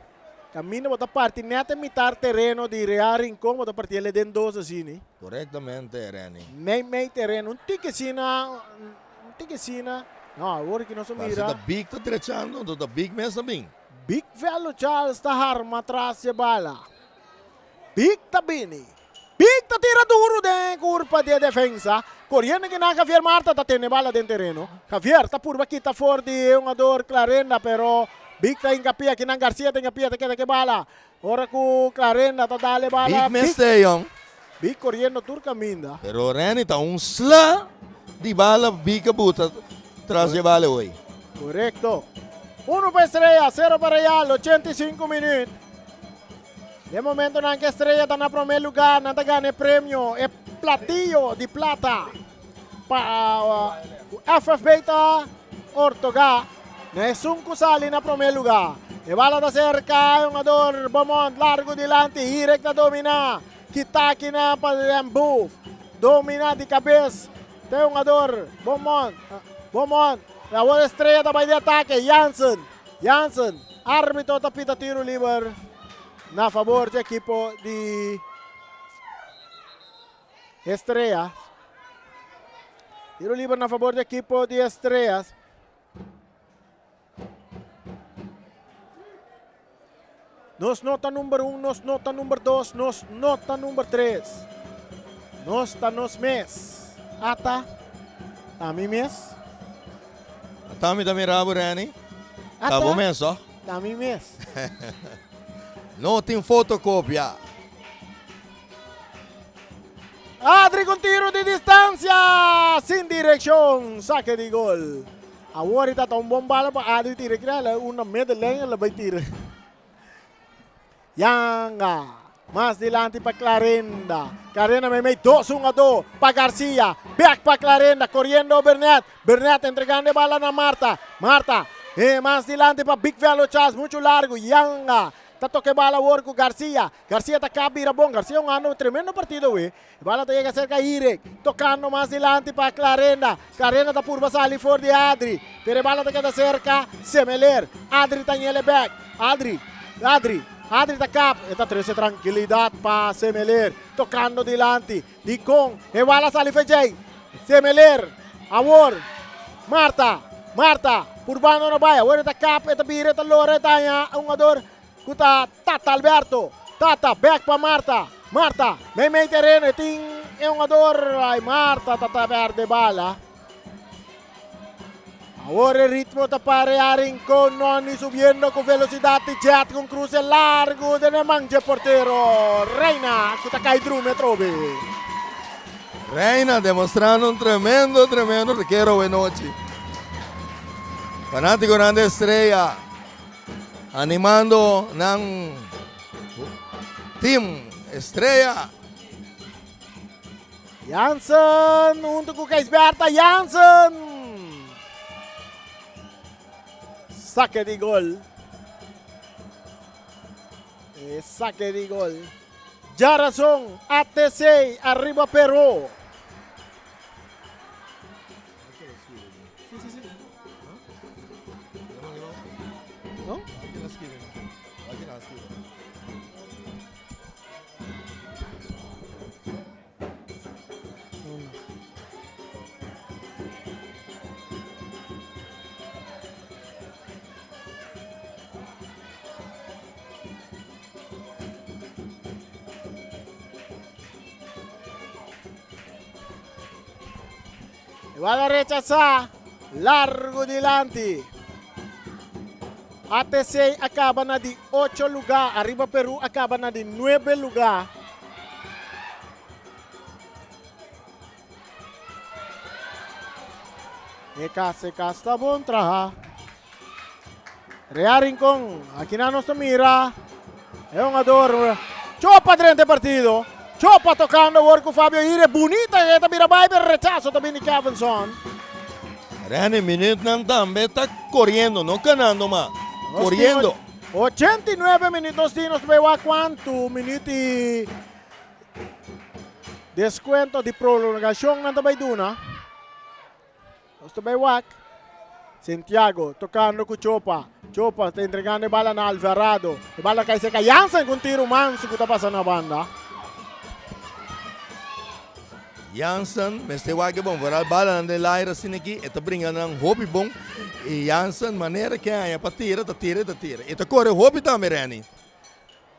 kaminda bo ta parti nèt e mitar tereno di Real Rincon, bo ta parti el den dos asini. Korektamente, Renny. Mei mei tereno, un tiki asina, un tiki asina. No, awor aki nos a Parse mira. ta Big ta drechando, anto ta Big mes ta bin. Big Velo Charles ta harma tras di e bala. Big ta bini. Big ta tira duru den e kurpa di e defensa. Koriendo kinan Javier Marta ta tene bala den tereno. Javier ta purba kita for di e hungador Clarenda pero Big ta hinkapia kinan Garcia ta hinkapia ta keda ke bala. Ora ku Clarenda ta dal e bala Big mester yong. Big koriendo tur kaminda. Pero Renny ta un sla di bala Big a buta tras di e bala hoy. Korekto. Uno pa Estrella, sero pa Real, 85 minuut. Den momentonan ku Estrella ta na promé lugá, nan ta gana e premio, e platillo di plata pa ku FFB ta ortogá na esun ku sali na promé lugá. E bala ta serka e hungador Beaumont largu dilanti, Hirek ta dominá, kita akinan pa Den Boef, dominá di kabes ta e hungador Beaumont, Beaumont, awor Estrella ta bai di atake, Jansen. Jansen, arbitro ta pita tiro liber na fabor di ekipo di Estrellas. Tiro liber na fabor di ekipo di Estrellas. Nos no ta number 1, nos no ta number 2, nos no ta number 3. Nos ta nos mes. Ata, ta mi mes. Ata mi ta mira bo, Renny. Ta bo mes, oh. Ta mi mes. No tin fotocopia. Adri con tiro di distancia, sin direccion, saque di gol. Awor ta un bon bala pa Adri tira kira la una middenlijn la bay tira. Yanga mas dilanti pa Clarenda. Clarenda meimei 2 1 a 2 pa Garcia. Back pa Clarenda corriendo Bernet. Bernet entregando e bala na Marta. Marta eh, mas dilanti pa Big Velo Charles mucho largo. Yanga ta toca e bala awor cu Garcia. Garcia ta kap bira bon. Garcia un ando tremendo partido we. E bala ta yega serka Irek. Tokando mas dilanti pa Clarenda. Clarenda ta purba sali for di Adri. Pero e bala ta keda serka Semeler. Adri ta ñele bek. Adri. Adri. Adri ta kap. E ta trese trankilidat pa Semeler. Tokando dilanti. Dikon e bala sali fe djei. Semeler. Awor. Marta. Marta. Purbando no bai. Awor e ta kap. E ta bira. E ta lora. E ta haña un hungador. Ku ta Tata Alberto. Tata bek pa Marta. Marta mei mei tereno e tin e hungador. Ay Marta ta ta perde bala. Awor e ritmo ta parea Rincon Noni subiendo ku velocidad di jet ku un cruce largo den e man dje portero Reina ku ta kai drumi atrobe. Reina demostrando un tremendo tremendo arquero awe nochi. Fanaticonan de Estrella. Animando nan team Estrella. Jansen hunto ku Gijsberta Jansen. Sake di gol. E sake di gol. Djarason ATC arriba Peru. E bala rechasá largo dilanti. ATC a kaba na di ocho lugá, Arriba Peru a kaba na di nuebe lugá. E kas, e kas ta bon traha. Real Rincon, aki nan nos ta mira e hungador Chopa drenta e partido. Chopa tocando awor cu Fabio Ire. Bunita e ta bira bai, pero rechazo ta bini Kevinson. Rene, minuutnan tambe ta coriendo, no canando ma, coriendo. 89 minuut nos tin, nos ta bay wak cuanto minuut y descuento di prolongacion nan ta bay duna. Nos ta bay wak. Santiago tocando cu Chopa. Chopa ta entregando e bala na Alvarado. E bala cay cerca Jansen cu un tiro manso cu ta pasa na banda. Jansen mester wak e bon. Vooral balanan den laira asina aki e ta bringa nan hopi bon. Y Jansen manera ke haña pa tira ta tira y ta tira. E ta core hopi tambe Renny.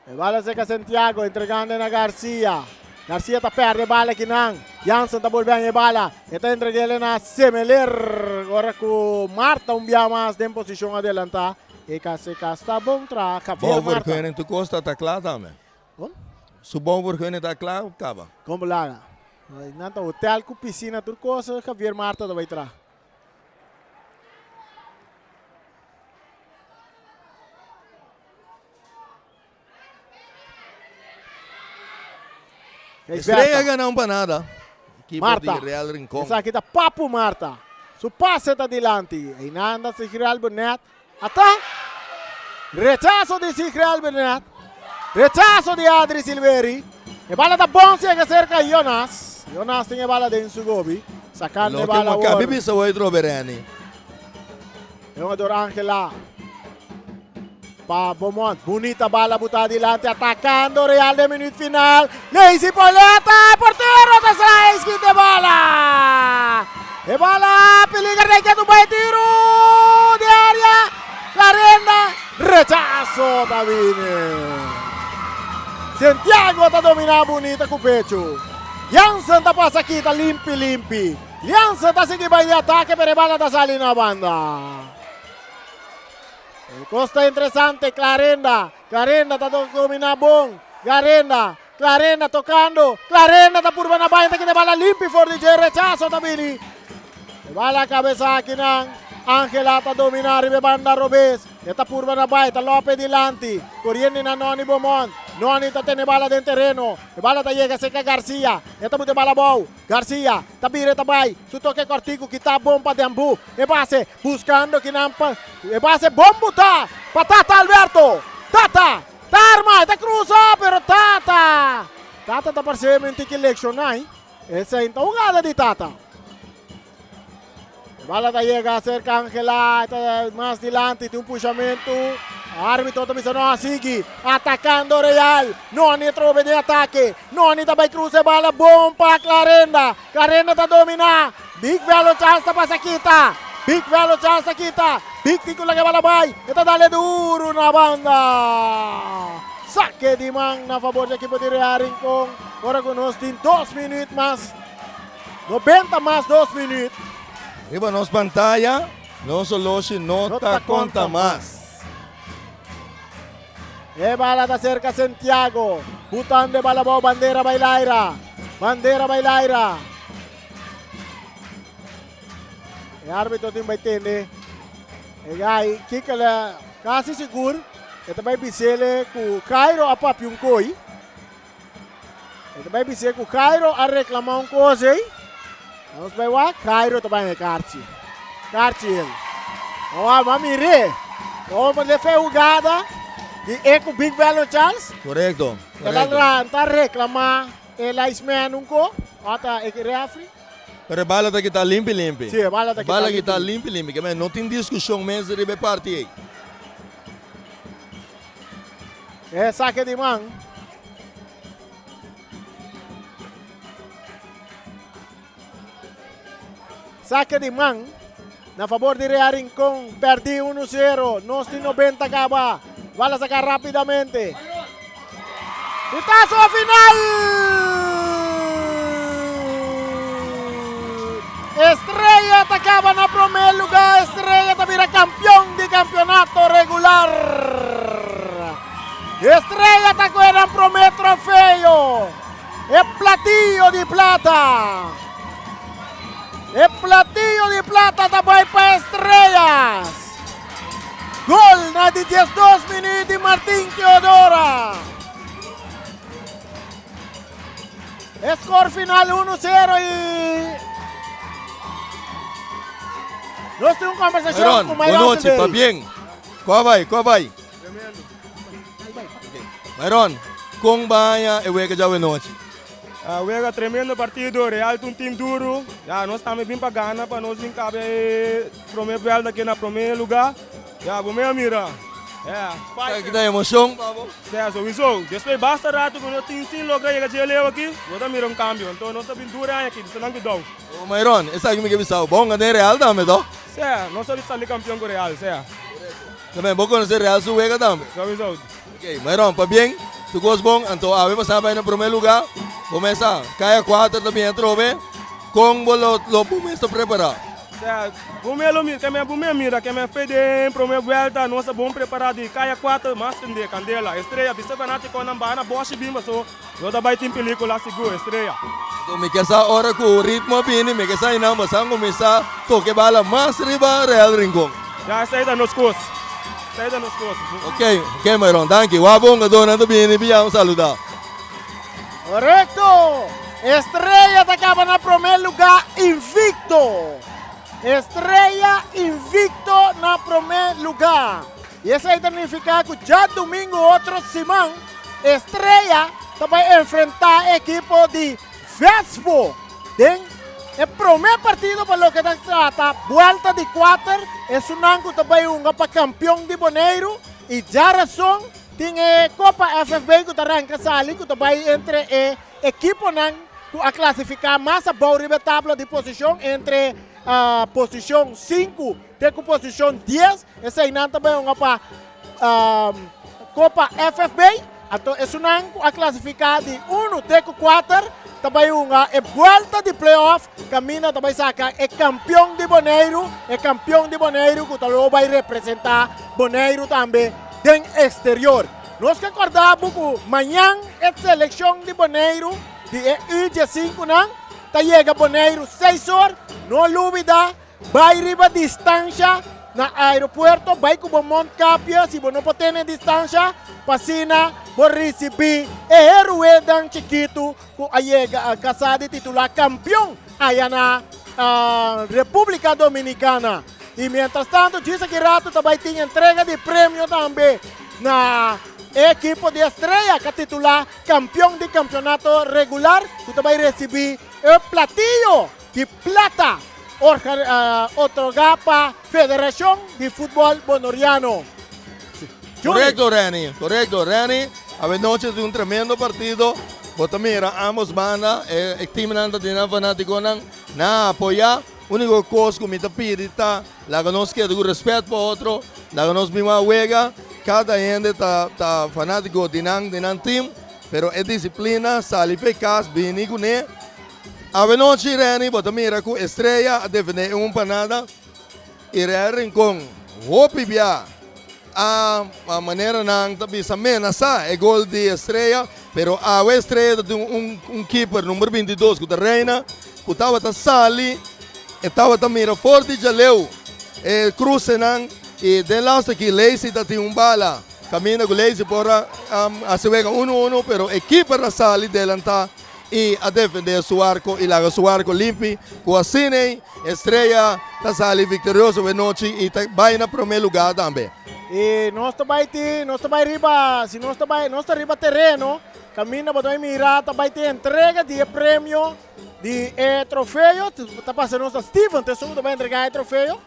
E bala cerca Santiago, entregando na Garcia. Garcia ta perde e bala akinan. Jansen ta bolbe haña e bala. E ta entreg'el na Semeler. Ora ku Marta un bia mas den posishon adelantá. E kas e kas ta bon traha. Javier Marta. Bouwvergunning tur kos ta ta kla tambe. Kon? Su bouwvergunning ta kla kaba. Kon bo laga? Nan ta hotel ku pisina tur kos Javier Marta ta bai traha. Estrella a gana un pa nada. Ekipo Marta. di Real Rincon. Esaki ta Papu Marta. Su pase ta dilanti. Einan ta Sigrid Albernet. Ata. Rechazo di Sigrid Albernet. Rechazo di Adri Silveri. E bala ta bon siega cerca Jonas. Jonas tin e bala den su gobi. Sacando e Loke bala mo kabi awor. bisa hoy trobe Renny. E hungador Angela. Pa Beaumont. Bunita bala buta dilanti. Atacando Real den minuut final. Leisi Poleta. Portero ta sa esquite bala. E bala peligra de que tu bai tiro de área. Clarenda. Rechazo ta bini. Santiago ta domina bunita cu pecho. Jansen ta pasa kita limpi limpi. Jansen ta sigui bai di atake pero e bala ta sali na banda. E cos ta interesante, Clarenda, Clarenda ta domina bon, Clarenda, Clarenda tocando, Clarenda ta purba na baña ta kita bala limpi for di dje, rechazo ta bini. E bala cabeza akinan, Angela ta domina riba e banda robes, e ta purba na bai, ta lope dilanti, coriendo na Noni Beaumont, Noni ta tene bala den tereno, e bala ta yega cerca Garcia, e ta buta e bala abou, Garcia ta bira e ta bai, su toke cortico kita bon pa Dembu, e base Buscando kinan pa e base bon buta pa Tata Alberto. Tata ta arma, e ta cruza, pero Tata. Tata ta parce men tiki leccionai. Esey ta hugada di Tata. E bala ta yega cerca Angela, ta mas dilanti, tin un pushamento. Arbitro ta bisa no a sigui, atacando Real. Noni trobe den atake. Noni ta bay cruza e bala bon pa Clarenda. Clarenda ta domina. Big Velo Charles ta pasa kita. Big Velo Charles ta kita. Big tin ku laga e bala bai. E ta dale duru na banda. Sake di man na fabor di ekipo di Real Rincon. Ora ku nos tin dos minuut mas. 90 mas dos minuut. Riba nos pantaya, nos oloshi no ta konta mas. E bala ta serka Santiago. Butando e bala bou bandera bai laira. Bandera bai laira. E arbitro tin bai tende. E gai kiko le kasi sigur e ta bai bisele ku Cairo a papia un koi. E ta bai bisé ku Cairo a reklamá un kos ei. Nos bai wak, Cairo ta bai e karchi. Karchi el. Oa, ma mir'é. Oa, ma le fe hugada di e ku Big Velo Charles. Korekto, El a korekto. lanta reklamá e linesman un ko, ota e referee. Pero e bala ta kita limpi limpi. Sí, e bala ta E bala kita kita limpi limpi. Ke men no tin diskushon mes riba e parti ei. E sake di man. Sake di man na favor di Real Rincon. Perdi 1-0. Nos tin 90 caba. Bala saca rapidamente. Pitazo final! Estrella ta caba na primer lugar. Estrella ta bira campeón di campeonato regular. Estrella ta coge nan primer trofeo. E platillo di plata. E platillo di plata ta bai pa Estrellas. Gol na di 12 minuut di Martin Teodora. E score final 1-0 y nos tin un conversacion Aaron, cu boa Myron noite, Silverio. pa bien. Kua bai, kua bai? Myron, kon baña e wega djawe nochi? Ah, wega tremendo partido, Real ta un team duro. Ya, nos tambe bin pa gana pa nos bin cabe e prome vuelta aki na prome lugar. Ya, bo mea mira. Ya, Esaki ta emocion pa bo? Sea, sowieso. Despues basta rato cu nos tin sin logra yega dje leu aki, bo ta mira un cambio. Enton nos ta bin duro aña aki, bisa nan cuidou. Oh, Myron, esaki mi ke bisa bo. Bo hunga den Real tambe, toh? Sea, nos a sali campeon cu Real, sea. Tambe bo conoce Real su wega tambe? Sowieso. Ok, Myron, pabien, tur cos bon, anto awe pasa bay na prome lugar, bo mes sa, Kaya 4 ta bien atrobe, con bo lo lo bo mes ta prepara? Sea, bo mes lo mira, keme bo mes mira, keme fe den prome vuelta, nos ta bon prepara di Kaya 4 mas kende, Candela, Estrella, bisa fanaticonan baha na boshi bin paso no ta bay tin pelicula sigur, Estrella. Anto mi ke sa ora cu ritmo a bini, mi ke sa einan bo sa cuminsa toca e bala mas riba Real Rincon. Ya, esey ta nos cos. Esey ta nos cos. Ok, ok Myron, danki. Wak bo hungadornan ta bini, bia un saluda. Korekto! Estrella ta kaba na promé lugá invikto. Estrella invikto na promé lugá. I esei ta nifiká ku djadumingu otro siman Estrella ta bai enfrentá e ekipo di Vespo den e promé partido pa loke ta trata buelta di kuater, esunnan ku ta bai hunga pa kampion di Boneiru i djarason tin e Kopa FFB ku ta ranka sali ku ta bai entre e ekiponan ku a klasifiká mas abou riba e tabla di posishon entre posishon sinku te ku posishon dies, eseinan ta bai hunga pa Kopa FFB. Anto esunnan ku a klasifiká di unu te ku kuater ta bai hunga e buelta di play-off kaminda ta bai saka e kampion di Boneiru, e kampion di Boneiru ku ta lo bai representá Boneiru tambe den eksterior. Nos ke kòrda bo ku mañan e selekshon di Boneiru di e U diesinkunan ta yega Boneiru seis or. No lubida bai riba distansha na aeropuerto, bai ku bo mondkapje si bo no por tene distansha, pa asina bo risibí e heruedan chikitu ku a yega a kasá di titulá kampion aya na Repúblika Dominikana. I mientras tanto djis aki rato ta bai tin entrega di premio tambe na e ekipo di Estrella ka titulá kampion di kampeonato regular ku ta bai risibí e platillo di plata otorgá pa Federashon di Futbòl Bonoriano. Korekto Renny, korekto Renny. Awenochi tin un tremendo partido. Bo ta mira ambos banda e teamnan ta tin nan fanatikonan nan a apoyá. Úniko kos ku mi ta pidi ta laga nos keda ku rèspèt pa otro, laga nos bin wak wega. Kada hende ta ta fanátiko di nan di nan tim, pero e disiplina sali pa e kas bini kuné. Awenochi Renny bo ta mira ku Estrella a defendé e un pa nada i Real Rincon hopi bia a manera nan ta bisa menasá e gol di Estrella, pero awe Estrella ta tin un un keeper number 22 ku ta Reina ku tabata sali e tabata mira for di djaleu e krusenan i den laatste aki Lacey ta tin un bala kaminda ku Lacey por a hasi wega uno uno pero e keeper a sali delantá i a defendé su arko i laga su arko limpi ku asina ei Estrella ta sali viktorioso e nochi i ta bai na promé lugá tambe. I nos ta bai tin, nos ta bai riba, si nos ta bai, nos ta riba tereno, kaminda bo ta bai mira ta bai tin entrega di e premio di e trofeo, ta pasa nos ta Steven ta esun ku ta bai entregá e trofeo.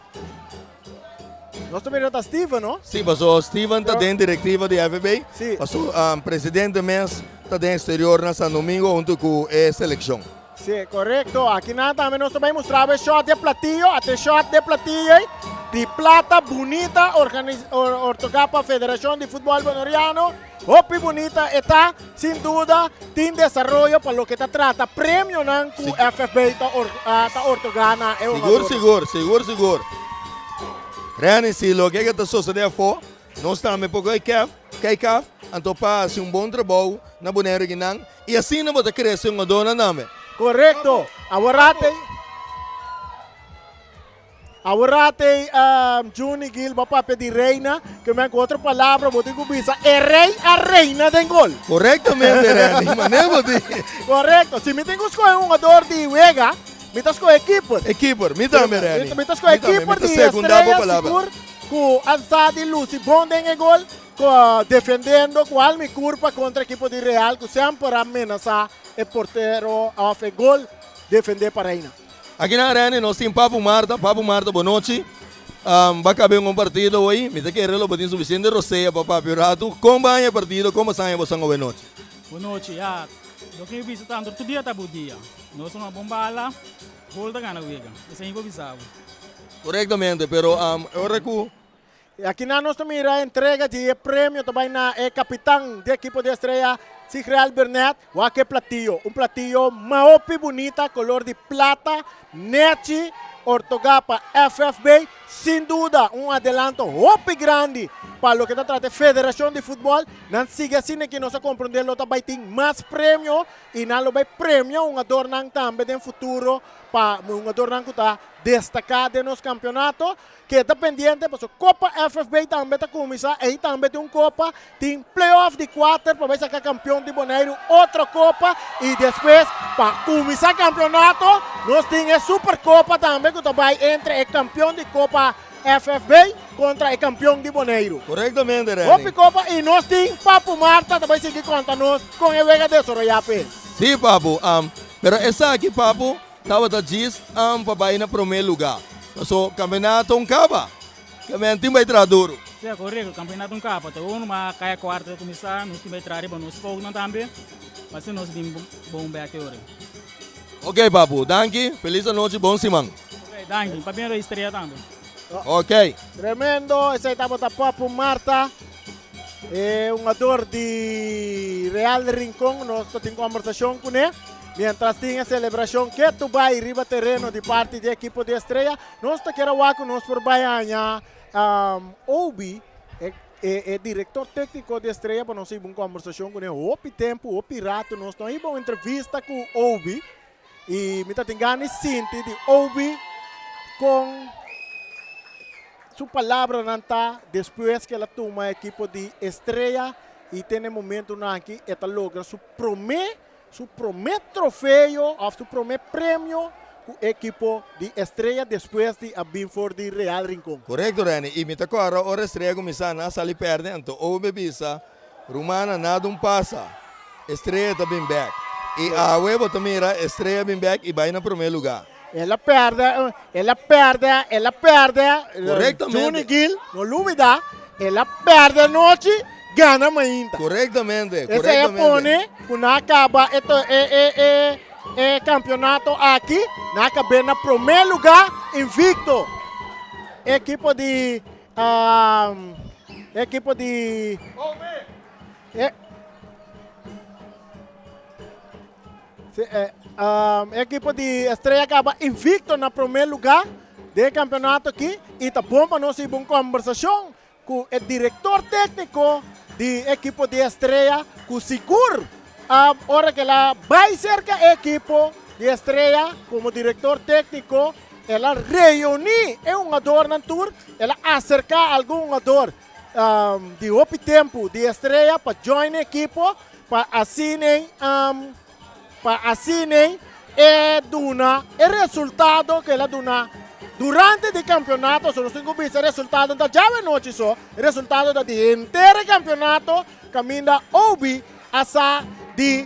Nos ta mira ta Steven, no? Sí, paso Steven ta den directiva di FB. Sí. Paso presidente mes ta den exterior na San Domingo hunto cu e seleccion. Sí, correcto. Aki nan tambe nos ta bay mustra bo e shot di e platillo. Ate shot di e platillo ey di plata bunita ortoga pa Federacion di Futbol Boneriano. Hopi bunita e ta, sin duda tin desaroyo pa loke ta trata premionan ku FFB ta ta ortoga na e Sigur, hungadornan. sigur, sigur, sigur. Renny, si loke ke ta sosode afó, nos tambe por koi kef, kei kaf, anto pa hasi un bon trabou na Boneiru akinan, i asina bo ta krese hungadornan tambe. Korekto. Awor te. Awor te Juni Gil bo a papia di reina, ke men ku otro palabra bo tin ku bisa e rei a reina den gol. Korektamente Randy, manera bo di. Korekto, si mi tin ku skohe un hungador di wega, mi ta skohe keeper. E keeper, mi tambe Randy. Mi ta skohe keeper di Estrella sigur ku a sa di lusi bon den e gol, ku defendiendo ku al mi kurpa kontra ekipo di Real ku semper a menasa e portero of e gol defende pa Reina. Aki na Arena nos tin Papu Marta. Papu Marta, bo nochi. Um, ba kabe un partido hoy. Mi ta kere lo bo tin suficiente rosea pa papia un ratu. Kon ba haña e partido? Kon bo sa haña bo san awe nochi? Bo nochi, ya. Loke mi bisa tanto, tur dia ta bo dia. Nos una bon bala, gol ta gana wega. Esei mi por bisa bo. Korektamente, pero um, ora ku I akinan nos ta mira entrega di e premio ta bai na e kapitan di ekipo di Estrella, Sigreal Bernet. Wak e platillo, un platillo mahopi bunita, kolor di plata, nechi. Ortoga pa FFB, sin duda un adelanto hopi grandi pa loke ta trata e federashon di futbòl. Nan sigui asina ki nos a komprondé lo ta bai tin mas premio i nan lo bai premia hungadornan tambe den futuro pa hungadornan ku ta destaká den nos kampeonato. Keda pendiente pasobra Kopa FFB tambe ta kuminsá, ei tambe tin un kopa, tin playoff di kuater pa bai saka kampion di Boneiru otro kopa i despues pa kuminsá kampeonato nos tin e superkopa tambe ku ta bai entre e kampion di Kopa FFB kontra e kampion di Boneiru. Korektamente Renny. Hopi kopa i nos tin Papu Marta ta bai sigui konta nos kon e wega desaroyá p'e. Sí Papu, pero esaki Papu Tabata djis am pa bai na prome luga. Paso campeonato un caba. Camen tin bai traha duro. Sí, korekto. Campeonato un caba. Ta uno ma caya cuarto ta cuminsa. Nos tin bai traha riba nos foutnan tambe. Pa asina nos bin bon bek e ora. Ok papu, danki. Feliz anochi, bon siman. Ok, danki. Pabia di Estrella tambe. Ok. Tremendo, esei tabata Papu Marta, e hungador di Real Rincon. Nos ta tin kombersashon kuné. Mientras tin e selebrashon ketu bai riba tereno di parti di ekipo di Estrella, nos ta kere wak ku nos por bai haña Obi, e e direktor tékniko di Estrella, pa nos hiba un kombersashon kuné. Hopi tempu, hopi ratu nos no hiba un entrevista ku Obi. I mi ta tin gana di sinti di obi kon su palabranan ta despues ku el a tuma e ekipo di Estrella i te na e momentunan aki e ta logra su promé su promé trofeo òf su promé premio ku e ekipo di Estrella despues di a bin for di Real Rincon. Korekto Renny, i mi ta kòrda ora Estrella kuminsá nan a sali pèrdè anto Obi a bisa Rumannan, nada un pasa. Estrella ta bin bek. I awe bo ta mira Estrella bin bek i bai na prome luga. El a pèrdè, el a pèrdè, el a pèrdè. Korektamente. Juni Gil, no lubida, el a pèrdè anochi, gana mainta. Korektamente, Esei a korektamente. pone ku nan a kaba e to e e e e kampionato aki, nan a kab'é na promé lugá invikto. E ekipo di Ekipo di ekipo di Estrella kaba invicto na prome lugar den e campeonato aki y ta bon pa nos hiba un conversacion cu e director tecnico di ekipo di Estrella cu sigur ora cu el a bay cerca e ekipo di Estrella como director tecnico El a reuní e hungadornan tur, el a aserká algun hungador di hopi tempu di Estrella pa join e ekipo pa asina pa asina e duna e resultado ku el a duna durante di kampionato. So nos tin ku bisa e resultado no ta djawe anochi so, e resultado ta di henter e kampionato kaminda Obi a sa di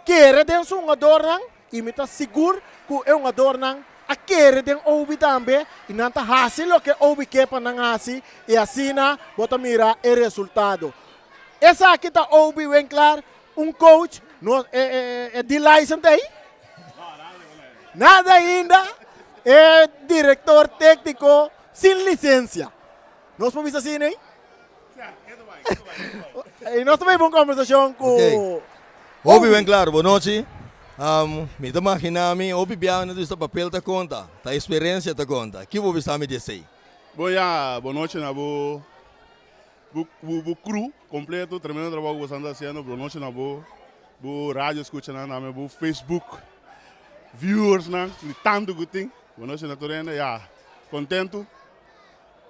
kere den su hungadornan. I mi ta sigur ku e hungadornan a kere den Obi tambe i nan ta hasi loke Obi ke pa nan hasi i asina bo ta mira e resultado. Esaki ta Obi Winklaar, un coach, no e di licen ta ei? Nada ainda, e director tecnico sin licencia. Nos por bisa asina ei? I nos ta bai un conversacion cu Ok. Hopi ben claro, bo nochi. Mi ta magina mi hopi biaha na ta papel ta conta, ta experiencia ta conta. Ki bo bisa mi di esey? Bo ya, bo nochi na bo bo bo crew completo, tremendo trabou ku boso anda haciendo, bo nochi na bo bo radio escuchanan tambe, bo Facebook viewersnan, di tantu ku tin, bo nochi na tur hende, ya, contento.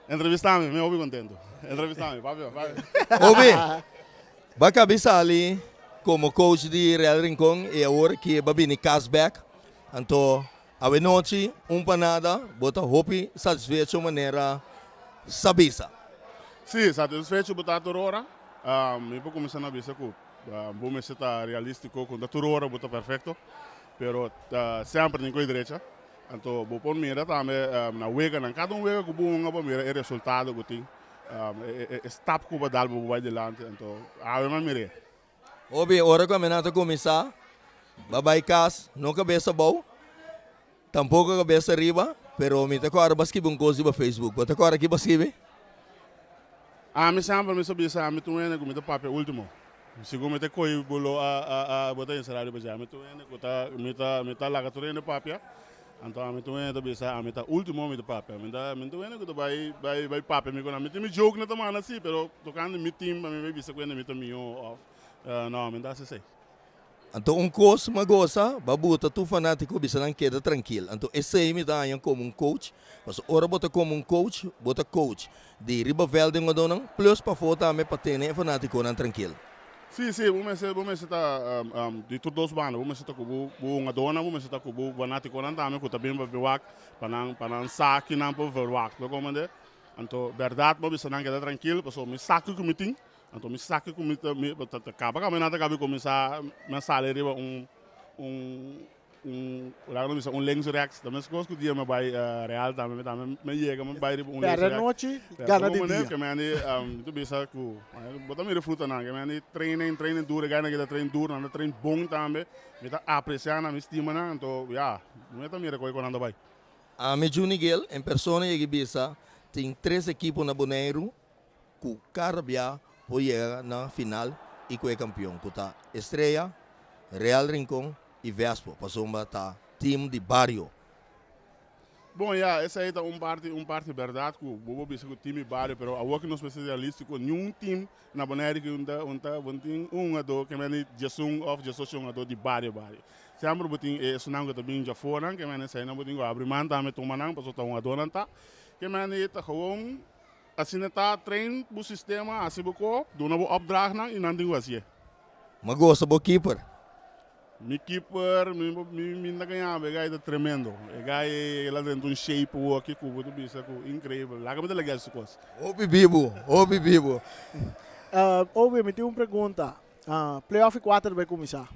Entrevista mi, mi hopi contento. Entrevista mi, papia, papia. Hopi, ba cabi sali como coach di Real Rincon y awor ki ba bini cas bek. Anto awe nochi un pa nada bo ta hopi satisfecho manera sa bisa. Si, satisfecho bo ta tur ora. Mi por cuminsa na bisa cu bo mester ta realistico cu no ta tur ora bo ta perfecto, pero semper tin cu drecha. Anto bo por mira tambe na weganan, kada un wega ku bo hunga bo mira e resultado ku tin, e stap ku bo dal pa bo bai dilanti, anto awe mi a mir'é. Hopi ora ku amenaza kuminsá, bo a bai kas, no kabes abou, tampoko kabes ariba, pero mi ta kòrda bo a skibi un kos riba Facebook. Bo ta kòrda ki bo a skibi? Ami semper mi sa bisa ami ta un hende ku mi ta papia ultimo. Segun mi ta kohe bo lo a a bo ta enserá riba dje. Ami ta un hende ku ta mi ta mi ta laga tur hende papia. Anto ami ta wende ta bisa ami ta ultimo mi ta papia. Mi ta mi ta wende ku ta bai bai bai papia mi ku nan. Mi tin mi joke nan ta manda si pero tokante mi team pa mi bai bisa ku hende mi ta mihó of no mi ta hasi esei. Anto un kos mi a gosa, bo a buta tur fanátiko bisa nan keda trankil. Anto esei mi ta haña komo un coach, pasobra ora bo ta komo un coach, bo ta coach di riba vèlt den wadónan plus pafó tambe pa tene e fanátikonan trankil. Sí, sí, bo mester, bo mester ta di tur dos banda, bo mester ta ku bo bo hungadónan, bo mester ta ku bo fanátikonan tambe ku ta bin pa wak pa nan pa nan sa ki nan por verwagt, bo komprende? Anto bèrdat bo bisa nan keda trankil pasobra mi sa kiko mi tin. Anto mi sa ku mi ta mi ta ta kaba kaba mi nan ta kaba di kuminsá mi a sali riba un un un laga nos bisa un links rechts ta meskos ku dia mi a bai Real tambe mi tambe mi a yega mi bai riba un links Pèrdè rechts nochi, Pero gana komo di manera dia. ke mi a di mi ta bisa ku bo ta mira e frutanan ke mi a di training training duru e gainan ke ta train duru nan ta train bon tambe mi ta apresiá nan mi stima nan anto ya mi ta mira koe ku nan ta bai. Ami Juni Gil en persona yega bisa tin tres ekipo na Boneiru ku kada bia por yega na final i ku e kampion ku ta Estrella, Real Rincon i Vespo pasobra ta team di bario. Bon ya, esei ta un parti un parti bèrdat ku bo por bisa ku team di bario pero awor ku nos mester realístiko niun team na Bonaire ku un ta un ta bo tin un hungadó ke mende diesun òf diesocho hungadó di bario bario. Semper bo tin e esunnan ku ta bin djafonan ke mende eseinan bo tin ku abri man tambe tuma nan pasobra ta hungadónan ta ke mende ta gewoon Asina ta train bo sistema, hasi bo ko, duna bo opdrachtnan y nan tin ku hasié. Mi a gosa bo keeper. Mi keeper, mi mi mi ta gaña bo, e guy ta tremendo. E guy el a drenta un shape awoki ku bo ta bisa ku increibel. Laga mi ta laga su kos. Hopi bibu, hopi bibu. Obi, mi tin un pregunta. Playoff i kuater ta bai kuminsá.